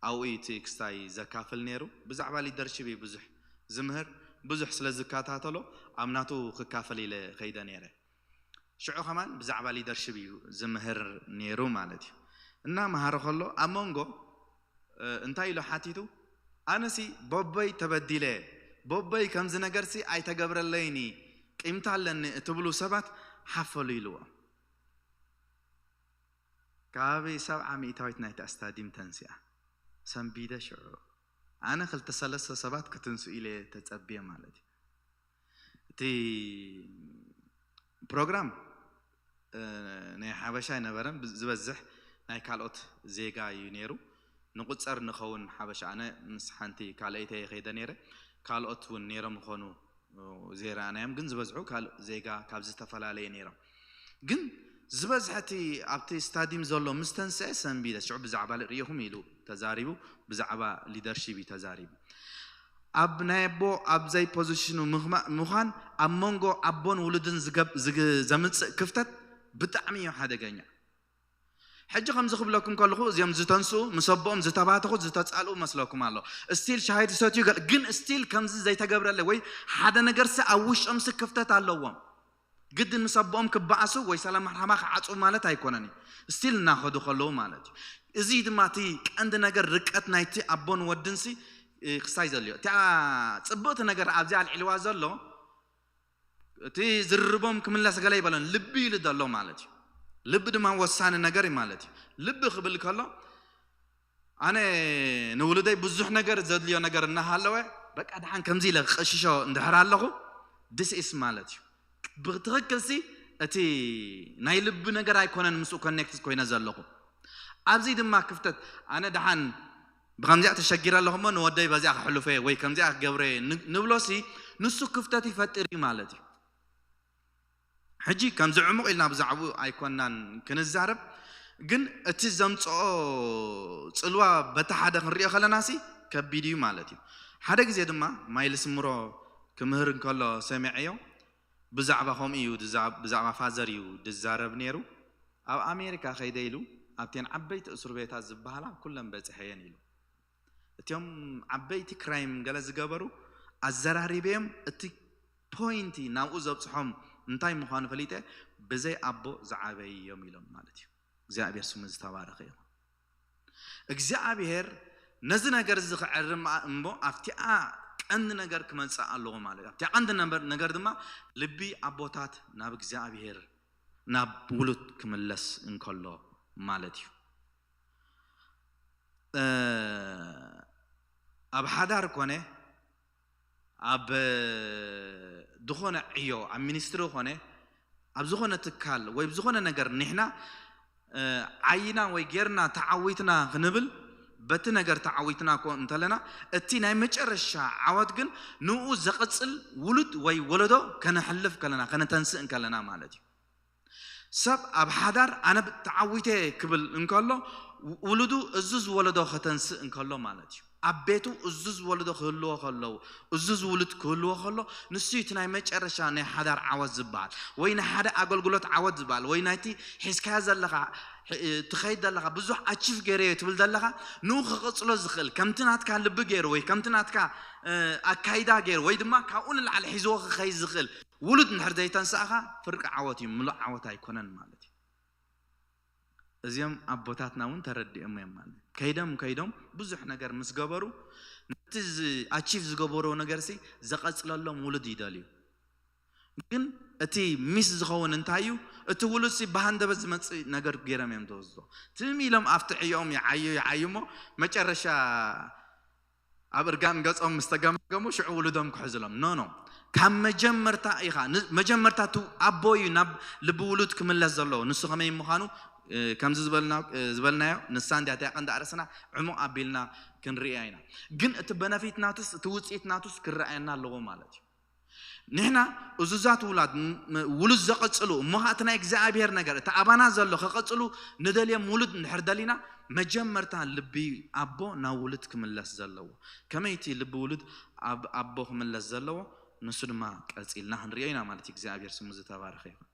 ኣብኡ እዩ እቲ ክስታይ ዘካፍል ነይሩ። ብዛዕባ ሊደርሺፕ እዩ ብዙሕ ዝምህር። ብዙሕ ስለ ዝከታተሎ ኣብ ናቱ ክካፈል ኢለ ከይደ ነይረ። ሽዑ ከማን ብዛዕባ ሊደርሺፕ እዩ ዝምህር ነይሩ ማለት እዩ። እና መሃረ ከሎ ኣብ መንጎ፣ እ፣ እንታይ ኢሉ ሓቲቱ? ኣነሲ ቦቦይ ተበዲለ፣ ቦቦይ ከምዚ ነገርሲ ኣይተገብረለይኒ፣ ቂምታ ኣለኒ እትብሉ ሰባት ሓፈሉ ኢልዎ። ከባቢ ሰብዓ ሚእታዊት ናይቲ ስታዲም ተንሲኣ። ሰንቢደ ሽዑ። ኣነ ክልተ ሰለስተ ሰባት ክትንሱ ኢለ ተጸብየ ማለት እዩ። እቲ ፕሮግራም፣ እ፣ ናይ ሓበሻ ኣይነበረን፣ ብ- ዝበዝሕ ናይ ካልኦት ዜጋ እዩ ነይሩ። ንቁጸር ንኸውን ሓበሻ፣ ኣነ ምስ ሓንቲ ካልኣይተይ ከይደ ነይረ፣ ካልኦት እውን ነይሮም ይኾኑ፣ እ፣ ዘይረኣናዮም፣ ግን ዝበዝሑ ካልእ ዜጋ ካብ ዝተፈላለየ ነይሮም። ግን ዝበዝሐ እቲ ኣብቲ ስታዲም ዘሎ ምስ ተንስአ ሰንቢደ፣ ሽዑ ብዛዕባ ርኢኹም ኢሉ ተዛሪቡ፣ ብዛዕባ ሊደርሺፕ እዩ ተዛሪቡ። ኣብ ናይ ኣቦ ኣብ ዘይ ፖዚሽኑ ምኽማ- ምዃን ኣብ መንጎ ኣቦን ውሉድን ዝገብ- ዝግ- ዘምጽእ ክፍተት ብጣዕሚ እዩ ሓደገኛ። ሕጂ ከምዚ ክብለኩም ከለኹ እዚኦም ዝተንስኡ ምስ ኣቦኦም ዝተባተኹ ዝተጻልኡ መስለኩም ኣሎ። ስቲል ሻሂ ዝሰትዩ ገለ ግን ስቲል ከምዚ ዘይተገብረለ ወይ ሓደ ነገርሲ ኣብ ውሽጦምሲ ክፍተት ኣለዎም። ግድን ምስ ኣቦኦም ክበኣሱ ወይ ሰላም መርሓባ ክዓጽዉ ማለት ኣይኮነን እዩ። ስቲል እናኸዱ ከለዉ ማለት እዩ። እዚ ድማ እቲ ቀንዲ ነገር ርቀት ናይቲ ኣቦን ወድንሲ፣ እ፣ ክስታይ ዘልዮ። እቲኣ ጽብቕቲ ነገር ኣብዚ ኣልዒልዋ ዘሎ እቲ ዝርርቦም ክምለስ ገለ ይበለን ልቢ ኢሉ ዘሎ ማለት እዩ። ልቢ ድማ ወሳኒ ነገር እዩ ማለት እዩ። ልቢ ክብል ከሎ ኣነ ንውሉደይ ብዙሕ ነገር ዘድልዮ ነገር እናሃለወ በቃ ደሓን ከምዚ ኢለ ክቐሽሾ እንድሕር ኣለኹ ድስኢስ ማለት እዩ። ብትኽክልሲ እቲ ናይ ልቢ ነገር ኣይኮነን ምስኡ ኮኔክት ኮይነ ዘለኹ። ኣብዚ ድማ ክፍተት ኣነ ደሓን ብከምዚኣ ተሸጊረ ኣለኹ እሞ ንወደይ በዚኣ ክሕልፎ እየ ወይ ከምዚኣ ክገብሮ እየ ን- ንብሎሲ ንሱ ክፍተት ይፈጥር እዩ ማለት እዩ። ሕጂ ከምዚ ዕሙቕ ኢልና ብዛዕባኡ ኣይኮናን ክንዛረብ፣ ግን እቲ ዘምጽኦ ጽልዋ በቲ ሓደ ክንሪኦ ከለናሲ ከቢድ እዩ ማለት እዩ። ሓደ ግዜ ድማ ማይልስ ምሮ ክምህር እንከሎ ሰሚዐዮ። ብዛዕባ ከምኡ እዩ ድዛ- ብዛዕባ ፋዘር እዩ ድዛረብ ነይሩ። ኣብ ኣሜሪካ ከይደ ኢሉ ኣብተን ዓበይቲ እስር ቤታት ዝበሃላ ኩለን በጽሐየን ኢሉ። እቲኦም ዓበይቲ ክራይም ገለ ዝገበሩ ኣዘራሪበዮም እቲ ፖይንቲ ናብኡ ዘብፅሖም እንታይ ምዃኑ ፈሊጠ ብዘይ ኣቦ ዝዓበዩ እዮም ኢሎም ማለት እዩ። እግዚኣብሔር ስሙ ዝተባረኸ ይኹን። እግዚኣብሔር ነዚ ነገር እዚ ክዕርም እሞ ኣብቲኣ ቀንዲ ነገር ክመፅእ ኣለዎ ማለት እዩ። ኣብቲኣ ቀንዲ ነበር- ነገር ድማ ልቢ ኣቦታት ናብ እግዚኣብሔር ናብ ውሉድ ክምለስ እንከሎ ማለት እዩ። እ፣ ኣብ ሓዳር ኮነ ኣብ ዝኾነ ዕዮ ኣብ ሚኒስትሪ ኮነ ኣብ ዝኾነ ትካል ወይ ዝኾነ ነገር ንሕና ዓይና ወይ ጌርና ተዓዊትና ክንብል በቲ ነገር ተዓዊትና ኮ እንተለና እቲ ናይ መጨረሻ ዓወት ግን ንኡ ዘቐፅል ውሉድ ወይ ወለዶ ከነሕልፍ ከለና ከነተንስእ እንከለና ማለት እዩ። ሰብ ኣብ ሓዳር ኣነ ተዓዊተ ክብል እንከሎ ውሉዱ እዙዝ ወለዶ ከተንስእ እንከሎ ማለት እዩ። ኣብ ቤቱ እዙዝ ወለዶ ክህልዎ ከለዉ እዙዝ ውሉድ ክህልዎ ከሎ ንሱ እቲ ናይ መጨረሻ ናይ ሓዳር ዓወት ዝበሃል ወይ ናይ ሓደ ኣገልግሎት ዓወት ዝበሃል ወይ ናይቲ ሒዝካዮ ዘለኻ ትኸይድ ዘለኻ ብዙሕ ኣቺቭ ገይረዮ ትብል ዘለኻ ንኡ ክቕፅሎ ዝኽእል ከምቲ ናትካ ልቢ ገይሩ ወይ ከምቲ ናትካ ኣካይዳ ገይሩ ወይ ድማ ካብኡ ንላዕሊ ሒዝዎ ክኸይድ ዝኽእል ውሉድ እንድሕር ዘይተንሳእኻ ፍርቂ ዓወት እዩ፣ ምሉእ ዓወት ኣይኮነን ማለት እዩ። እዚኦም ኣቦታትና እውን ተረዲኦም እዮም ማለት እዩ። ከይዶም ከይዶም ብዙሕ ነገር ምስ ገበሩ ነቲ ኣቺቭ ዝገበርዎ ነገርሲ ዘቐፅለሎም ውሉድ ይደልዩ። ግን እቲ ሚስ ዝኸውን እንታይ እዩ? እቲ ውሉድሲ ብሃንደበት ዝመፅእ ነገር ገይሮም እዮም ዝወስዶ። ትም ኢሎም ኣብቲ ዕዮኦም ይዓዩ ይዓዩ እሞ መጨረሻ ኣብ እርጋን ገጾም ምስ ተገምገሙ ሽዑ ውሉዶም ክሕዝሎም ኖ ኖ ካብ መጀመርታ ኢኻ ን- መጀመርታ እቲ ኣቦ እዩ ናብ ልቢ ውሉድ ክምለስ ዘለዎ ንሱ ከመይ ምዃኑ እ፣ ከምዚ ዝበልና እ፣ ዝበልናዮ ንሳ እንዲያ እቲያ ቀንዲ ኣርእስና ዕሙቕ ኣቢልና ክንርእያ ኢና። ግን እቲ በነፊት ናቱስ እቲ ውፅኢት ናቱስ ክረኣየና ኣለዎ ማለት እዩ። ንሕና እዙዛት ውላድ ም- ም- ውሉድ ዘቐፅሉ እሞ ኸዓ እቲ ናይ እግዚኣብሔር ነገር እቲ ኣባና ዘሎ ከቐፅሉ ንደልዮም ውሉድ እንድሕር ደሊና መጀመርታ ልቢ ኣቦ ናብ ውሉድ ክምለስ ዘለዎ። ከመይ እቲ ልቢ ውሉድ ኣብ ኣቦ ክምለስ ዘለዎ፣ ንሱ ድማ ቀጺልና ክንሪኦ ኢና ማለት እዩ። እግዚኣብሔር ስሙ ዝተባረኸ ይኹን።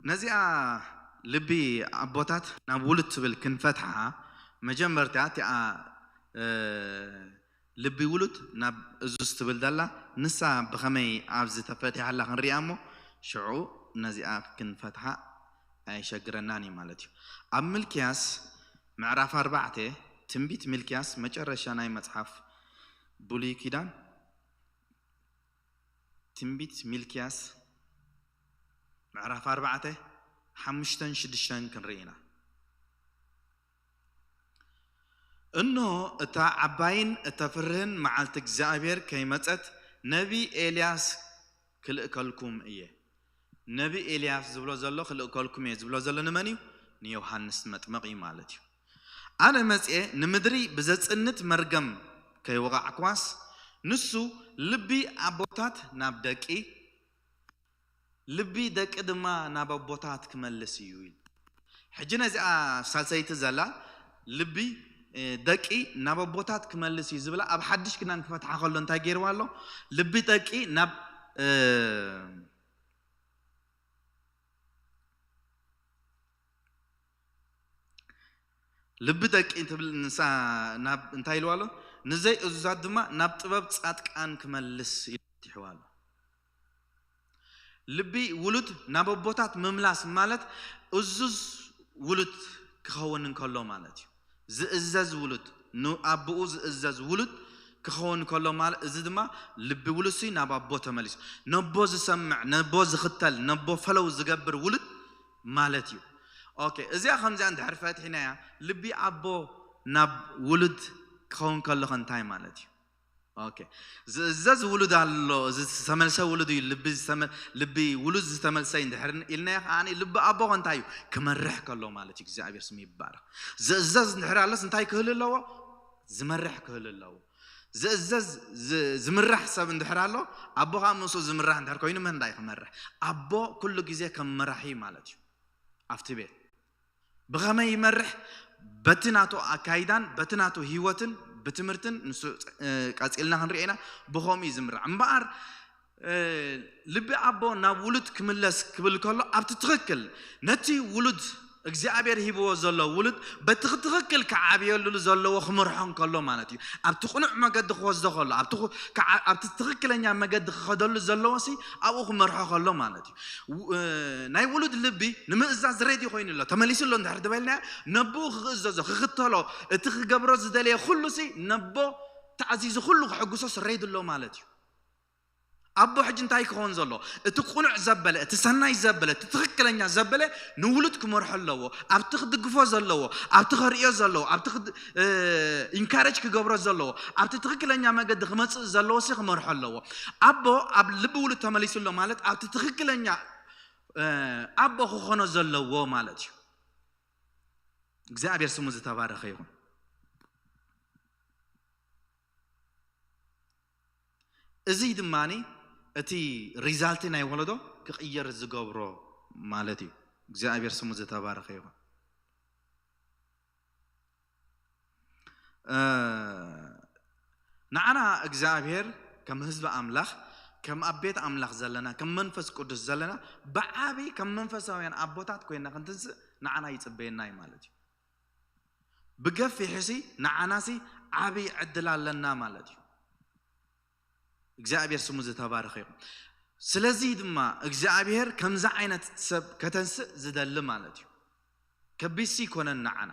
ነዚኣ ልቢ ኣቦታት ናብ ውሉድ ትብል ክንፈትሓ፣ መጀመርታ እቲኣ፣ እ፣ ልቢ ውሉድ ናብ እዙዝ ትብል ዘላ፣ ንሳ ብኸመይ ኣብዚ ተፈቲሓላ ክንሪኣ እሞ፣ ሽዑ ነዚኣ ክንፈትሓ ኣይሸግረናን እዩ ማለት እዩ። ኣብ ሚልክያስ ምዕራፍ ኣርባዕተ፣ ትንቢት ሚልክያስ፣ መጨረሻ ናይ መጽሓፍ ብሉይ ኪዳን፣ ትንቢት ሚልክያስ ምዕራፍ ኣርባዕተ፣ ሓሙሽተን ሽዱሽተን ክንርኢ ኢና። እንሆ፣ እታ ዓባይን እተፍርህን መዓልቲ እግዚኣብሔር ከይመጸት፣ ነቢ ኤልያስ ክልእከልኩም እየ። ነቢ ኤልያስ ዝብሎ ዘሎ፣ ክልእከልኩም እየ ዝብሎ ዘሎ ንመን እዩ? ንዮሃንስ መጥመቕ እዩ ማለት እዩ። ኣነ መጽኤ ንምድሪ ብዘጽንት መርገም ከይወቓዕኩዋስ፣ ንሱ ልቢ ኣቦታት ናብ ደቂ፣ ልቢ ደቂ ድማ ናብ ኣቦታት ክመልስ እዩ ኢሉ። ሕጂ ነዚኣ ሳልሰይቲ ዘላ ልቢ፣ እ፣ ደቂ ናብ ኣቦታት ክመልስ እዩ ዝብላ ኣብ ሓድሽ ኪዳን ክፈትሓ ከሎ እንታይ ገይርዋ ኣሎ? ልቢ ደቂ ናብ፣ እ፣ ልቢ ደቂ ትብል ንሳ ናብ እንታይ ኢልዋ ኣሎ? ንዘይ እዙዛት ድማ ናብ ጥበብ ጻድቃን ክመልስ ኢሉ ፈቲሕዋ ኣሎ። ልቢ ውሉድ ናብ ኣቦታት ምምላስ ማለት እዙዝ ውሉድ ክኸውን እንከሎ ማለት እዩ። ዝእዘዝ ውሉድ፣ ንኣቦኡ ዝእዘዝ ውሉድ ክኸውን ከሎ ማለት፣ እዚ ድማ ልቢ ውሉድሲ ናብ ኣቦ ተመሊሱ፣ ነቦ ዝሰምዕ፣ ነቦ ዝኽተል፣ ነቦ ፈለው ዝገብር ውሉድ ማለት እዩ። ኦኬ፣ እዚኣ ከምዚኣ እንድሕር ፈትሒናያ፣ ልቢ ኣቦ ናብ ውሉድ ክኸውን ከሎ ከ እንታይ ማለት እዩ? ኦኬ፣ ዝእዘዝ ውሉድ ኣሎ፣ እዚ ዝተመልሰ ውሉድ እዩ፣ ልቢ ዝተመ-፣ ልቢ ውሉድ ዝተመልሰ እዩ እንድሕር ኢልናዮ ከኣ፣ ልቢ ኣቦ ከ እንታይ እዩ? ክመርሕ ከሎ ማለት እዩ። እግዚኣብሔር ስሙ ይባረኽ። ዝእዘዝ እንድሕር ኣሎስ እንታይ ክህሉ ኣለዎ? ዝመርሕ ክህሉ ኣለዎ። ዝእዘዝ፣ ዝ-፣ ዝምራሕ ሰብ እንድሕር ኣሎ፣ ኣቦ ከኣ ምስኡ ዝምራሕ እንድሕር ኮይኑ፣ መን እንታይ ክመርሕ? ኣቦ ኩሉ ግዜ ከም መራሒ ማለት እዩ። ኣብቲ ቤት ብኸመይ ይመርሕ? በቲ ናቱ ኣካይዳን በቲ ናቱ ህይወትን ብትምህርትን ንሱ፣ እ፣ ቀጺልና ክንሪኦ ኢና። ብኸምኡ እዩ ዝምራሕ እምበኣር፣ እ፣ ልቢ ኣቦ ናብ ውሉድ ክምለስ ክብል ከሎ፣ ኣብቲ ትኽክል ነቲ ውሉድ እግዚኣብሔር ሂብዎ ዘሎ ውሉድ በቲ ትኽክል ክዓብየሉ ዘለዎ ክመርሖ እንከሎ ማለት እዩ። ኣብቲ ቅኑዕ መገዲ ክወስዶ ከሎ፣ ኣብቲ ኹ-፣ ክዓ-፣ ኣብቲ ትኽክለኛ መገዲ ክኸደሉ ዘለዎሲ ኣብኡ ክመርሖ ከሎ ማለት እዩ። ው-፣ እ፣ ናይ ውሉድ ልቢ ንምእዛዝ ሬዲ ኮይኑ ኣሎ፣ ተመሊሱ ኣሎ እንድሕር ዝበልናዮ፣ ነብኡ ክእዘዞ፣ ክኽተሎ፣ እቲ ክገብሮ ዝደለየ ኩሉሲ ነቦ ተኣዚዙ ኩሉ ክሕጉሶስ ሬዲ ኣሎ ማለት እዩ። ኣቦ ሕጂ እንታይ ክኸውን ዘሎ? እቲ ቅኑዕ ዘበለ፣ እቲ ሰናይ ዘበለ፣ እቲ ትኽክለኛ ዘበለ ንውሉድ ክመርሖ ኣለዎ። ኣብቲ ክድግፎ ዘለዎ፣ ኣብቲ ከርእዮ ዘለዎ፣ ኣብቲ ክድ-፣ እ፣ ኢንካሬጅ ክገብሮ ዘለዎ፣ ኣብቲ ትኽክለኛ መገዲ ክመጽእ ዘለዎሲ ክመርሖ ኣለዎ። ኣቦ ኣብ ልቢ ውሉድ ተመሊሱ ኣሎ ማለት ኣብቲ ትኽክለኛ፣ እ፣ ኣቦ ክኾኖ ዘለዎ ማለት እዩ። እግዚኣብሔር ስሙ ዝተባረኸ ይኹን። እዚ ድማ እቲ ሪዛልቲ ናይ ወለዶ ክቕየር ዝገብሮ ማለት እዩ። እግዚኣብሔር ስሙ ዝተባረኸ ይኹን። እ፣ ንዓና እግዚኣብሔር ከም ህዝቢ ኣምላኽ፣ ከም ኣብ ቤት ኣምላኽ ዘለና፣ ከም መንፈስ ቅዱስ ዘለና፣ ብዓቢ ከም መንፈሳውያን ኣቦታት ኮይና ክንትንስእ ንዓና ይጽበየና እዩ ማለት እዩ። ብገፊሕሲ ንዓናሲ ዓቢ ዕድል ኣለና ማለት እዩ። እግዚኣብሔር ስሙ ዝተባረኸ ይኹን። ስለዚ ድማ እግዚኣብሔር ከምዚ ዓይነት ሰብ ከተንስእ ዝደሊ ማለት እዩ። ከቢድሲ ይኮነን ንዓና።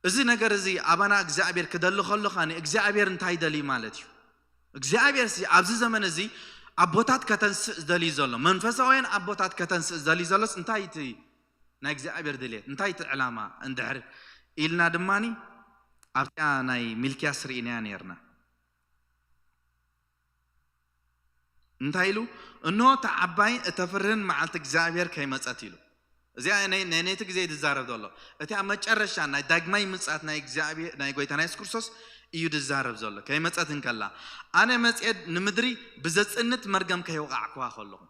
እዚ ነገር እዚ ኣባና እግዚኣብሔር ክደሊ ከሎ ኸኣ ንእግዚኣብሔር እንታይ ደልዩ ማለት እዩ? እግዚኣብሔርሲ ኣብዚ ዘመን እዚ ኣቦታት ከተንስእ ዝደልዩ ዘሎ፣ መንፈሳውያን ኣቦታት ከተንስእ ዝደልዩ ዘሎስ እንታይ እቲ ናይ እግዚኣብሔር ድልየት፣ እንታይ እቲ ዕላማ እንድሕር ኢልና ድማኒ ኣብታ ናይ ሚልክያስ ርኢናያ ነርና። እንታይ ኢሉ? "እንሆ እታ ዓባይን እተፍርህን መዓልቲ እግዚኣብሔር ከይመጸት" ኢሉ። እዚኣ ናይ ናይ ነቲ ግዜ እዩ ዝዛረብ ዘሎ። እቲ ኣብ መጨረሻ ናይ ዳግማይ ምጽኣት ናይ እግዚኣብሔር ናይ ጎይታና የሱስ ክርስቶስ እዩ ዝዛረብ ዘሎ። ከይመጸት እንከላ ኣነ መጽኤ ንምድሪ ብዘጽንት መርገም ከይወቓዕኩዋ ከለኹ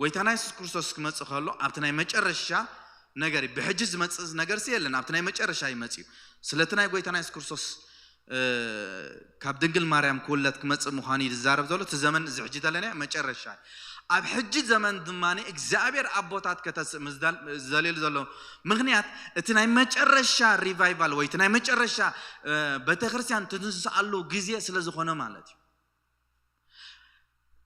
ጎይታና የሱስ ክርስቶስ ክመጽእ ከሎ ኣብቲ ናይ መጨረሻ ነገር እዩ። ብሕጂ ዝመጽእ ነገር ሲ የለን፣ ኣብቲ ናይ መጨረሻ ይመጽእ እዩ። ስለቲ ናይ ጎይታና የሱስ ክርስቶስ ካብ ድንግል ማርያም ክውለድ ክመጽእ ምዃኑ እዩ ዝዛረብ ዘሎ። እቲ ዘመን እዚ ሕጂ ዘለናዮ መጨረሻ እዩ። ኣብ ሕጂ ዘመን ድማ እግዚኣብሔር ኣቦታት ከተስእ ምስ ደል- ዝደልየሉ ዘሎ ምኽንያት እቲ ናይ መጨረሻ ሪቫይቫል ወይ እቲ ናይ መጨረሻ ቤተክርስትያን ትንስኣሉ ግዜ ስለ ዝኾነ ማለት እዩ።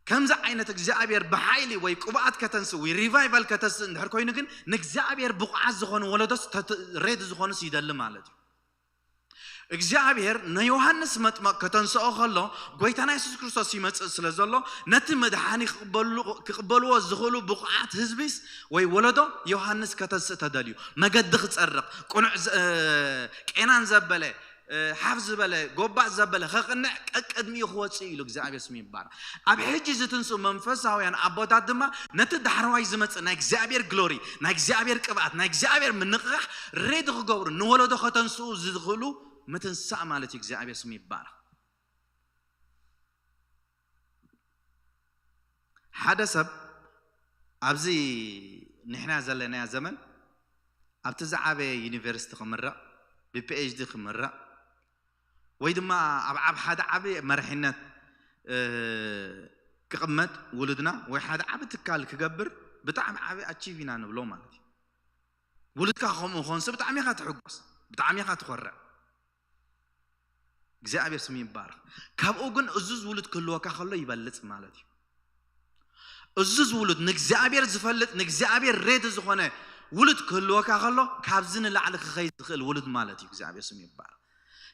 ከምዚ ዓይነት እግዚኣብሔር ብሓይሊ ወይ ቅብኣት ከተንስእ ወይ ሪቫይቫል ከተስእ እንድሕር ኮይኑ ግን ንእግዚኣብሔር ብቑዓት ዝኾኑ ወለዶስ ተት- ሬድ ዝኾኑስ ይደሊ ማለት እዩ። እግዚኣብሔር ንዮሃንስ መጥመቕ ከተንስኦ ከሎ ጎይታና የሱስ ክርስቶስ ይመጽእ ስለ ዘሎ ነቲ መድሓኒ ክቕበሉ- ክቕበልዎ ዝኽእሉ ብቑዓት ህዝቢስ ወይ ወለዶ ዮሃንስ ከተንስእ ተደልዩ መገዲ ክጸርቕ ቅኑዕ ዘ- ቄናን ዘበለ ሓፍ ዝበለ ጎባጥ ዘበለ ከቕንዕ ቀቅድሚኡ ክወፅእ ኢሉ እግዚኣብሔር ስሙ ይባረክ። ኣብ ሕጂ ዝትንስኡ መንፈሳውያን ኣቦታት ድማ ነቲ ዳሕረዋይ ዝመፅእ ናይ እግዚኣብሔር ግሎሪ ናይ እግዚኣብሔር ቅብኣት ናይ እግዚኣብሔር ምንቕቃሕ ሬዲ ክገብሩ ንወለዶ ከተንስኡ ዝኽእሉ ምትንሳእ ማለት እዩ። እግዚኣብሔር ስሙ ይባረክ። ሓደ ሰብ ኣብዚ ንሕና ዘለናዮ ዘመን ኣብቲ ዝዓበየ ዩኒቨርሲቲ ክምረቕ ብፒኤችዲ ክምረቕ ወይ ድማ ኣብ ዓብ ሓደ ዓብየ መራሒነት ክቕመጥ ውሉድና ወይ ሓደ ዓብ ትካል ክገብር ብጣዕሚ ዓብ ኣቺቭ ኢና ንብሎ ማለት እዩ። ውሉድካ ከምኡ ኾንሲ ብጣዕሚ ኢኻ ትሕጎስ፣ ብጣዕሚ ኢኻ ትኾርዕ። እግዚኣብሔር ስሙ ይባረክ። ካብኡ ግን እዙዝ ውሉድ ክህልወካ ከሎ ይበልፅ ማለት እዩ። እዙዝ ውሉድ ንእግዚኣብሔር ዝፈልጥ ንእግዚኣብሔር ሬዲ ዝኾነ ውሉድ ክህልወካ ከሎ ካብዚ ንላዕሊ ክኸይ ዝኽእል ውሉድ ማለት እዩ። እግዚኣብሔር ስሙ ይባረክ።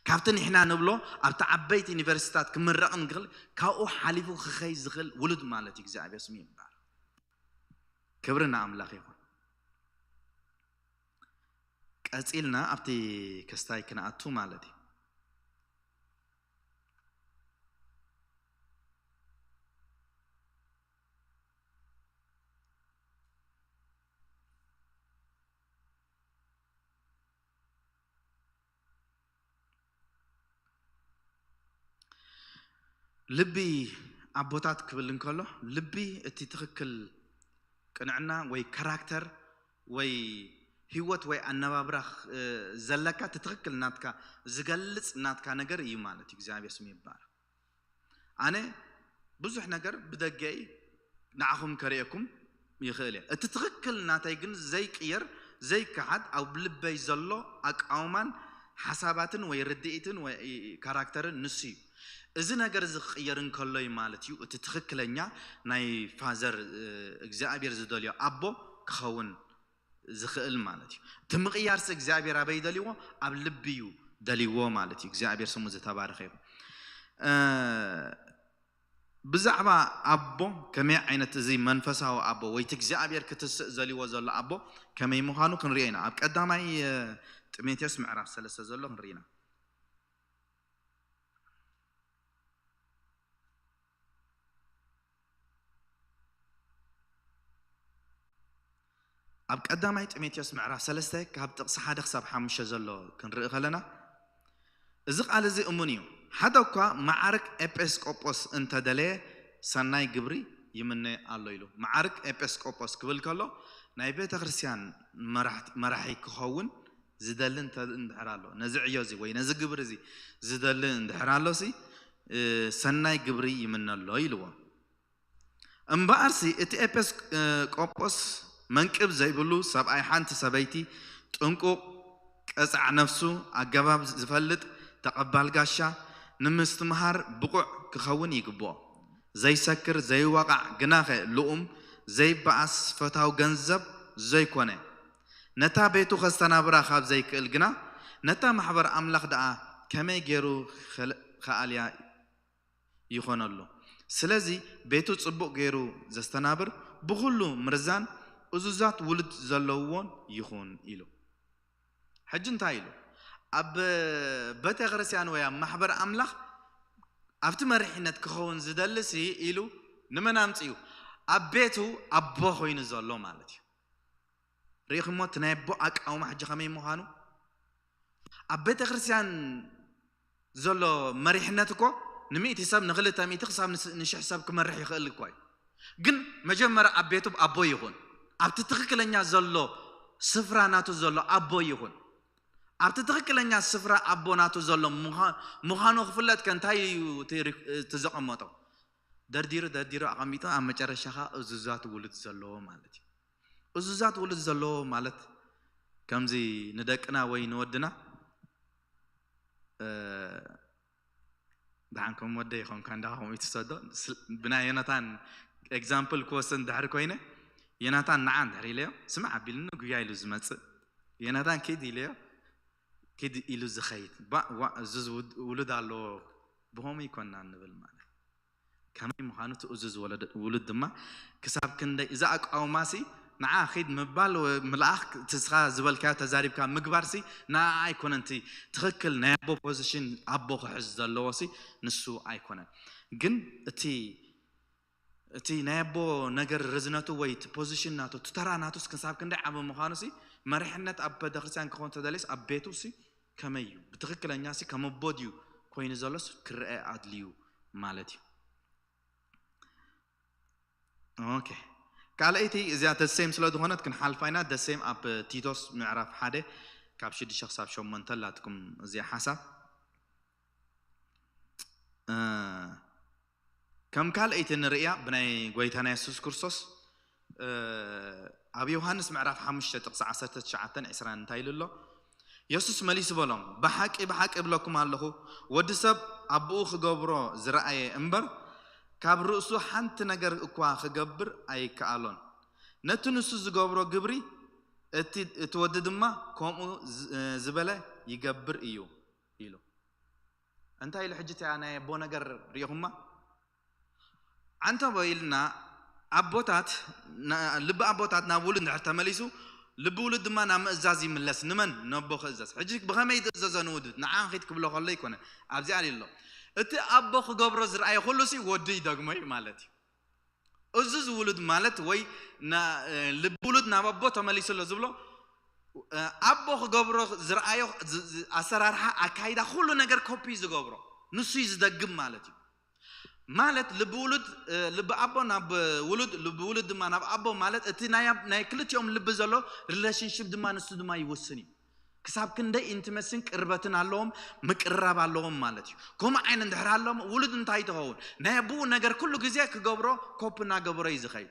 ካብቲ ንሕና ንብሎ ኣብቲ ዓበይቲ ዩኒቨርሲቲታት ክምረቕ ንክእል ካብኡ ሓሊፉ ክኸይ ዝኽእል ውሉድ ማለት እዩ። እግዚኣብሔር ስሙ ይባረክ። ክብሪ ንኣምላኽ ይኹን። ቀጺልና ኣብቲ ክስታይ ክንኣቱ ማለት እዩ። ልቢ ኣቦታት ክብል እንከሎ ልቢ እቲ ትኽክል ቅንዕና ወይ ካራክተር ወይ ህይወት ወይ ኣነባብራ ዘለካ እቲ ትኽክል ናትካ ዝገልጽ ናትካ ነገር እዩ ማለት እዩ። እግዚኣብሔር ስሙ ይባረክ። ኣነ ብዙሕ ነገር ብደገ እዩ ንዓኹም ከርእየኩም ይኽእል እየ። እቲ ትኽክል ናተይ ግን ዘይቅየር ዘይከሓድ ኣብ ልበይ ዘሎ ኣቃውማን ሓሳባትን ወይ ርድኢትን ወይ ካራክተርን ንሱ እዩ። እዚ ነገር እዚ ክቕየር እንከሎ እዩ ማለት እዩ እቲ ትኽክለኛ ናይ ፋዘር እግዚኣብሔር ዝደልዮ ኣቦ ክኸውን ዝኽእል ማለት እዩ። እቲ ምቕያርሲ እግዚኣብሔር ኣበይ ደልዎ? ኣብ ልቢ እዩ ደልዎ ማለት እዩ። እግዚኣብሔር ስሙ ዝተባረኸ ይኹን። ብዛዕባ ኣቦ ከመይ ዓይነት እዚ መንፈሳዊ ኣቦ ወይ እቲ እግዚኣብሔር ክትስእ ዘልዎ ዘሎ ኣቦ ከመይ ምዃኑ ክንሪኦ ኢና። ኣብ ቀዳማይ ጢሞቴዎስ ምዕራፍ ሰለስተ ዘሎ ክንርኢ ኢና። ኣብ ቀዳማይ ጢሞቴዎስ ምዕራፍ ሰለስተ ካብ ጥቕሲ ሓደ ክሳብ ሓሙሽተ ዘሎ ክንርኢ ከለና እዚ ቃል እዚ እሙን እዩ። ሓደ እኳ መዓርግ ኤጲስቆጶስ እንተደለየ ሰናይ ግብሪ ይምነ ኣሎ ኢሉ። መዓርግ ኤጲስቆጶስ ክብል ከሎ ናይ ቤተ ክርስቲያን መራሒ ክኸውን ዝደሊ እንድሕር ኣሎ ነዚ ዕዮ እዚ ወይ ነዚ ግብሪ እዚ ዝደሊ እንድሕር ኣሎ ሲ ሰናይ ግብሪ ይምነሎ ኢልዎ። እምበኣርሲ እቲ ኤጲስቆጶስ መንቅብ ዘይብሉ ሰብኣይ ሓንቲ ሰበይቲ ጥንቁቕ ቀጻዕ ነፍሱ ኣገባብ ዝፈልጥ ተቐባል ጋሻ ንምስትምሃር ብቑዕ ክኸውን ይግብኦ። ዘይሰክር ዘይወቓዕ ግናኸ ልኡም ዘይበኣስ ፈታው ገንዘብ ዘይኮነ ነታ ቤቱ ከስተናብራ ካብ ዘይክእል ግና ነታ ማሕበር ኣምላኽ ደኣ ከመይ ገይሩ ከኣልያ ይኾነሉ። ስለዚ ቤቱ ጽቡቕ ገይሩ ዘስተናብር ብኹሉ ምርዛን እዙዛት ውሉድ ዘለውዎን ይኹን ኢሉ። ሕጂ እንታይ ኢሉ? ኣብ ቤተ ክርስቲያን ወይ ኣብ ማሕበር ኣምላኽ ኣብቲ መሪሕነት ክኸውን ዝደልሲ ኢሉ ንመን ኣምጽኡ? ኣብ ቤቱ ኣቦ ኮይኑ ዘሎ ማለት እዩ። ርኢኹሞ እቲ ናይ ኣቦ ኣቃውማ ሕጂ ከመይ ምዃኑ? ኣብ ቤተ ክርስቲያን ዘሎ መሪሕነት እኮ ንሚእቲ ሰብ ንክልተ ሚእቲ ክሳብ ንስ- ንሽሕ ሰብ ክመርሕ ይኽእል እኮ እዩ። ግን መጀመርያ ኣብ ቤቱ ኣቦ ይኹን፣ ኣብቲ ትኽክለኛ ዘሎ ስፍራ ናቱ ዘሎ ኣቦ ይኹን፣ ኣብቲ ትኽክለኛ ስፍራ ኣቦ ናቱ ዘሎ ምዃ- ምዃኑ ክፍለጥ ከ እንታይ እዩ እቲ ሪ- እቲ ዘቐመጦ? ደርዲሩ ደርዲሩ ኣቐሚጡ ኣብ መጨረሻኻ እዙዛት ውሉድ ዘለዎ ማለት እዩ። እዙዛት ውሉድ ዘለዎ ማለት ከምዚ ንደቅና ወይ ንወድና እ፣ ደሓን ከም ወደ ይኾንካ እንዳ ከምኡ ትሰዶ ስል- ብናይ ዮናታን ኤግዛምፕል ክወስድ እንድሕር ኮይነ፣ ዮናታን ንዓ እንድሕር ኢለዮ፣ ስማዕ ኣቢልኒ ጉያ ኢሉ ዝመፅእ፣ ዮናታን ኪድ ኢለዮ፣ ኪድ ኢሉ ዝኸይድ ባ ዋ እዙዝ ውድ- ውሉድ ኣለዎ፣ ብኸምኡ ይኮና ንብል ማለት። ከመይ ምዃኑ ትእዙዝ ወለድ ውሉድ ድማ ክሳብ ክንደይ እዚ ኣቃውማሲ ንዓ ኺድ ምባል ወ- ምልኣኽ ትስኻ ዝበልካዮ ተዛሪብካ ምግባርሲ ንዓ ኣይኮነን። እቲ ትኽክል ናይ ኣቦ ፖዚሽን ኣቦ ክሕዝ ዘለዎሲ ንሱ ኣይኮነን። ግን እቲ እቲ ናይ ኣቦ ነገር ርዝነቱ ወይ እቲ ፖዚሽን ናቱ እቲ ተራ ናቱስ ክሳብ ክንደይ ዓቢ ምዃኑሲ መሪሕነት ኣብ ቤተክርስትያን ክኸውን ተደልዩስ ኣብ ቤቱሲ ከመይ እዩ ብትኽክለኛሲ ከም ኣቦ ድዩ ኮይኑ ዘሎስ ክረአ ኣድልዩ ማለት እዩ። ኦኬ ካልኣይቲ እዚኣ ደሴም ስለ ዝኾነት ክንሓልፋ ኢና። ደሴም ኣብ ቲቶስ ምዕራፍ ሓደ ካብ ሽዱሽተ ክሳብ ሸሞንተ ኣላትኩም እዚኣ ሓሳብ እ፣ ከም ካልኣይቲ ንርእያ ብናይ ጎይታና የሱስ ክርስቶስ እ፣ ኣብ ዮሃንስ ምዕራፍ ሓሙሽተ ጥቕሲ ዓሰርተ ትሽዓተን ዕስራን እንታይ ኢሉ ኣሎ? የሱስ መሊሱ በሎም፣ ብሓቂ ብሓቂ እብለኩም ኣለኹ፣ ወዲ ሰብ ኣቦኡ ክገብሮ ዝረኣየ እምበር፣ ካብ ርእሱ ሓንቲ ነገር እኳ ክገብር ኣይከኣሎን። ነቲ ንሱ ዝገብሮ ግብሪ፣ እቲ እቲ ወዲ ድማ ከምኡ ዝ- ዝበለ ይገብር እዩ ኢሉ። እንታይ ኢሉ ሕጂ እቲኣ ናይ ኣቦ ነገር ርኢኹማ? ዓንተቦ ኢልና ኣቦታት ና- ልቢ ኣቦታት ናብ ውሉድ እንድሕር ተመሊሱ ልቢ ውሉድ ድማ ናብ ምእዛዝ ይምለስ። ንመን? ነቦ ክእዘዝ። ሕጂ ብኸመይ ትእዘዞ ንውሉድ? ንዓ ኺድ ክብሎ ከሎ ኣይኮነን። ኣብዚኣ ኣሎ እቲ ኣቦ ክገብሮ ዝረኣየ ኩሉ ሲ ወዱ ይደግሞ እዩ ማለት እዩ። እዙዝ ውሉድ ማለት ወይ ና- ልቢ ውሉድ ናብ ኣቦ ተመሊሱ ኣሎ ዝብሎ ኣቦ ክገብሮ ዝረኣዮ ዝ- ዝ- ኣሰራርሓ ኣካይዳ ኩሉ ነገር ኮፒ ዝገብሮ ንሱ እዩ ዝደግም ማለት እዩ። ማለት ልቢ ውሉድ ልቢ ኣቦ ናብ ውሉድ ልቢ ውሉድ ድማ ናብ ኣቦ ማለት እቲ ናይ ኣብ- ናይ ክልቲኦም ልቢ ዘሎ ሪሌሽንሽፕ ድማ ንሱ ድማ ይውስን እዩ። ክሳብ ክንደይ ኢንቲመሲን ቅርበትን ኣለዎም፣ ምቅርራብ ኣለዎም ማለት እዩ። ከምኡ ዓይነት እንድሕር ኣለዎም ውሉድ እንታይ ትኸውን? ናይ ኣቦኡ ነገር ኩሉ ግዜ ክገብሮ ኮፕ እናገበሮ እዩ ዝኸይድ።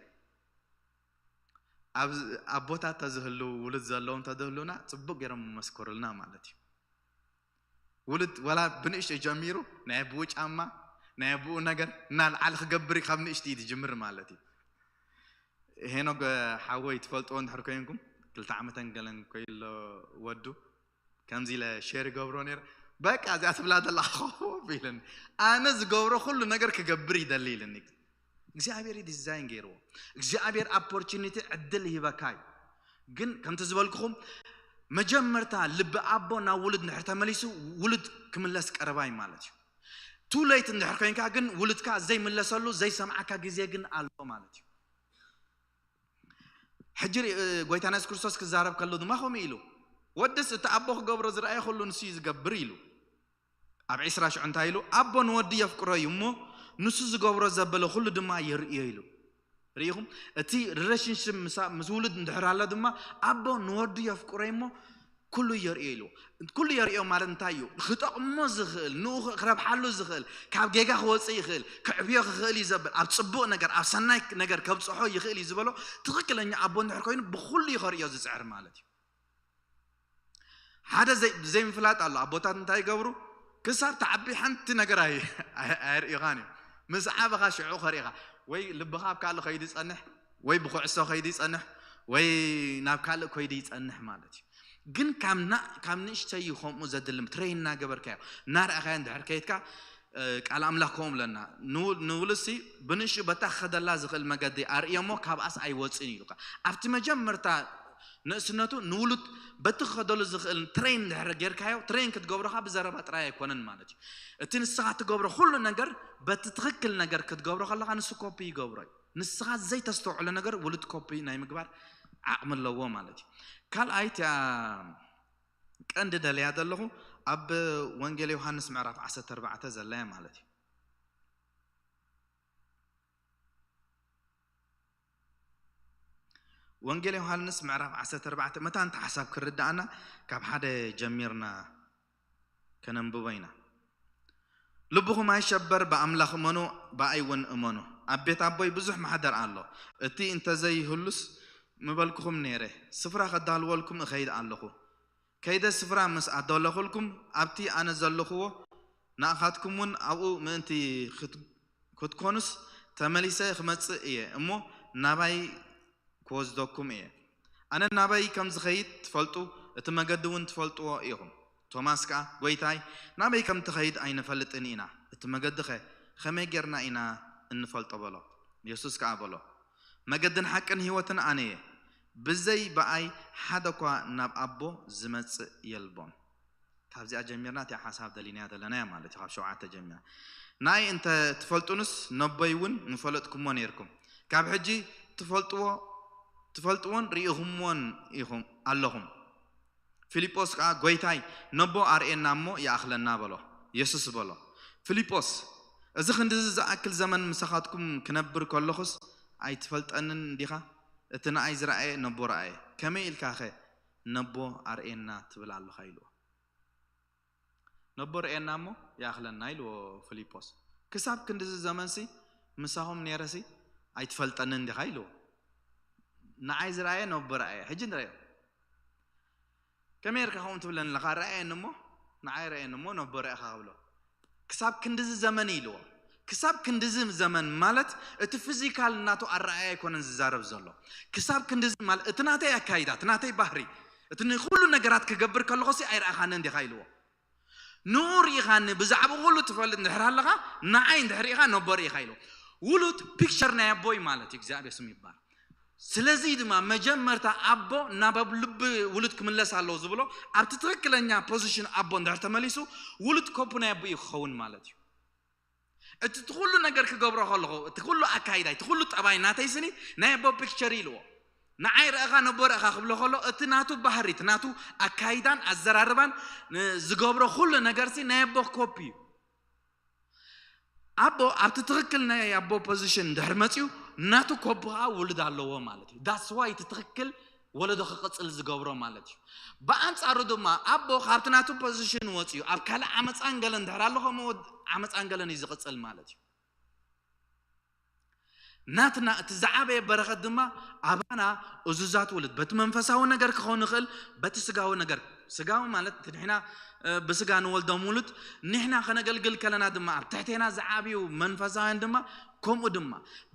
ኣብ ኣቦታት ተዝህሉ ውሉድ ዘለዎም ተዝህሉና ፅቡቅ ገይሮም መመስከሩልና ማለት እዩ። ውሉድ ወላ ብንእሽቶ ጀሚሩ ናይ ኣቦኡ ጫማ ናይ ኣቦኡ ነገር እናልዓለ ክገብር እዩ ካብ ንእሽቶ እዩ ዝጅምር ማለት እዩ። ሄኖግ ሓወይ ትፈልጥዎ እንድሕር ኮይንኩም ክልተ ዓመተን ገለን ኮይሎ ወዱ ከምዚ ኢለ ሼር ይገብሮ ነይረ። በቃ እዚኣ ትብላ ዘላ ኮፍ ኢለኒ ኣነ ዝገብሮ ኩሉ ነገር ክገብር ይደሊ ኢልኒ። እግዚኣብሔር ዲዛይን ገይርዎ እግዚኣብሔር ኦፖርቹኒቲ ዕድል ይህበካ እዩ። ግን ከምቲ ዝበልኩኹም መጀመርታ ልቢ ኣቦ ናብ ውሉድ እንድሕር ተመሊሱ ውሉድ ክምለስ ቀረባይ ማለት እዩ። ቱ ሌት እንድሕር ኮይንካ ግን ውሉድካ ዘይምለሰሉ ዘይሰምዓካ ግዜ ግን ኣሎ ማለት እዩ። ሕጂ ርኢ- ጎይታና የሱስ ክርስቶስ ክዛረብ ከሎ ድማ ከምኡ ኢሉ ወድስ እቲ ኣቦ ክገብሮ ዝረኣየ ኩሉ ንሱ እዩ ዝገብር ኢሉ። ኣብ ዕስራ ሽዑ እንታይ ኢሉ ኣቦ ንወዲ የፍቅሮ እዩ እሞ ንሱ ዝገብሮ ዘበለ ኩሉ ድማ የርእዮ ኢሉ። ርኢኹም እቲ ሪሌሽንሽፕ ምስ ውሉድ እንድሕር ኣሎ ድማ ኣቦ ንወዱ የፍቅሮ እሞ ኩሉ የርእዮ ኢሉ። ኩሉ የርእዮ ማለት እንታይ እዩ? ክጠቕሞ ዝኽእል ንኡ ክረብሓሉ ዝኽእል ካብ ጌጋ ክወፅእ ይኽእል ክዕብዮ ክኽእል እዩ ዘብል ኣብ ፅቡቕ ነገር ኣብ ሰናይ ነገር ከብፅሖ ይኽእል እዩ ዝበሎ ትኽክለኛ ኣቦ እንድሕር ኮይኑ ብኩሉ እዩ ከርእዮ ዝፅዕር ማለት እዩ። ሓደ ዘይምፍላጥ ኣሎ ኣቦታት እንታይ ይገብሩ ክሳብ ተዓቢ ሓንቲ ነገር ኣየርእኻን እዩ። ምስ ዓበኻ ሽዑ ከርእኻ ወይ ልብኻ ኣብ ካልእ ከይዱ ይፀንሕ ወይ ብኩዕሶ ከይዱ ይፀንሕ ወይ ናብ ካልእ ከይዱ ይፀንሕ ማለት እዩ። ግን ካብ ንእሽተይ እዩ ከምኡ ዘድልም ትሬን እናገበርካዮ እናረኣኻዮ እንድሕር ከይድካ ቃል ኣምላኽ ከምኡ ብለና ንውልሲ ብንእሽኡ በታ ክኸደላ ዝኽእል መገዲ ኣርእዮሞ ካብኣስ ኣይወፅን ኢሉካ ኣብቲ መጀመርታ ንእስነቱ ንውሉድ በቲ ክኸደሉ ዝኽእል ትሬን እንድሕር ጌርካዮ ትሬን ክትገብሮካ ብዘረባ ጥራይ ኣይኮነን ማለት እዩ። እቲ ንስኻ ትገብሮ ኩሉ ነገር በቲ ትኽክል ነገር ክትገብሮ ከለካ ንሱ ኮፒ ይገብሮ እዩ። ንስኻ ዘይተስተውዕሎ ነገር ውሉድ ኮፒ ናይ ምግባር ዓቕሚ ኣለዎ ማለት እዩ። ካልኣይ እቲኣ ቀንዲ ደለያ ዘለኹ ኣብ ወንጌል ዮሃንስ ምዕራፍ ዓሰርተ ኣርባዕተ ዘላ እያ ማለት እዩ። ወንጌል ዮሃንስ ምዕራፍ ዓሰርተ ኣርባዕተ መታን እቲ ሓሳብ ክርድኣና ካብ ሓደ ጀሚርና ከነንብቦ ኢና። ልብኹም ኣይሸበር፣ ብኣምላኽ እመኑ፣ ብኣይ እውን እመኑ። ኣብ ቤት ኣቦይ ብዙሕ ማሕደር ኣሎ። እቲ እንተዘይህሉስ ምበልኩኹም ነይረ። ስፍራ ከዳልወልኩም እኸይድ ኣለኹ። ከይደ ስፍራ ምስ ኣዳለኹልኩም ኣብቲ ኣነ ዘለኹዎ ንኣኻትኩም እውን ኣብኡ ምእንቲ ክትኮኑስ ተመሊሰ ክመጽእ እየ እሞ ናባይ ክወስደኩም እየ። ኣነ ናባይ ከም ዝኸይድ ትፈልጡ፣ እቲ መገዲ እውን ትፈልጥዎ ኢኹም። ቶማስ ከኣ፣ ጎይታይ፣ ናበይ ከም ትኸይድ ኣይንፈልጥን ኢና፣ እቲ መገዲ ኸ ከመይ ጌርና ኢና እንፈልጦ? በሎ። የሱስ ከኣ በሎ፣ መገድን ሓቅን ህይወትን ኣነ እየ፣ ብዘይ ብኣይ ሓደ እኳ ናብ ኣቦ ዝመጽእ የልቦን። ካብዚኣ ጀሚርና እቲኣ ሓሳብ ደሊናያ ዘለናያ ማለት እዩ። ካብ ሸውዓተ ጀሚርና ንኣይ እንተ ትፈልጡንስ ነቦይ እውን ምፈለጥኩሞ ነይርኩም። ካብ ሕጂ ትፈልጥዎ ትፈልጥዎን ርኢኹምዎን ኢኹም ኣለኹም። ፊልጶስ ከኣ፣ ጎይታይ፣ ነቦ ኣርእየና እሞ ይኣኽለና በሎ። የሱስ በሎ፣ ፊልጶስ፣ እዚ ክንድዚ ዝኣክል ዘመን ምሳኻትኩም ክነብር ከለኹስ ኣይትፈልጠንን ዲኻ? እቲ ንኣይ ዝረኣየ ነቦ ረኣየ፣ ከመይ ኢልካኸ ነቦ ኣርእየና ትብል ኣለኻ? ኢልዎ። ነቦ ርእየና እሞ ይኣኽለና ኢልዎ ፊልጶስ። ክሳብ ክንድዚ ዘመንሲ ምሳኹም ነይረሲ ኣይትፈልጠንን ዲኻ? ኢልዎ። ንዓይ ዝረኣየ ነቦ ረኣየ። ሕጂ ንረዮ። ከመይ ጌርካ ከምኡ ትብለኒ ኣለኻ? ረኣየኒ እሞ ንዓይ ረኣየኒ እሞ ነቦ ረኣኻ ክብሎ። ክሳብ ክንድዚ ዘመን ኢልዎ። ክሳብ ክንድዚ ዘመን ማለት እቲ ፊዚካል ናቱ ኣረኣእያ ኣይኮነን ዝዛረብ ዘሎ። ክሳብ ክንድዚ ማለት እቲ ናተይ ኣካይዳ፣ እቲ ናተይ ባህሪ፣ እቲ ንኹሉ ነገራት ክገብር ከለኹሲ ኣይረኣኻንን ዲኻ ኢልዎ። ንኡ ርኢኻኒ ብዛዕባ ኩሉ ትፈልጥ እንድሕር ኣለኻ ንዓይ እንድሕር ርኢኻ ነቦ ርኢኻ ኢልዎ። ውሉድ ፒክቸር ናይ ኣቦይ ማለት እዩ። እግዚኣብሔር ስም ይባረክ። ስለዚ ድማ መጀመርታ ኣቦ ናብ ኣብ ልቢ ውሉድ ክምለስ ኣለዎ ዝብሎ ኣብቲ ትኽክለኛ ፖዚሽን ኣቦ እንድሕር ተመሊሱ ውሉድ ኮፒ ናይ ኣቦ እዩ ክኸውን ማለት እዩ። እቲ እቲ ኩሉ ነገር ክገብሮ ከለኹ እቲ ኩሉ ኣካይዳይ እቲ ኩሉ ጠባይ ናተይ ስኒ ናይ ኣቦ ፒክቸር ኢልዎ። ንዓይ ረእኻ ነቦ ረእኻ ክብሎ ከሎ እቲ ናቱ ባህሪ እቲ ናቱ ኣካይዳን ኣዘራርባን ን- ዝገብሮ ኩሉ ነገርሲ ናይ ኣቦ ኮፒ እዩ። ኣቦ ኣብቲ ትኽክል ናይ ኣቦ ፖዚሽን እንድሕር መፅዩ ናቱ ኮፒ ከዓ ውሉድ ኣለዎ ማለት እዩ። ዳትስ ዋይ እቲ ትኽክል ወለዶ ክቕፅል ዝገብሮ ማለት እዩ። ብኣንፃሩ ድማ ኣቦ ካብቲ ናቱ ፖዚሽን ወፅዩ ኣብ ካልእ ዓመፃን ገለን እንድሕር ኣሎ ከምኡ ዓመፃን ገለን እዩ ዝቕፅል ማለት እዩ። ናትና እቲ ዝዓበየ በረኸት ድማ ኣባና እዙዛት ውሉድ በቲ መንፈሳዊ ነገር ክኸውን ይኽእል በቲ ስጋዊ ነገር ስጋዊ ማለት እቲ ንሕና እ፣ ብስጋ ንወልዶም ውሉድ ንሕና ከነገልግል ከለና ድማ ኣብ ትሕቴና ዝዓብዩ መንፈሳውያን ድማ ከምኡ ድማ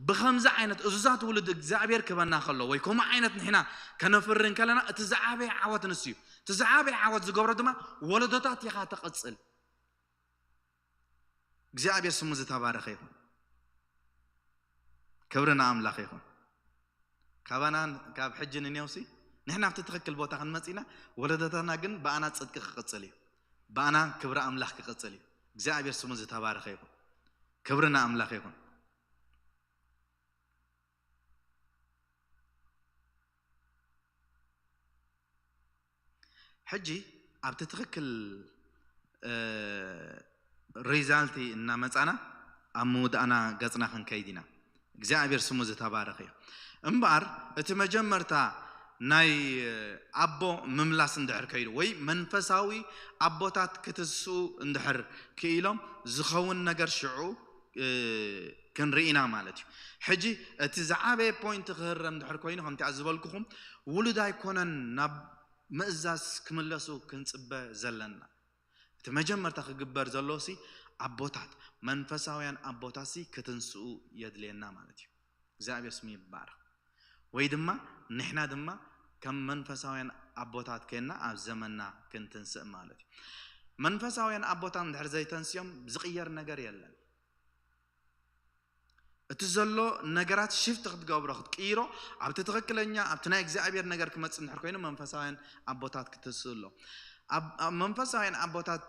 ብኸምዚ ዓይነት እዙዛት ውሉድ እግዚኣብሔር ክበና ከሎ ወይ ከምኡ ዓይነት ንሕና ከነፍርን ከለና እቲ ዝዓበየ ዓወት ንሱ እዩ። እቲ ዝዓበየ ዓወት ዝገብሮ ድማ ወለዶታት ኢኻ ተቐጽል። እግዚኣብሔር ስሙ ዝተባረኸ ይኹን። ክብሪ ንኣምላኽ ይኹን። ካባናን ካብ ሕጂ ንኔውሲ ንሕና ኣብቲ ትኽክል ቦታ ክንመጽእ ኢና። ወለዶታትና ግን ብኣና ጽድቂ ክቕጽል እዩ። ብኣና ክብሪ ኣምላኽ ክቕጽል እዩ። እግዚኣብሔር ስሙ ዝተባረኸ ይኹን። ክብሪ ንኣምላኽ ይኹን። ሕጂ ኣብቲ ትኽክል ሪዛልቲ እናመፃና ኣብ ምውዳእና ገፅና ክንከይድ ኢና። እግዚኣብሔር ስሙ ዝተባረኸ እዩ። እምበኣር እቲ መጀመርታ ናይ ኣቦ ምምላስ እንድሕር ከይዱ ወይ መንፈሳዊ ኣቦታት ክትስኡ እንድሕር ክኢሎም ዝኸውን ነገር ሽዑ ክንርኢ ኢና ማለት እዩ። ሕጂ እቲ ዝዓበየ ፖይንት ክህረም እንድሕር ኮይኑ ከምቲ ዝበልኩኹም ውሉድ ኣይኮነን ናብ ምእዛዝ ክምለሱ ክንፅበ ዘለና። እቲ መጀመርታ ክግበር ዘለዎሲ ኣቦታት መንፈሳውያን ኣቦታትሲ ክትንስኡ የድልየና ማለት እዩ። እግዚኣብሔር ስሙ ይባረክ። ወይ ድማ ንሕና ድማ ከም መንፈሳውያን ኣቦታት ኮይንና ኣብ ዘመንና ክንትንስእ ማለት እዩ። መንፈሳውያን ኣቦታት እንድሕር ዘይተንስዮም ዝቕየር ነገር የለን። እቲ ዘሎ ነገራት ሽፍት ክትገብሮ ክትቅይሮ ኣብቲ ትኽክለኛ ኣብቲ ናይ እግዚኣብሔር ነገር ክመፅእ እንድሕር ኮይኑ መንፈሳውያን ኣቦታት ክትስእሎ ኣብ ኣብ መንፈሳውያን ኣቦታት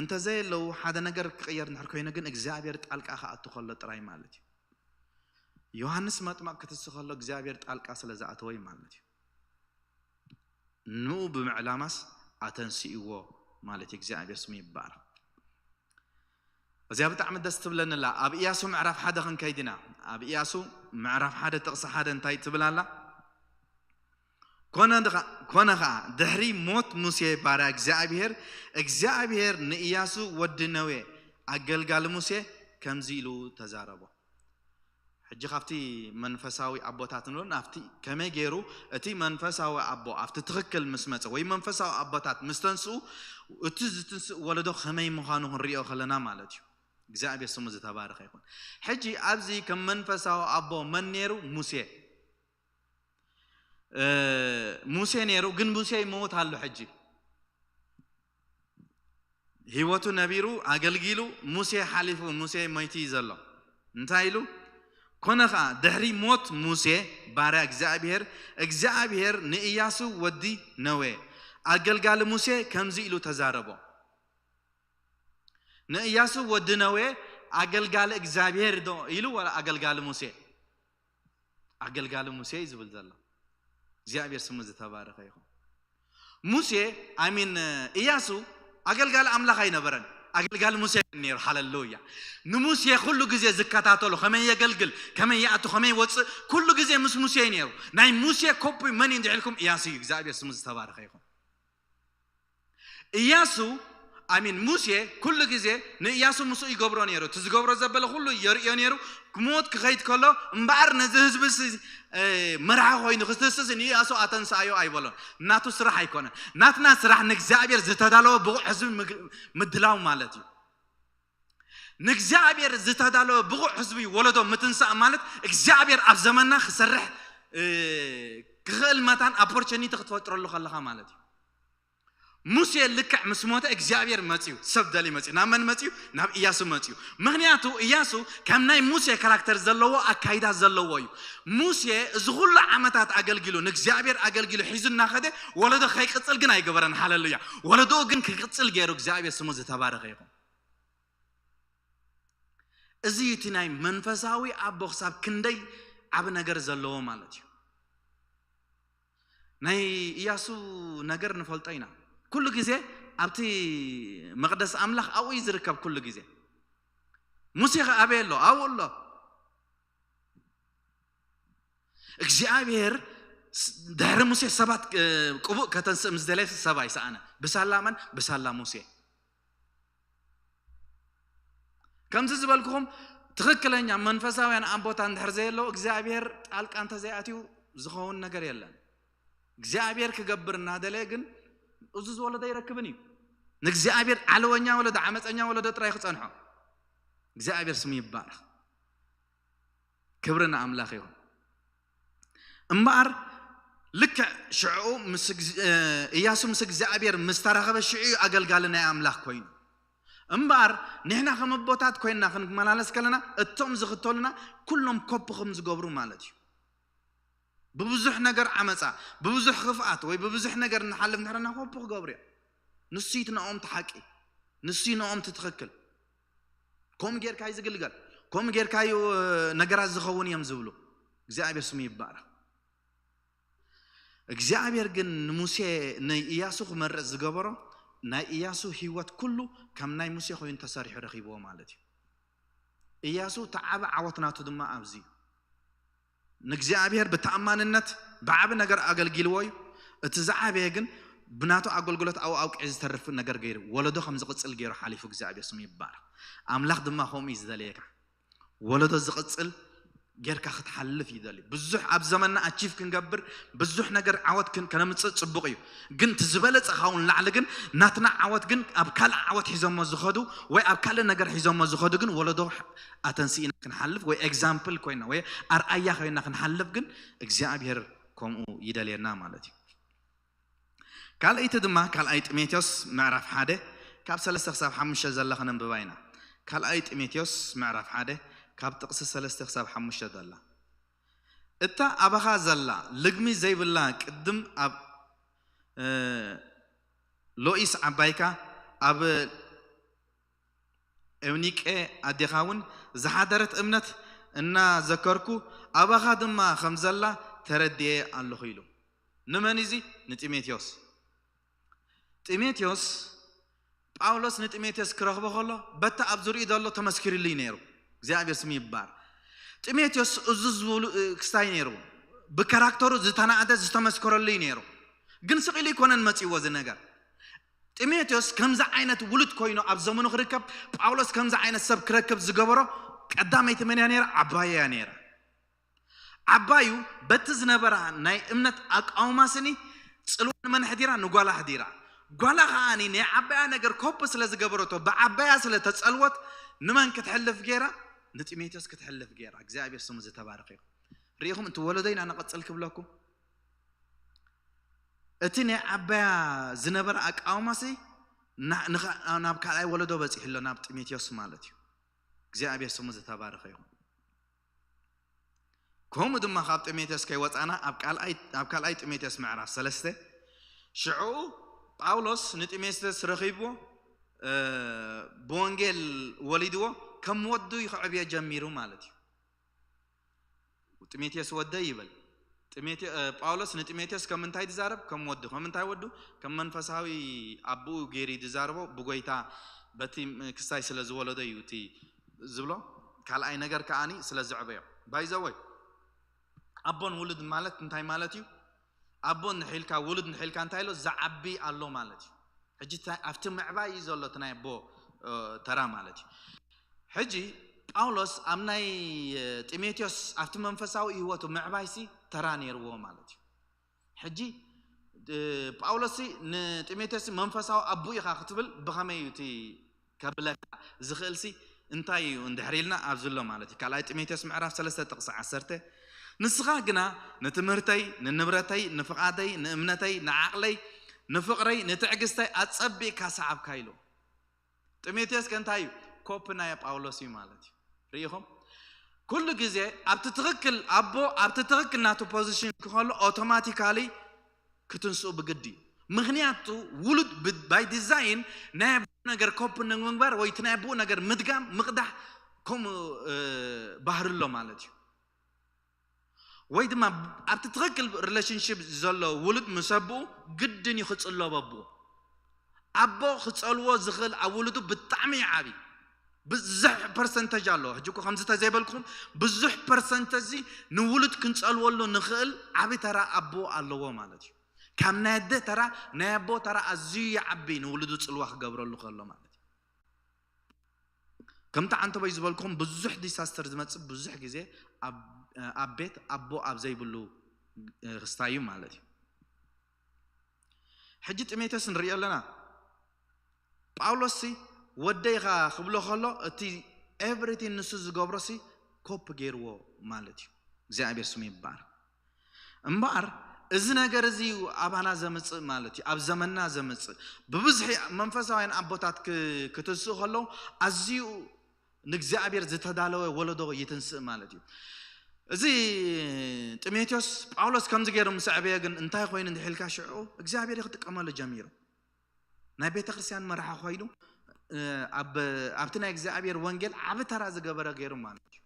እንተዘየለዉ ሓደ ነገር ክቕየር እንድሕር ኮይኑ ግን እግዚኣብሔር ጣልቃ ክኣቱ ከሎ ጥራይ ማለት እዩ። ዮሃንስ መጥመቕ ክትስ ከሎ እግዚኣብሔር ጣልቃ ስለ ዝኣተወ እዩ ማለት እዩ። ንኡ ብምዕላማስ ኣተንስእዎ ማለት እዩ። እግዚኣብሔር ስሙ ይባረክ። እዚኣ ብጣዕሚ ደስ ትብለኒ ኣላ። ኣብ ኢያሱ ምዕራፍ ሓደ ክንከይድ ኢና። ኣብ ኢያሱ ምዕራፍ ሓደ ጥቕሲ ሓደ እንታይ ትብል ኣላ? ኮነ ኸዓ ድሕሪ ሞት ሙሴ ባርያ እግዚኣብሔር እግዚኣብሔር ንኢያሱ ወዲ ነዌ ኣገልጋሊ ሙሴ ከምዚ ኢሉ ተዛረቦ። ሕጂ ካብቲ መንፈሳዊ ኣቦታት ንብሎ ናብቲ ከመይ ገይሩ እቲ መንፈሳዊ ኣቦ ኣብቲ ትኽክል ምስ መፀ ወይ መንፈሳዊ ኣቦታት ምስ ተንስኡ እቲ ዝትንስእ ወለዶ ከመይ ምዃኑ ክንሪኦ ከለና ማለት እዩ። እግዚኣብሔር ስሙ ዝተባረኸ ይኹን። ሕጂ ኣብዚ ከም መንፈሳዊ ኣቦ መን ነይሩ? ሙሴ። ሙሴ ነይሩ፣ ግን ሙሴ ይመውት ኣሎ። ሕጂ ህይወቱ ነቢሩ ኣገልጊሉ ሙሴ ሓሊፉ፣ ሙሴ ሞይቱ እዩ ዘሎ። እንታይ ኢሉ? ኮነ ኸዓ ድሕሪ ሞት ሙሴ ባርያ እግዚኣብሔር እግዚኣብሔር ንእያሱ ወዲ ነዌ ኣገልጋሊ ሙሴ ከምዚ ኢሉ ተዛረቦ። ንእያሱ ወዲ ነዌ ኣገልጋሊ እግዚኣብሔር ዶ ኢሉ ወላ ኣገልጋሊ ሙሴ? ኣገልጋሊ ሙሴ እዩ ዝብል ዘሎ። እግዚኣብሔር ስሙ ዝተባረኸ ይኹን። ሙሴ ኣሚን እያሱ ኣገልጋሊ ኣምላኽ ኣይነበረን፣ ኣገልጋሊ ሙሴ ነይሩ። ሃለሉያ። ንሙሴ ኩሉ ግዜ ዝከታተሎ ከመይ የገልግል፣ ከመይ ይኣቱ፣ ከመይ ይወፅእ ኩሉ ግዜ ምስ ሙሴ እዩ ነይሩ። ናይ ሙሴ ኮፒ መን እዩ እንድሕልኩም? እያሱ እዩ። እግዚኣብሔር ስሙ ዝተባረኸ ይኹን። እያሱ ኣሚን ሙሴ ኩሉ ግዜ ንእያሱ ምስኡ ይገብሮ ነይሩ። እቲ ዝገብሮ ዘበለ ኩሉ የርእዮ ነይሩ። ክሞት ክኸይድ ከሎ እምበኣር ነዚ ህዝቢ ሲ መርሓ ኮይኑ ክትስስ ንእያሱ ኣተንስኣዮ ኣይበሎን። ናቱ ስራሕ ኣይኮነን። ናትና ስራሕ ንእግዚኣብሔር ዝተዳለወ ብቑዕ ህዝቢ ምድላው ማለት እዩ። ንእግዚኣብሔር ዝተዳለወ ብቑዕ ህዝቢ ወለዶ ምትንሳእ ማለት እግዚኣብሔር ኣብ ዘመንና ክሰርሕ ክኽእል መታን ኣፖርቸኒቲ ክትፈጥረሉ ከለኻ ማለት እዩ። ሙሴ ልክዕ ምስ ሞተ እግዚኣብሔር መፅዩ፣ ሰብ ደልዩ መፅዩ። ናብ መን መፅዩ? ናብ እያሱ መፅዩ። ምክንያቱ እያሱ ከም ናይ ሙሴ ካራክተር ዘለዎ ኣካይዳ ዘለዎ እዩ። ሙሴ እዚ ኩሉ ዓመታት ኣገልጊሉ ንእግዚኣብሔር ኣገልጊሉ ሒዙ እናኸደ ወለዶ ከይቅፅል ግን ኣይገበረን። ሃለሉያ። ወለዶኡ ግን ክቅፅል ገይሩ። እግዚኣብሔር ስሙ ዝተባረኸ ይኹን። እዚ እቲ ናይ መንፈሳዊ ኣቦ ክሳብ ክንደይ ዓብ ነገር ዘለዎ ማለት እዩ። ናይ እያሱ ነገር ንፈልጦ ኢና። ኩሉ ግዜ ኣብቲ መቕደስ ኣምላኽ ኣብኡ እዩ ዝርከብ። ኩሉ ግዜ ሙሴ ኸ ኣበይ ኣሎ? ኣብኡ ኣሎ። እግዚኣብሔር ድሕሪ ሙሴ ሰባት ቅቡእ ከተንስእ ምስ ደለየ ሰብ ኣይሰኣነ። ብሳላ መን? ብሳላ ሙሴ። ከምዚ ዝበልኩኹም ትኽክለኛ መንፈሳውያን ኣቦታት እንድሕር ዘየለዉ እግዚኣብሔር ጣልቃ እንተዘይኣትዩ ዝኸውን ነገር የለን። እግዚኣብሔር ክገብር እናደለየ ግን እዙ ዝወለዶ ኣይረክብን እዩ። ንእግዚኣብሔር ዓለወኛ ወለዶ፣ ዓመፀኛ ወለዶ ጥራይ ክፀንሖ። እግዚኣብሔር ስሙ ይባረኽ። ክብሪ ንኣምላኽ ይኹን። እምበኣር ልክዕ ሽዕኡ እያሱ ምስ እግዚኣብሔር ምስ ተራኸበ ሽዑ እዩ ኣገልጋሊ ናይ ኣምላኽ ኮይኑ። እምበኣር ንሕና ከም ኣቦታት ኮይንና ክንመላለስ ከለና እቶም ዝኽተሉና ኩሎም ኮፒ ከም ዝገብሩ ማለት እዩ። ብብዙሕ ነገር ዓመፃ፣ ብብዙሕ ክፍኣት ወይ ብብዙሕ ነገር እንሓልፍ እንድሕረና ኮፒ ክገብሩ እዮም። ንሱ እዩ እቲ ንኦም እቲ ሓቂ፣ ንሱ እዩ ንኦም እቲ ትኽክል። ከምኡ ጌርካ እዩ ዝግልገል፣ ከምኡ ጌርካ እዩ ነገራት ዝኸውን እዮም ዝብሉ። እግዚኣብሔር ስሙ ይባረኽ። እግዚኣብሔር ግን ንሙሴ ንእያሱ ክመርፅ ዝገበሮ ናይ እያሱ ህይወት ኩሉ ከም ናይ ሙሴ ኮይኑ ተሰሪሑ ረኺብዎ ማለት እዩ። እያሱ እቲ ዓቢ ዓወት ናቱ ድማ ኣብዚ እዩ። ንእግዚኣብሔር ብተኣማንነት ብዓቢ ነገር ኣገልጊልዎ እዩ። እቲ ዝዓበየ ግን ብናቱ ኣገልግሎት ኣብኡ ኣብቂዑ ዝተርፍ ነገር ገይሩ ወለዶ ከም ዝቕጽል ገይሩ ሓሊፉ እግዚኣብሔር ስሙ ይባረኽ። ኣምላኽ ድማ ከምኡ እዩ ዝደልየካ። ወለዶ ዝቕጽል ጌርካ ክትሓልፍ ይደሊ። ብዙሕ ኣብ ዘመንና ኣቺቭ ክንገብር ብዙሕ ነገር ዓወት ክን- ከነምጽእ ጽቡቕ እዩ። ግን እቲ ዝበለጸ ካብኡ ንላዕሊ ግን ናትና ዓወት ግን ኣብ ካልእ ዓወት ሒዞሞ ዝኸዱ ወይ ኣብ ካልእ ነገር ሒዞሞ ዝኸዱ ግን ወለዶ ኣተንስኢና ክንሓልፍ ወይ ኤግዛምፕል ኮይና ወይ ኣርኣያ ኮይና ክንሓልፍ ግን እግዚኣብሔር ከምኡ ይደልየና ማለት እዩ። ካልኣይቲ ድማ ካልኣይ ጢሞቴዎስ ምዕራፍ ሓደ ካብ ሰለስተ ክሳብ ሓሙሽተ ዘላ ክነንብባ ኢና። ካልኣይ ጢሞቴዎስ ምዕራፍ ሓደ ካብ ጥቕሲ ሰለስተ ክሳብ ሓሙሽተ ዘላ። እታ ኣባኻ ዘላ ልግሚ ዘይብላ ቅድም ኣብ እ፣ ሎኢስ ዓባይካ ኣብ ኤውኒቄ ኣዴኻ እውን ዝሓደረት እምነት እናዘከርኩ ኣባኻ ድማ ከም ዘላ ተረዲኤ ኣለኹ ኢሉ። ንመን እዚ? ንጢሞቴዎስ። ጢሞቴዎስ ጳውሎስ ንጢሞቴዎስ ክረኽቦ ከሎ በቲ ኣብ ዙሪኡ ዘሎ ተመስኪርልይ ነይሩ። እግዚኣብሔር ስሙ ይባር። ጢሞቴዎስ እዙ ዝብሉ ክስታይ ነይሩ። ብካራክተሩ ዝተናዕደ ዝተመስከረልይ ነይሩ። ግን ስቕ ኢሉ ኣይኮነን መፂዎ እዚ ነገር። ጢሞቴዎስ ከምዚ ዓይነት ውሉድ ኮይኑ ኣብ ዘመኑ ክርከብ፣ ጳውሎስ ከምዚ ዓይነት ሰብ ክረክብ ዝገበሮ ቀዳመይቲ መን እያ ነይራ? ዓባዩ እያ ነይራ። ዓባዩ በቲ ዝነበራ ናይ እምነት ኣቃውማ ስኒ ጽልዋ ንመን ኣሕዲራ? ንጓላ ኣሕዲራ። ጓላ ከዓኒ ናይ ዓባያ ነገር ኮፕ ስለ ዝገበረቶ፣ ብዓባያ ስለ ተጸልወት ንመን ክትሕልፍ ገይራ? ንጢሞቴዎስ ክትሕልፍ ገይራ። እግዚኣብሔር ስሙ ዝተባረኸ ይኹን። ርኢኹም፣ እቲ ወለዶ ኢና ንቐጽል ክብለኩም። እቲ ናይ ዓባያ ዝነበረ ኣቃውማሲ ናብ ካልኣይ ወለዶ በፂሑ ኣሎ፣ ናብ ጢሞቴዎስ ማለት እዩ። እግዚኣብሔር ስሙ ዝተባረኸ ይኹን። ከምኡ ድማ ካብ ጢሞቴዎስ ከይወፃና ኣብ ካልኣይ ጢሞቴዎስ ምዕራፍ ሰለስተ ሽዑ ጳውሎስ ንጢሞቴዎስ ረኺብዎ ብወንጌል ወሊድዎ ከም ወዱ ይኽዕብዮ ጀሚሩ ማለት እዩ። ጢሞቴዎስ ወደይ ይብል። ጳውሎስ ንጢሞቴዎስ ከም እንታይ ዝዛረብ? ከም ወዱ። ከም እንታይ ወዱ? ከም መንፈሳዊ ኣቦኡ ገይሩ ዝዛረቦ ብጎይታ በቲ ክስታይ ስለ ዝወለዶ እዩ እቲ ዝብሎ። ካልኣይ ነገር ከዓኒ ስለ ዝዕበዮ። ባይዘወይ ኣቦን ውሉድ ማለት እንታይ ማለት እዩ? ኣቦ እንድሕር ኢልካ ውሉድ እንድሕር ኢልካ እንታይ ኣሎ? ዝዓቢ ኣሎ ማለት እዩ። ሕጂ ኣብቲ ምዕባይ እዩ ዘሎ እቲ ናይ ኣቦ ተራ ማለት እዩ። ሕጂ ጳውሎስ ኣብ ናይ ጢሞቴዎስ ኣብቲ መንፈሳዊ ህይወቱ ምዕባይሲ ተራ ነይርዎ ማለት እዩ። ሕጂ ጳውሎስ ንጢሞቴዎስ መንፈሳዊ ኣቦ ኢኻ ክትብል ብኸመይ እዩ እቲ ከብለካ ዝኽእልሲ እንታይ እዩ እንድሕር ኢልና ኣብዚ ኣሎ ማለት እዩ። ካልኣይ ጢሞቴዎስ ምዕራፍ ሰለስተ ጥቕሲ ዓሰርተ፣ ንስኻ ግና ንትምህርተይ፣ ንንብረተይ፣ ንፍቓደይ፣ ንእምነተይ፣ ንዓቕለይ፣ ንፍቕረይ፣ ንትዕግስተይ ኣጸቢቕካ ሰዓብካ ኢሉ። ጢሞቴዎስ ከ እንታይ እዩ? ኮፕ ናይ ጳውሎስ እዩ ማለት እዩ። ርኢኹም፣ ኩሉ ግዜ ኣብቲ ትኽክል ኣቦ ኣብቲ ትኽክል ናቱ ፖዚሽን ክኸሎ ኣውቶማቲካሊ ክትንስኡ ብግዲ እዩ። ምክንያቱ ውሉድ ባይ ዲዛይን ናይ ኣቦኡ ነገር ኮፕ ንምግባር ወይ እቲ ናይ ኣቦኡ ነገር ምድጋም ምቕዳሕ ከምኡ ባህሪ ኣሎ ማለት እዩ። ወይ ድማ ኣብቲ ትኽክል ሪሌሽንሽፕ ዘሎ ውሉድ ምስ ኣቦኡ ግድን እዩ ክፅሎ በቦኡ። ኣቦ ክፀልዎ ዝኽእል ኣብ ውሉዱ ብጣዕሚ ይዓቢ። ብዙሕ ፐርሰንተጅ ኣለዎ። ሕጂ እኮ ከምዚ ተዘይበልኩም ብዙሕ ፐርሰንተጅ ንውሉድ ክንፀልወሉ ንኽእል ዓቢ ተራ ኣቦ ኣለዎ ማለት እዩ። ካብ ናይ ኣደ ተራ ናይ ኣቦ ተራ ኣዝዩ ይዓቢ ንውሉዱ ፅልዋ ክገብረሉ ከሎ ማለት እዩ። ከምቲ ዓንተቦይ ዝበልኩም ብዙሕ ዲሳስተር ዝመፅእ ብዙሕ ግዜ ኣብ ቤት ኣቦ ኣብ ዘይብሉ ክስታይ እዩ ማለት እዩ። ሕጂ ጢሞቴዎስ ንሪኦ ኣለና። ጳውሎስ ሲ ወደይ ኢኻ ክብሎ ከሎ እቲ ኤቭሪቲን ንሱ ዝገብሮ ሲ ኮፕ ገይርዎ ማለት እዩ። እግዚኣብሔር ስሙ ይባረክ። እምበኣር እዚ ነገር እዚ እዩ ኣባና ዘምፅእ ማለት እዩ። ኣብ ዘመንና ዘምፅእ ብብዝሒ መንፈሳውያን ኣቦታት ክትስእ ከለዉ ኣዝዩ ንእግዚኣብሔር ዝተዳለወ ወለዶ ይትንስእ ማለት እዩ። እዚ ጢሞቴዎስ ጳውሎስ ከምዚ ገይሩ ምስ ኣዕበየ ግን እንታይ ኮይኑ እንድሕልካ ሽዑ እግዚኣብሔር ክጥቀመሉ ጀሚሩ። ናይ ቤተ ክርስቲያን መራሒ ኮይኑ ኣብቲ ናይ እግዚኣብሔር ወንጌል ዓቢ ተራ ዝገበረ ገይሩ ማለት እዩ።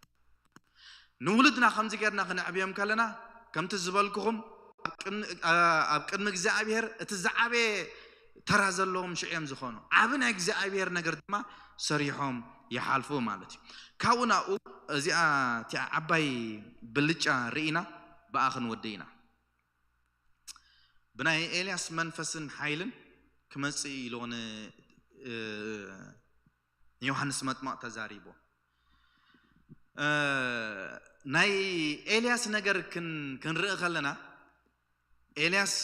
ንውሉድና ከምዚ ጌርና ክነዕብዮም ከለና ከምቲ ዝበልኩኹም ኣብ ቅድሚ እግዚኣብሔር እቲ ዝዓበየ ተራ ዘለዎም ሽዑ እዮም ዝኾኑ። ዓቢ ናይ እግዚኣብሔር ነገር ድማ ሰሪሖም ይሓልፉ ማለት እዩ። ካብኡ ናብኡ እዚኣ እቲኣ ዓባይ ብልጫ ርኢና ብኣ ክንወዲ ኢና። ብናይ ኤልያስ መንፈስን ሓይልን ክመጽእ ኢሉ ንዮሃንስ መጥመቕ ተዛሪቦ። ናይ ኤልያስ ነገር ክንርኢ ከለና ኤልያስ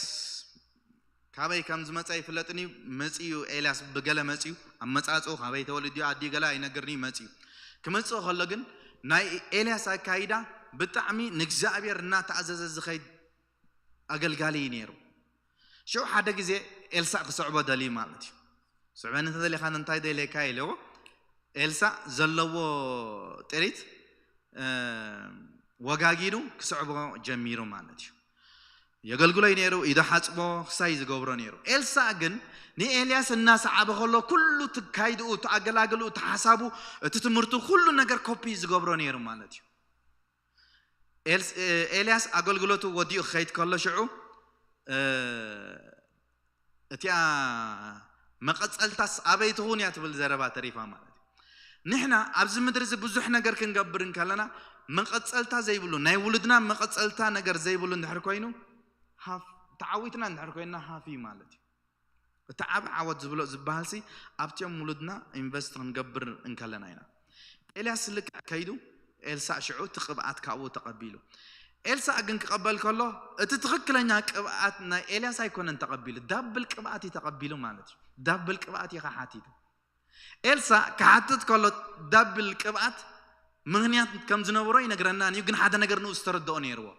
ካበይ ከም ዝመፀ ይፍለጥን እዩ። መፂኡ ኤልያስ ብገለ መፂኡ ኣመፃፅኡ ካበይ ተወሊዱ ኣዲ ገለ ኣይነግርን እዩ። መፂኡ ክመፅእ ከሎ ግን ናይ ኤልያስ ኣካይዳ ብጣዕሚ ንእግዚኣብሔር እናተኣዘዘ ዝኸይድ ኣገልጋሊ እዩ ነይሩ። ሽዑ ሓደ ግዜ ኤልሳእ ክስዕቦ ደልዩ ማለት እዩ። ስዕበኒ እንተደሊኻ እንታይ ደልየካ ኢልዎ ኤልሳእ ዘለዎ ጥሪት ወጋጊዱ ክስዕቦ ጀሚሩ ማለት እዩ። የገልግሎይ ነይሩ፣ ኢዶ ሓፅቦ ክሳይ ዝገብሮ ነይሩ። ኤልሳእ ግን ንኤልያስ እናሰዓበ ከሎ ኩሉ ትካይድኡ፣ ተኣገላግልኡ፣ ተሓሳቡ፣ እቲ ትምህርቱ ኩሉ ነገር ኮፒ ዝገብሮ ነይሩ ማለት እዩ። ኤልስ- እ- ኤልያስ ኣገልግሎቱ ወዲኡ ክኸይድ ከሎ ሽዑ እ፣ እቲኣ መቐጸልታስ ኣበይ ትኹን እያ ትብል ዘረባ ተሪፋ ማለት እዩ። ንሕና ኣብዚ ምድሪ እዚ ብዙሕ ነገር ክንገብር እንከለና መቐጸልታ ዘይብሉ ናይ ውሉድና መቐጸልታ ነገር ዘይብሉ እንድሕር ኮይኑ ሃፍ ተዓዊትና እንድሕር ኮይንና ሃፍ እዩ ማለት እዩ። እቲ ዓብ ዓወት ዝብሎ ዝበሃል ሲ ኣብቲኦም ውሉድና ኢንቨስት ክንገብር እንከለና ኢና። ኤልያስ ልክዕ ከይዱ ኤልሳእ ሽዑ እቲ ቅብኣት ካብኡ ተቐቢሉ። ኤልሳእ ግን ክቐበል ከሎ እቲ ትኽክለኛ ቅብኣት ናይ ኤልያስ ኣይኮነን ተቐቢሉ፣ ዳብል ቅብኣት እዩ ተቐቢሉ ማለት እዩ። ዳብል ቅብኣት እዩ ከሓቲቱ። ኤልሳእ ክሓትት ከሎ ዳብል ቅብኣት ምኽንያት ከም ዝነበሮ ይነግረናን እዩ፣ ግን ሓደ ነገር ንኡ ዝተረድኦ ነይርዎ።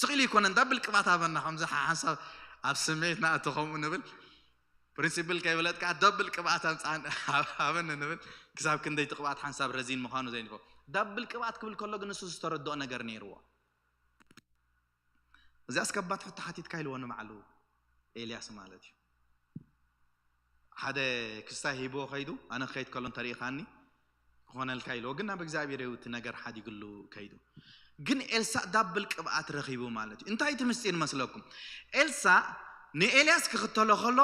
ስቕ ኢሉ ይኮነን ዳብል ቅብኣት ሃበና ከምዚ ሓንሳብ ኣብ ስምዒት ንኣቱ ከምኡ ንብል ፕሪንሲፕል ከይበለጥካ ዳብል ቅብኣት ኣምፃን ሃበኒ ንብል ክሳብ ክንደይ እቲ ቅብኣት ሓንሳብ ረዚን ምዃኑ ዘይንፎ ዳብል ቅብኣት ክብል ከሎ ግን ንሱ ዝተረድኦ ነገር ነይርዎ። እዚኣ እስከባት ሕቶ ሓቲትካ ኢልዎ ንባዕሉ ኤልያስ ማለት እዩ። ሓደ ክስታይ ሂብዎ ከይዱ ኣነ ክኸይድ ከሎ እንተሪኢኻኒ ክኾነልካ ኢልዎ ግን ናብ እግዚኣብሔር እዩ እቲ ነገር ሓዲግሉ ከይዱ። ግን ኤልሳእ ዳብል ቅብኣት ረኺቡ ማለት እዩ። እንታይ እቲ ምስጢር መስለኩም? ኤልሳእ ንኤልያስ ክኽተሎ ከሎ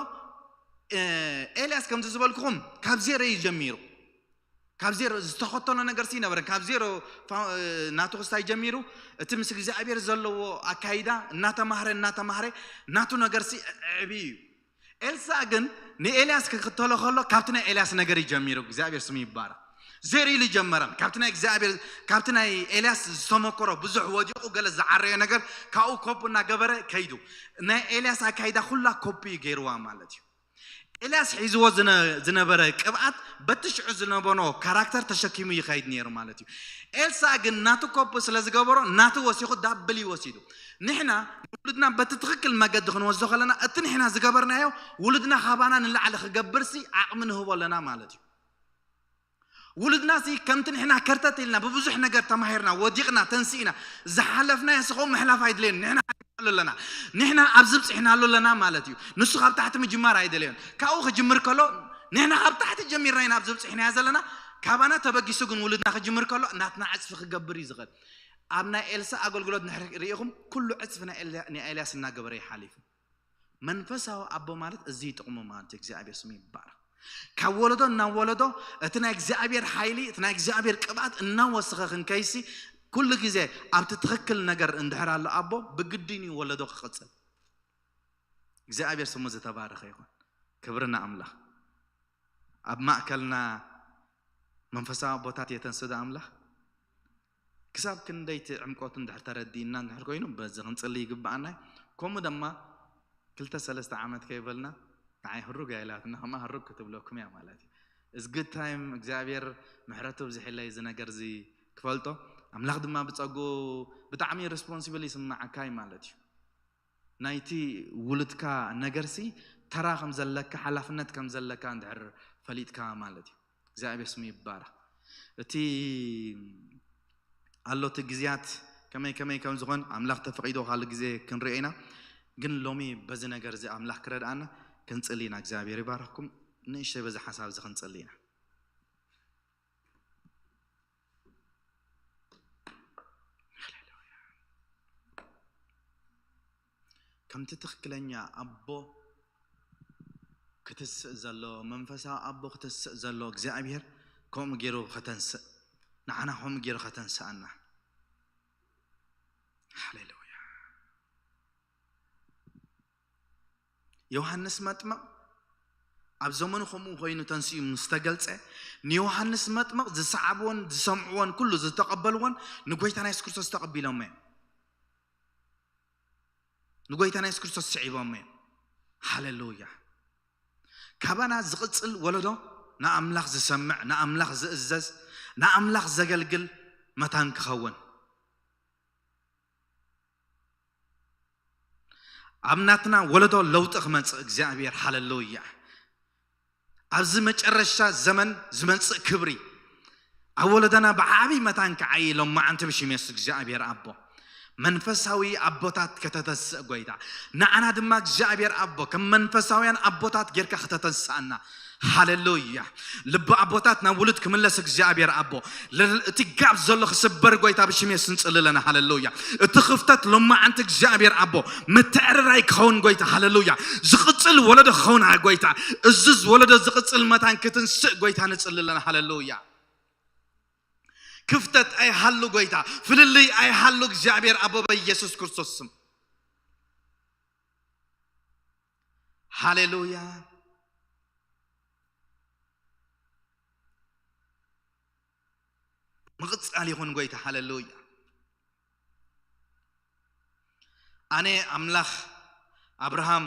እ፣ ኤልያስ ከምዚ ዝበልኩኹም ካብ ዜሮ እዩ ጀሚሩ። ካብ ዜሮ ዝተኸተሎ ነገር ሲ ነበረ ካብ ዜሮ ፋ- እ፣ ናቱ ክስታይ ጀሚሩ እቲ ምስ እግዚኣብሔር ዘለዎ ኣካይዳ እናተማህረ እናተማህረ ናቱ ነገር ሲ ዕዕቢ እዩ። ኤልሳ ግን ንኤልያስ ክክተሎ ከሎ ካብቲ ናይ ኤልያስ ነገር እዩ ጀሚሩ። እግዚኣብሔር ስሙ ይባረክ። ዜሮ ኢሉ ጀመረ። ካብቲ ናይ እግዚኣብሔር ካብቲ ናይ ኤልያስ ዝተመከሮ ብዙሕ ወዲቑ ገለ ዝዓረዮ ነገር ካብኡ ኮፕ እናገበረ ከይዱ ናይ ኤልያስ ኣካይዳ ኩላ ኮፕ እዩ ገይርዋ ማለት እዩ። ኤልያስ ሒዝዎ ዝነ- ዝነበረ ቅብኣት በቲ ሽዑ ዝነበሮ ካራክተር ተሸኪሙ ይኸይድ ነይሩ ማለት እዩ። ኤልሳ ግን ናቱ ኮፕ ስለ ዝገበሮ ናቱ ወሲኹ ዳብል እዩ ወሲዱ። ንሕና ውሉድና በቲ ትኽክል መገዲ ክንወስዶ ከለና እቲ ንሕና ዝገበርናዮ ውሉድና ካባና ንላዕሊ ክገብርሲ ዓቕሚ ንህቦ ኣለና ማለት እዩ። ውሉድና ሲ ከምቲ ንሕና ከርተት ኢልና ብብዙሕ ነገር ተማሂርና ወዲቕና ተንስኢና ዝሓለፍናዮ ስኸው ምሕላፍ ኣይድለየን። ንሕና ሓሊፍናሉ ኣለና፣ ንሕና ኣብዚ ብፅሕናሉ ኣለና ማለት እዩ። ንሱ ካብ ታሕቲ ምጅማር ኣይደለዮን። ካብኡ ክጅምር ከሎ ንሕና ካብ ታሕቲ ጀሚርና ኢና ኣብዚ ብፅሕናዮ ዘለና። ካባና ተበጊሱ ግን ውሉድና ክጅምር ከሎ ናትና ዕፅፊ ክገብር እዩ ዝኽእል። ኣብ ናይ ኤልሳ ኣገልግሎት ንሕሪ ርኢኹም ኩሉ ዕፅፊ ናይ ኤልያ- ናይ ኤልያስ እናገበረ ይሓሊፉ። መንፈሳዊ ኣቦ ማለት እዚ ይጥቕሙ ማለት እዩ። እግዚኣብሔር ስሙ ይባረክ። ካብ ወለዶ እናብ ወለዶ እቲ ናይ እግዚኣብሔር ሓይሊ እቲ ናይ እግዚኣብሔር ቅብኣት እናወሰኸ ክንከይሲ ኩሉ ግዜ ኣብቲ ትኽክል ነገር እንድሕር ኣሎ ኣቦ ብግድን እዩ ወለዶ ክቕፅል። እግዚኣብሔር ስሙ ዝተባረኸ ይኹን። ክብርና ኣምላኽ ኣብ ማእከልና መንፈሳዊ ኣቦታት የተንስዶ ኣምላኽ ክሳብ ክንደይቲ ዕምቆት እንድሕር ተረዲእና እንድሕር ኮይኑ በዚ ክንፅሊ ይግብኣና እዩ። ከምኡ ድማ ክልተ ሰለስተ ዓመት ከይበልና ንዓይ ህሩግ እያ ኢላትና ከማ ህሩግ ክትብለኩም እያ ማለት እዩ። It's good time እግዚኣብሔር ምሕረቱ ብዝሕለይ እዚ ነገር እዚ ክፈልጦ ኣምላኽ ድማ ብፀጉ ብጣዕሚ ሬስፖንሲብል ይስምዓካ እዩ ማለት እዩ። ናይቲ ውሉድካ ነገርሲ ተራ ከም ዘለካ ሓላፍነት ከም ዘለካ እንድሕር ፈሊጥካ ማለት እዩ። እግዚኣብሔር ስሙ ይባረክ። እቲ ኣሎ እቲ ግዜያት ከመይ ከመይ ከም ዝኾን ኣምላኽ ተፈቒዶ ካልእ ግዜ ክንሪኦ ኢና። ግን ሎሚ በዚ ነገር እዚ ኣምላኽ ክረድኣና ክንጽሊ ኢና። እግዚኣብሔር ይባረክኩም። ንእሽተይ በዚ ሓሳብ እዚ ክንጽሊ ኢና። ከምቲ ትኽክለኛ ኣቦ ክትስእ ዘሎ መንፈሳዊ ኣቦ ክትስእ ዘሎ እግዚኣብሔር ከምኡ ገይሩ ከተንስእ ንዓና ከምኡ ገይሩ ከተንስኣና። ሃሌሉያ። ዮሃንስ መጥምቕ ኣብ ዘመኑ ከምኡ ኮይኑ ተንስኡ ምስ ተገልጸ ንዮሃንስ መጥምቕ ዝሰዓብዎን ዝሰምዕዎን ኩሉ ዝተቐበልዎን ንጎይታና የሱስ ክርስቶስ ተቐቢሎሞ እዮም። ንጎይታና የሱስ ክርስቶስ ስዒቦሞ እዮም። ሃሌሉያ። ካባና ዝቕጽል ወለዶ ንኣምላኽ ዝሰምዕ ንኣምላኽ ዝእዘዝ ንኣምላኽ ዘገልግል መታን ክኸውን ኣብ ናትና ወለዶ ለውጢ ክመጽእ እግዚኣብሔር ሃለሉያ። ኣብዚ መጨረሻ ዘመን ዝመጽእ ክብሪ ኣብ ወለዶና ብዓብይ መታን ክዓይ ኢሎም መዓንቲ ብሽም የሱስ እግዚኣብሔር ኣቦ መንፈሳዊ ኣቦታት ከተተስእ ጎይታ ንዓና ድማ እግዚኣብሔር ኣቦ ከም መንፈሳውያን ኣቦታት ጌርካ ከተተስኣና ሃሌሉያ። ልቢ ኣቦታት ናብ ውሉድ ክምለስ እግዚኣብሔር ኣቦ፣ ል- እቲ ጋብ ዘሎ ክስበር ጎይታ ብሽም የሱስ ንጽሊ ኣለና። ሃሌሉያ። እቲ ክፍተት ሎማዓንቲ እግዚኣብሔር ኣቦ ምትዕርራይ ክኸውን ጎይታ። ሃሌሉያ። ዝቕጽል ወለዶ ክኸውን ጎይታ፣ እዚ ወለዶ ዝቕጽል መታን ክትንስእ ጎይታ ንጽሊ ኣለና። ሃሌሉያ። ክፍተት ኣይሃሉ ጎይታ፣ ፍልልይ ኣይሃሉ እግዚኣብሔር ኣቦ በኢየሱስ ክርስቶስ ስም። ሃሌሉያ። ምቕጻል ይኹን ጎይታ። ሃሌሉያ። ኣነ ኣምላኽ ኣብርሃም፣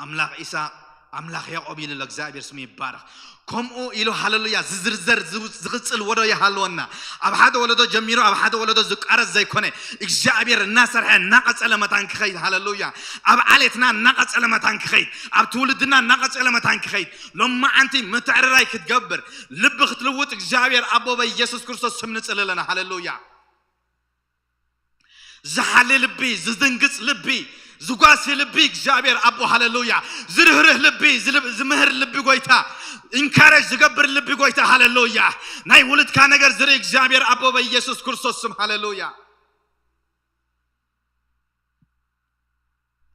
ኣምላኽ ኢሳቅ፣ ኣምላኽ ያዕቆብ ኢሉ ኣሎ። እግዚኣብሔር ስሙ ይባረኽ። ከምኡ ኢሉ ሃሌሉያ ዝዝርዘር ዝው- ዝቕጽል ወዶ ይሃልወና። ኣብ ሓደ ወለዶ ጀሚሩ ኣብ ሓደ ወለዶ ዝቋረጽ ዘይኮነ፣ እግዚኣብሔር እናሰርሐ እናቐጸለ መታን ክኸይድ። ሃሌሉያ። ኣብ ዓሌትና እናቐጸለ መታን ክኸይድ፣ ኣብ ትውልድና እናቐጸለ መታን ክኸይድ። ሎማዓንቲ ምትዕርራይ ክትገብር፣ ልቢ ክትልውጥ እግዚኣብሔር ኣቦ በኢየሱስ ክርስቶስ ስም ንጽሊ ኣለና። ሃሌሉያ። ዝሓሊ ልቢ፣ ዝድንግጽ ልቢ፣ ዝጓሲ ልቢ እግዚኣብሔር ኣቦ። ሃሌሉያ። ዝርህርህ ልቢ፣ ዝልብ- ዝምህር ልቢ ጎይታ፣ ኢንካሬጅ ዝገብር ልቢ ጎይታ። ሃሌሉያ። ናይ ውልድካ ነገር ዝርኢ እግዚኣብሔር ኣቦ በኢየሱስ ክርስቶስ ስም። ሃሌሉያ።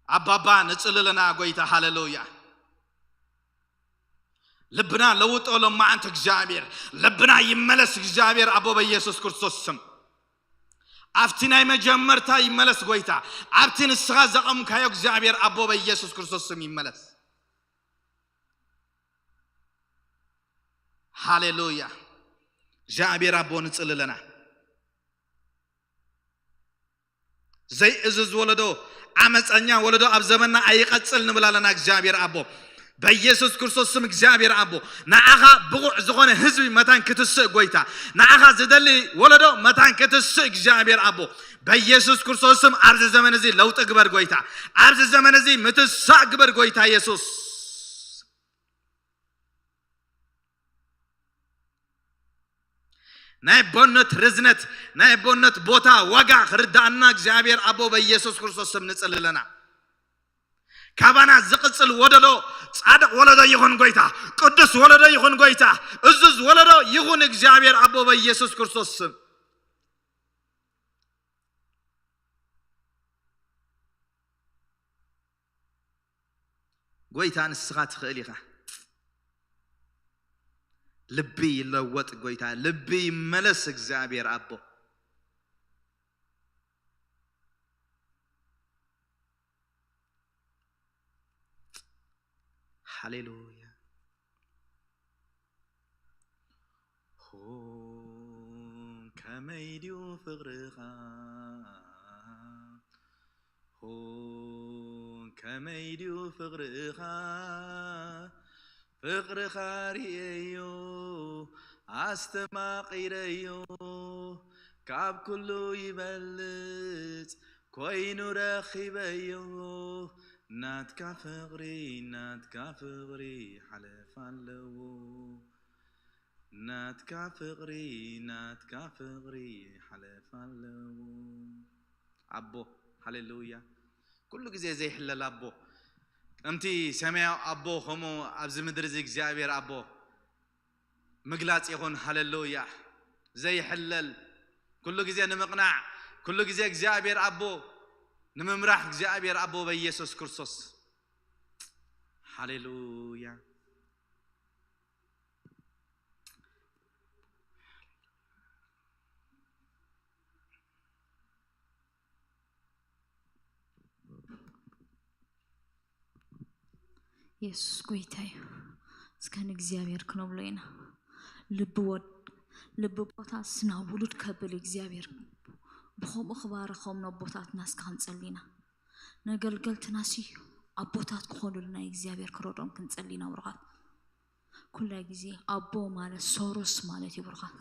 ኣባባ ንጽሊ ኣለና ጎይታ። ሃሌሉያ። ልብና ለውጦ ሎማዓንቲ እግዚኣብሔር። ልብና ይመለስ እግዚኣብሔር ኣቦ በኢየሱስ ክርስቶስ ስም። ኣብቲ ናይ መጀመርታ ይመለስ ጎይታ። ኣብቲ ንስኻ ዘቐምካዮ እግዚኣብሔር ኣቦ በኢየሱስ ክርስቶስ ስም ይመለስ። ሃሌሉያ። እግዚኣብሔር ኣቦ ንጽሊ ኣለና። ዘይእዝዝ ወለዶ፣ ዓመፀኛ ወለዶ ኣብ ዘመንና ኣይቐጽል ንብል ኣለና። እግዚኣብሔር ኣቦ በኢየሱስ ክርስቶስ ስም እግዚኣብሔር ኣቦ ንዓኻ ብቑዕ ዝኾነ ህዝቢ መታን ክትስእ ጎይታ፣ ንዓኻ ዝደሊ ወለዶ መታን ክትስእ እግዚኣብሔር ኣቦ በኢየሱስ ክርስቶስ ስም ኣብዚ ዘመን እዚ ለውጢ ግበር ጎይታ፣ ኣብዚ ዘመን እዚ ምትሳእ ግበር ጎይታ የሱስ። ናይ ኣቦነት ርዝነት፣ ናይ ኣቦነት ቦታ ዋጋ ክርዳእና እግዚኣብሔር ኣቦ በኢየሱስ ክርስቶስ ስም ንጽሊ ኣለና። ካባና ዝቕጽል ወለዶ ጻድቕ ወለዶ ይኹን ጎይታ፣ ቅዱስ ወለዶ ይኹን ጎይታ፣ እዙዝ ወለዶ ይኹን እግዚኣብሔር ኣቦ በኢየሱስ ክርስቶስ ስም። ጎይታ ንስኻ ትኽእል ኢኻ። ልቢ ይለወጥ ጎይታ፣ ልቢ ይመለስ እግዚኣብሔር ኣቦ። ሃሌሉያ። ሆ ከመይ ድዩ ፍቕርኻ፣ ሆ ከመይ ድዩ ፍቕርኻ፣ ፍቕርኻ ርእየዮ ኣስተማቒረዮ፣ ካብ ኩሉ ይበልጽ ኮይኑ ረኺበዮ። ናትካ ፍቕሪ፣ ናትካ ፍቕሪ ሓለፋ ኣለዎ። ናትካ ፍቕሪ፣ ናትካ ፍቕሪ ሓለፋ ኣለዎ። ኣቦ፣ ሃሌሉያ። ኩሉ ግዜ ዘይሕለል ኣቦ። ከምቲ ሰማያዊ ኣቦ ከምኡ ኣብዚ ምድሪ እዚ እግዚኣብሔር ኣቦ ምግላጽ ይኹን። ሃሌሉያ። ዘይሕለል፣ ኩሉ ግዜ ንምቕናዕ፣ ኩሉ ግዜ እግዚኣብሔር ኣቦ ንምምራሕ፣ እግዚኣብሔር ኣቦ በኢየሱስ ክርስቶስ። ሃሌሉያ። የሱስ ጎይታ እዩ። እስከ ንእግዚኣብሔር ክነብሎ ኢና። ልቢ ወድ ልቢ ቦታስ ናብ ውሉድ ከብል እግዚኣብሔር ብኸምኡ ክባርኾም ነቦታትና እስከ ክንጸሊ ኢና። ነገልገልትናሲ ኣቦታት ክኾኑልና እግዚኣብሔር ክረድኦም ክንጸሊ ኢና ብሩኻት። ኩላይ ግዜ ኣቦ ማለት ሶሮስ ማለት እዩ ብሩኻት።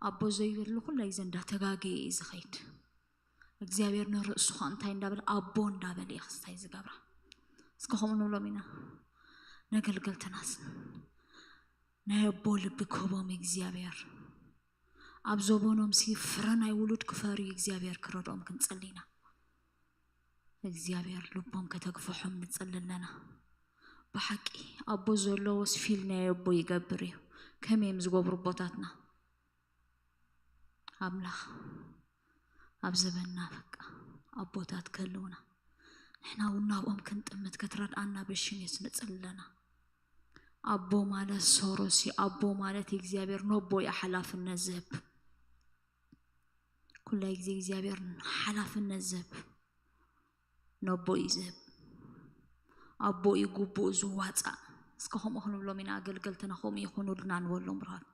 ኣቦ ዘይብሉ ኩላይ ግዜ እንዳተጋገየ እዩ ዝኸይድ። እግዚኣብሔር ንርእሱ ኸኣ እንታይ እንዳበለ? ኣቦ እንዳበለ እዩ ክስታይ ዝገብራ። እስከ ከምኡ ንብሎም ኢና። ነገልገልትናስ ናይ ኣቦ ልቢ ክህቦም እግዚኣብሔር። ኣብ ዘበኖም ሲ ፍረ ናይ ውሉድ ክፈርዩ እግዚኣብሔር ክረድኦም ክንጸሊ ኢና። እግዚኣብሔር ልቦም ከተግፍሖም ንጸሊ ኣለና። ብሓቂ ኣቦ ዘለዎስ ፊል ናይ ኣቦ ይገብር እዩ። ከመይ እዮም ዝገብሩ ኣቦታትና? ኣምላኽ ኣብ ዘበንና በቃ ኣቦታት ክህልውና፣ ንሕና እውን ናብኦም ክንጥምት ክትረድኣና ብሽም የስ ንጽሊ ኣለና። ኣቦ ማለት ሶሮስ እዩ። ኣቦ ማለት እግዚኣብሔር ነቦ እዩ ሓላፍነት ዝህብ። ኩላይ ግዜ እግዚኣብሔር ሓላፍነት ዝህብ ነቦ እዩ ዝህብ። ኣቦ እዩ ግቡእ ዝዋፃእ። እስከ ከምኡ ክንብሎም ኢና፣ ኣገልገልትና ከምኡ ይኹኑልና ንበሎም ብርሃን።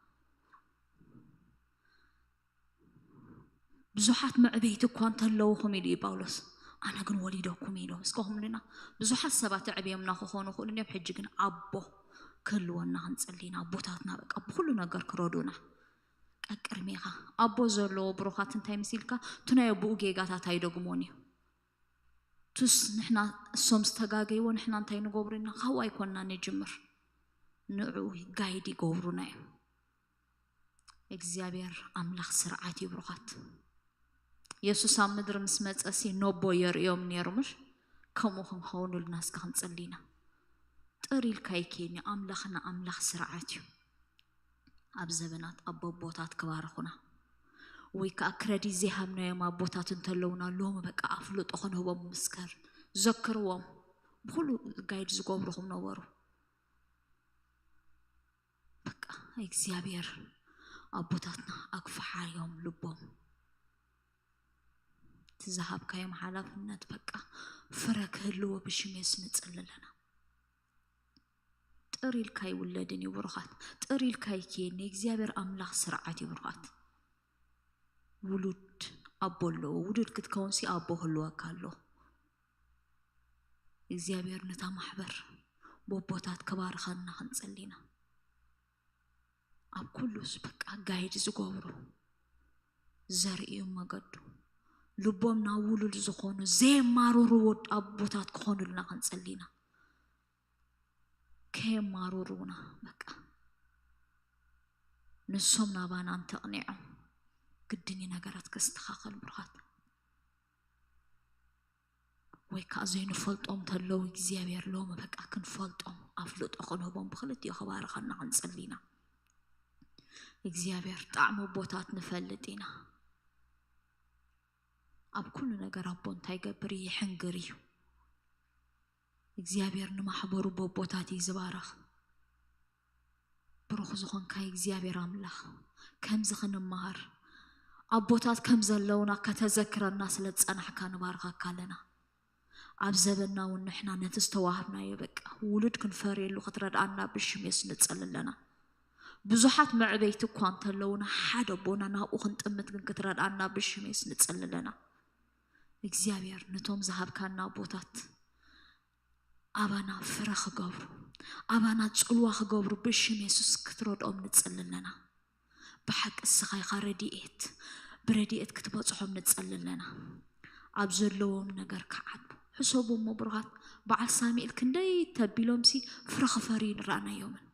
ብዙሓት መዕበይቲ እኳ እንተለውኹም ኢሉ እዩ ጳውሎስ፣ ኣነ ግን ወሊደኩም ኢሎም። እስከ ከምኡ ኢልና ብዙሓት ሰባት ኣዕብዮምና ክኾኑ ይኽእሉ እዮም። ሕጂ ግን ኣቦ ክህልወና ክንጸሊ ኢና። ኣቦታትና በቃ ብኹሉ ነገር ክረዱና። ቀቅርሜኻ ኣቦ ዘለዎ ብሩኻት እንታይ ምስ ኢልካ፣ እቲ ናይ ኣቦኡ ጌጋታት ኣይደግሞን እዩ። ቱስ ንሕና እሶም ዝተጋገይዎ ንሕና እንታይ ንገብሩ ኢና? ካብኡ ኣይኮንና ንጅምር። ንዕኡ ጋይድ ይገብሩና እዮም። እግዚኣብሔር ኣምላኽ ስርዓት እዩ ብሩኻት። የሱስ ኣብ ምድሪ ምስ መጸሲ ነቦ የርእዮም ነይሩ ምሽ? ከምኡ ክንኸውን ኢልና እስከ ክንጽሊ ኢና። ጥር ኢልካ ይኬኒ ኣምላኽና ኣምላኽ ስርዓት እዩ። ኣብ ዘበናት ኣቦቦታት ክባርኹና ወይ ከዓ ክረዲት ዘይሃብናዮም ኣቦታት እንተለውና ሎሚ በቃ ኣፍልጦ ክንህቦም ምስከር ዘክርዎም። ብኩሉ ጋይድ ዝገብሩኹም ነበሩ። በቃ እግዚኣብሔር ኣቦታትና ኣግፍሓዮም ልቦም። እቲ ዝሃብካዮም ሓላፍነት በቃ ፍረ ክህልዎ ብሽም የሱስ ንጽሊ ኣለና። ጥር ኢልካ ይውለድን እዩ ብሩኻት። ጥር ኢልካ ይክየን። ናይ እግዚኣብሔር ኣምላኽ ስርዓት እዩ ብሩኻት። ውሉድ ኣቦ ኣለዎ። ውሉድ ክትከውን ሲ ኣቦ ክህልወካ ኣሎ። እግዚኣብሔር ነታ ማሕበር በቦታት ክባርኸና ክንጸሊ ኢና። ኣብ ኩሉስ በቃ ጋይድ ዝገብሩ ዘርእዩ መገዱ ልቦም ናብ ውሉድ ዝኾኑ ዘየማርሩ ወድ ኣቦታት ክኾኑልና ክንጸሊ ኢና። ከየማርሩና በቃ ንሶም ናባና እንተቕኒዖም ግድን እዩ ነገራት ከስተኻኸል ብሩኻት። ወይ ከዓ ዘይንፈልጦም ተለዉ እግዚኣብሔር ሎሚ በቃ ክንፈልጦም ኣፍልጦ ክንህቦም ብክልቲኡ ክባርኸና ክንጽሊ ኢና። እግዚኣብሔር ጣዕሚ ኣቦታት ንፈልጥ ኢና። ኣብ ኩሉ ነገር ኣቦ እንታይ ይገብር እዩ? ይሕንግር እዩ። እግዚኣብሔር ንማሕበሩ በቦታት እዩ ዝባርኽ። ብሩኽ ዝኾንካ እግዚኣብሔር ኣምላኽ ከምዚ ክንመሃር ኣቦታት ከም ዘለውና ከተዘክረና ስለ ዝጸናሕካ ንባርኸካ ኣለና። ኣብ ዘበንና እውን ንሕና ነቲ ዝተዋህብናዮ በቃ ውሉድ ክንፈርየሉ ክትረድኣና ብሽም የሱስ ንጸሊ ኣለና። ብዙሓት መዕበይቲ እኳ እንተለውና ሓደ ኣቦና ናብኡ ክንጥምት ግን ክትረድኣና ብሽም የሱስ ንጸሊ ኣለና። እግዚኣብሔር ነቶም ዝሃብካና ኣቦታት ኣባና ፍረ ክገብሩ ኣባና ጽልዋ ክገብሩ ብሽም የሱስ ክትረድኦም ንጽሊ ኣለና። ብሓቂ እስኻ ኢኻ ረድኤት ብረድኤት ክትበጽሖም ንጸሊ ኣለና። ኣብ ዘለዎም ነገር ክዓብ ሕሰቡ እሞ ብሩኻት በዓል ሳሙኤል ክንደይ ተቢሎምሲ ፍረ ክፈርዩ ንረኣናዮምን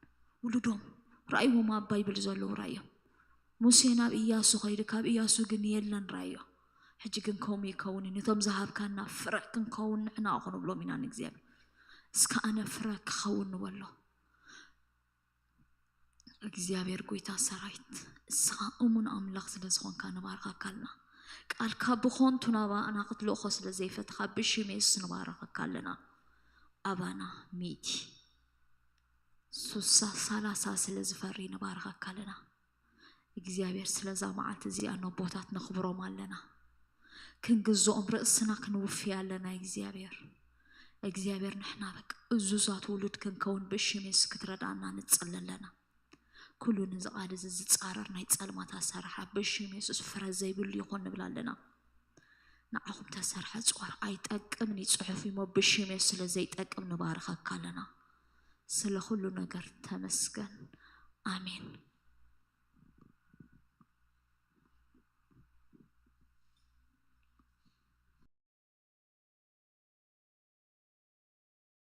ውሉዶም ረኣይዎም ኣብ ባይብል ዘለዉ ረኣዮም። ሙሴ ናብ እያሱ ኸይዱ ካብ እያሱ ግን የለን ረኣዮ። ሕጂ ግን ከምኡ ይከውን እዩ። ነቶም ዝሃብካና ፍረ ክንከውን ንሕና ክንብሎም ኢና ንእግዚኣብሔር። እስከ ኣነ ፍረ ክኸውን ንበሎ። እግዚኣብሔር ጎይታ ሰራዊት እስኻ እሙን ኣምላኽ ስለ ዝኾንካ ንባርኸካ ኣለና። ቃልካ ብኾንቱ ናባና ክትልእኾ ስለ ዘይፈትኻ ብሽም የሱስ ንባርኸካ ኣለና። ኣባና ሚእቲ ሱሳ ሳላሳ ስለ ዝፈሪ ንባርኸካ ኣለና። እግዚኣብሔር ስለዛ መዓልቲ እዚኣ ነቦታት ነኽብሮም ኣለና። ክንግዝኦም ርእስና ክንውፍይ ኣለና እግዚኣብሔር። እግዚኣብሔር ንሕና በቃ እዙዛት ውሉድ ክንከውን ብሽም የሱስ ክትረድኣና ንጽሊ ኣለና። ኩሉ ነዚ ቃል እዚ ዝጻረር ናይ ጸልማት ኣሰራርሓ ብሽም የሱስ ፍረ ዘይብሉ ይኹን ንብል ኣለና። ንዓኹም ተሰርሐ ጾር ኣይጠቅምን እዩ ጽሑፍ እሞ ብሽም የሱስ ስለ ዘይጠቅም ንባርኸካ ኣለና። ስለ ኩሉ ነገር ተመስገን። ኣሜን።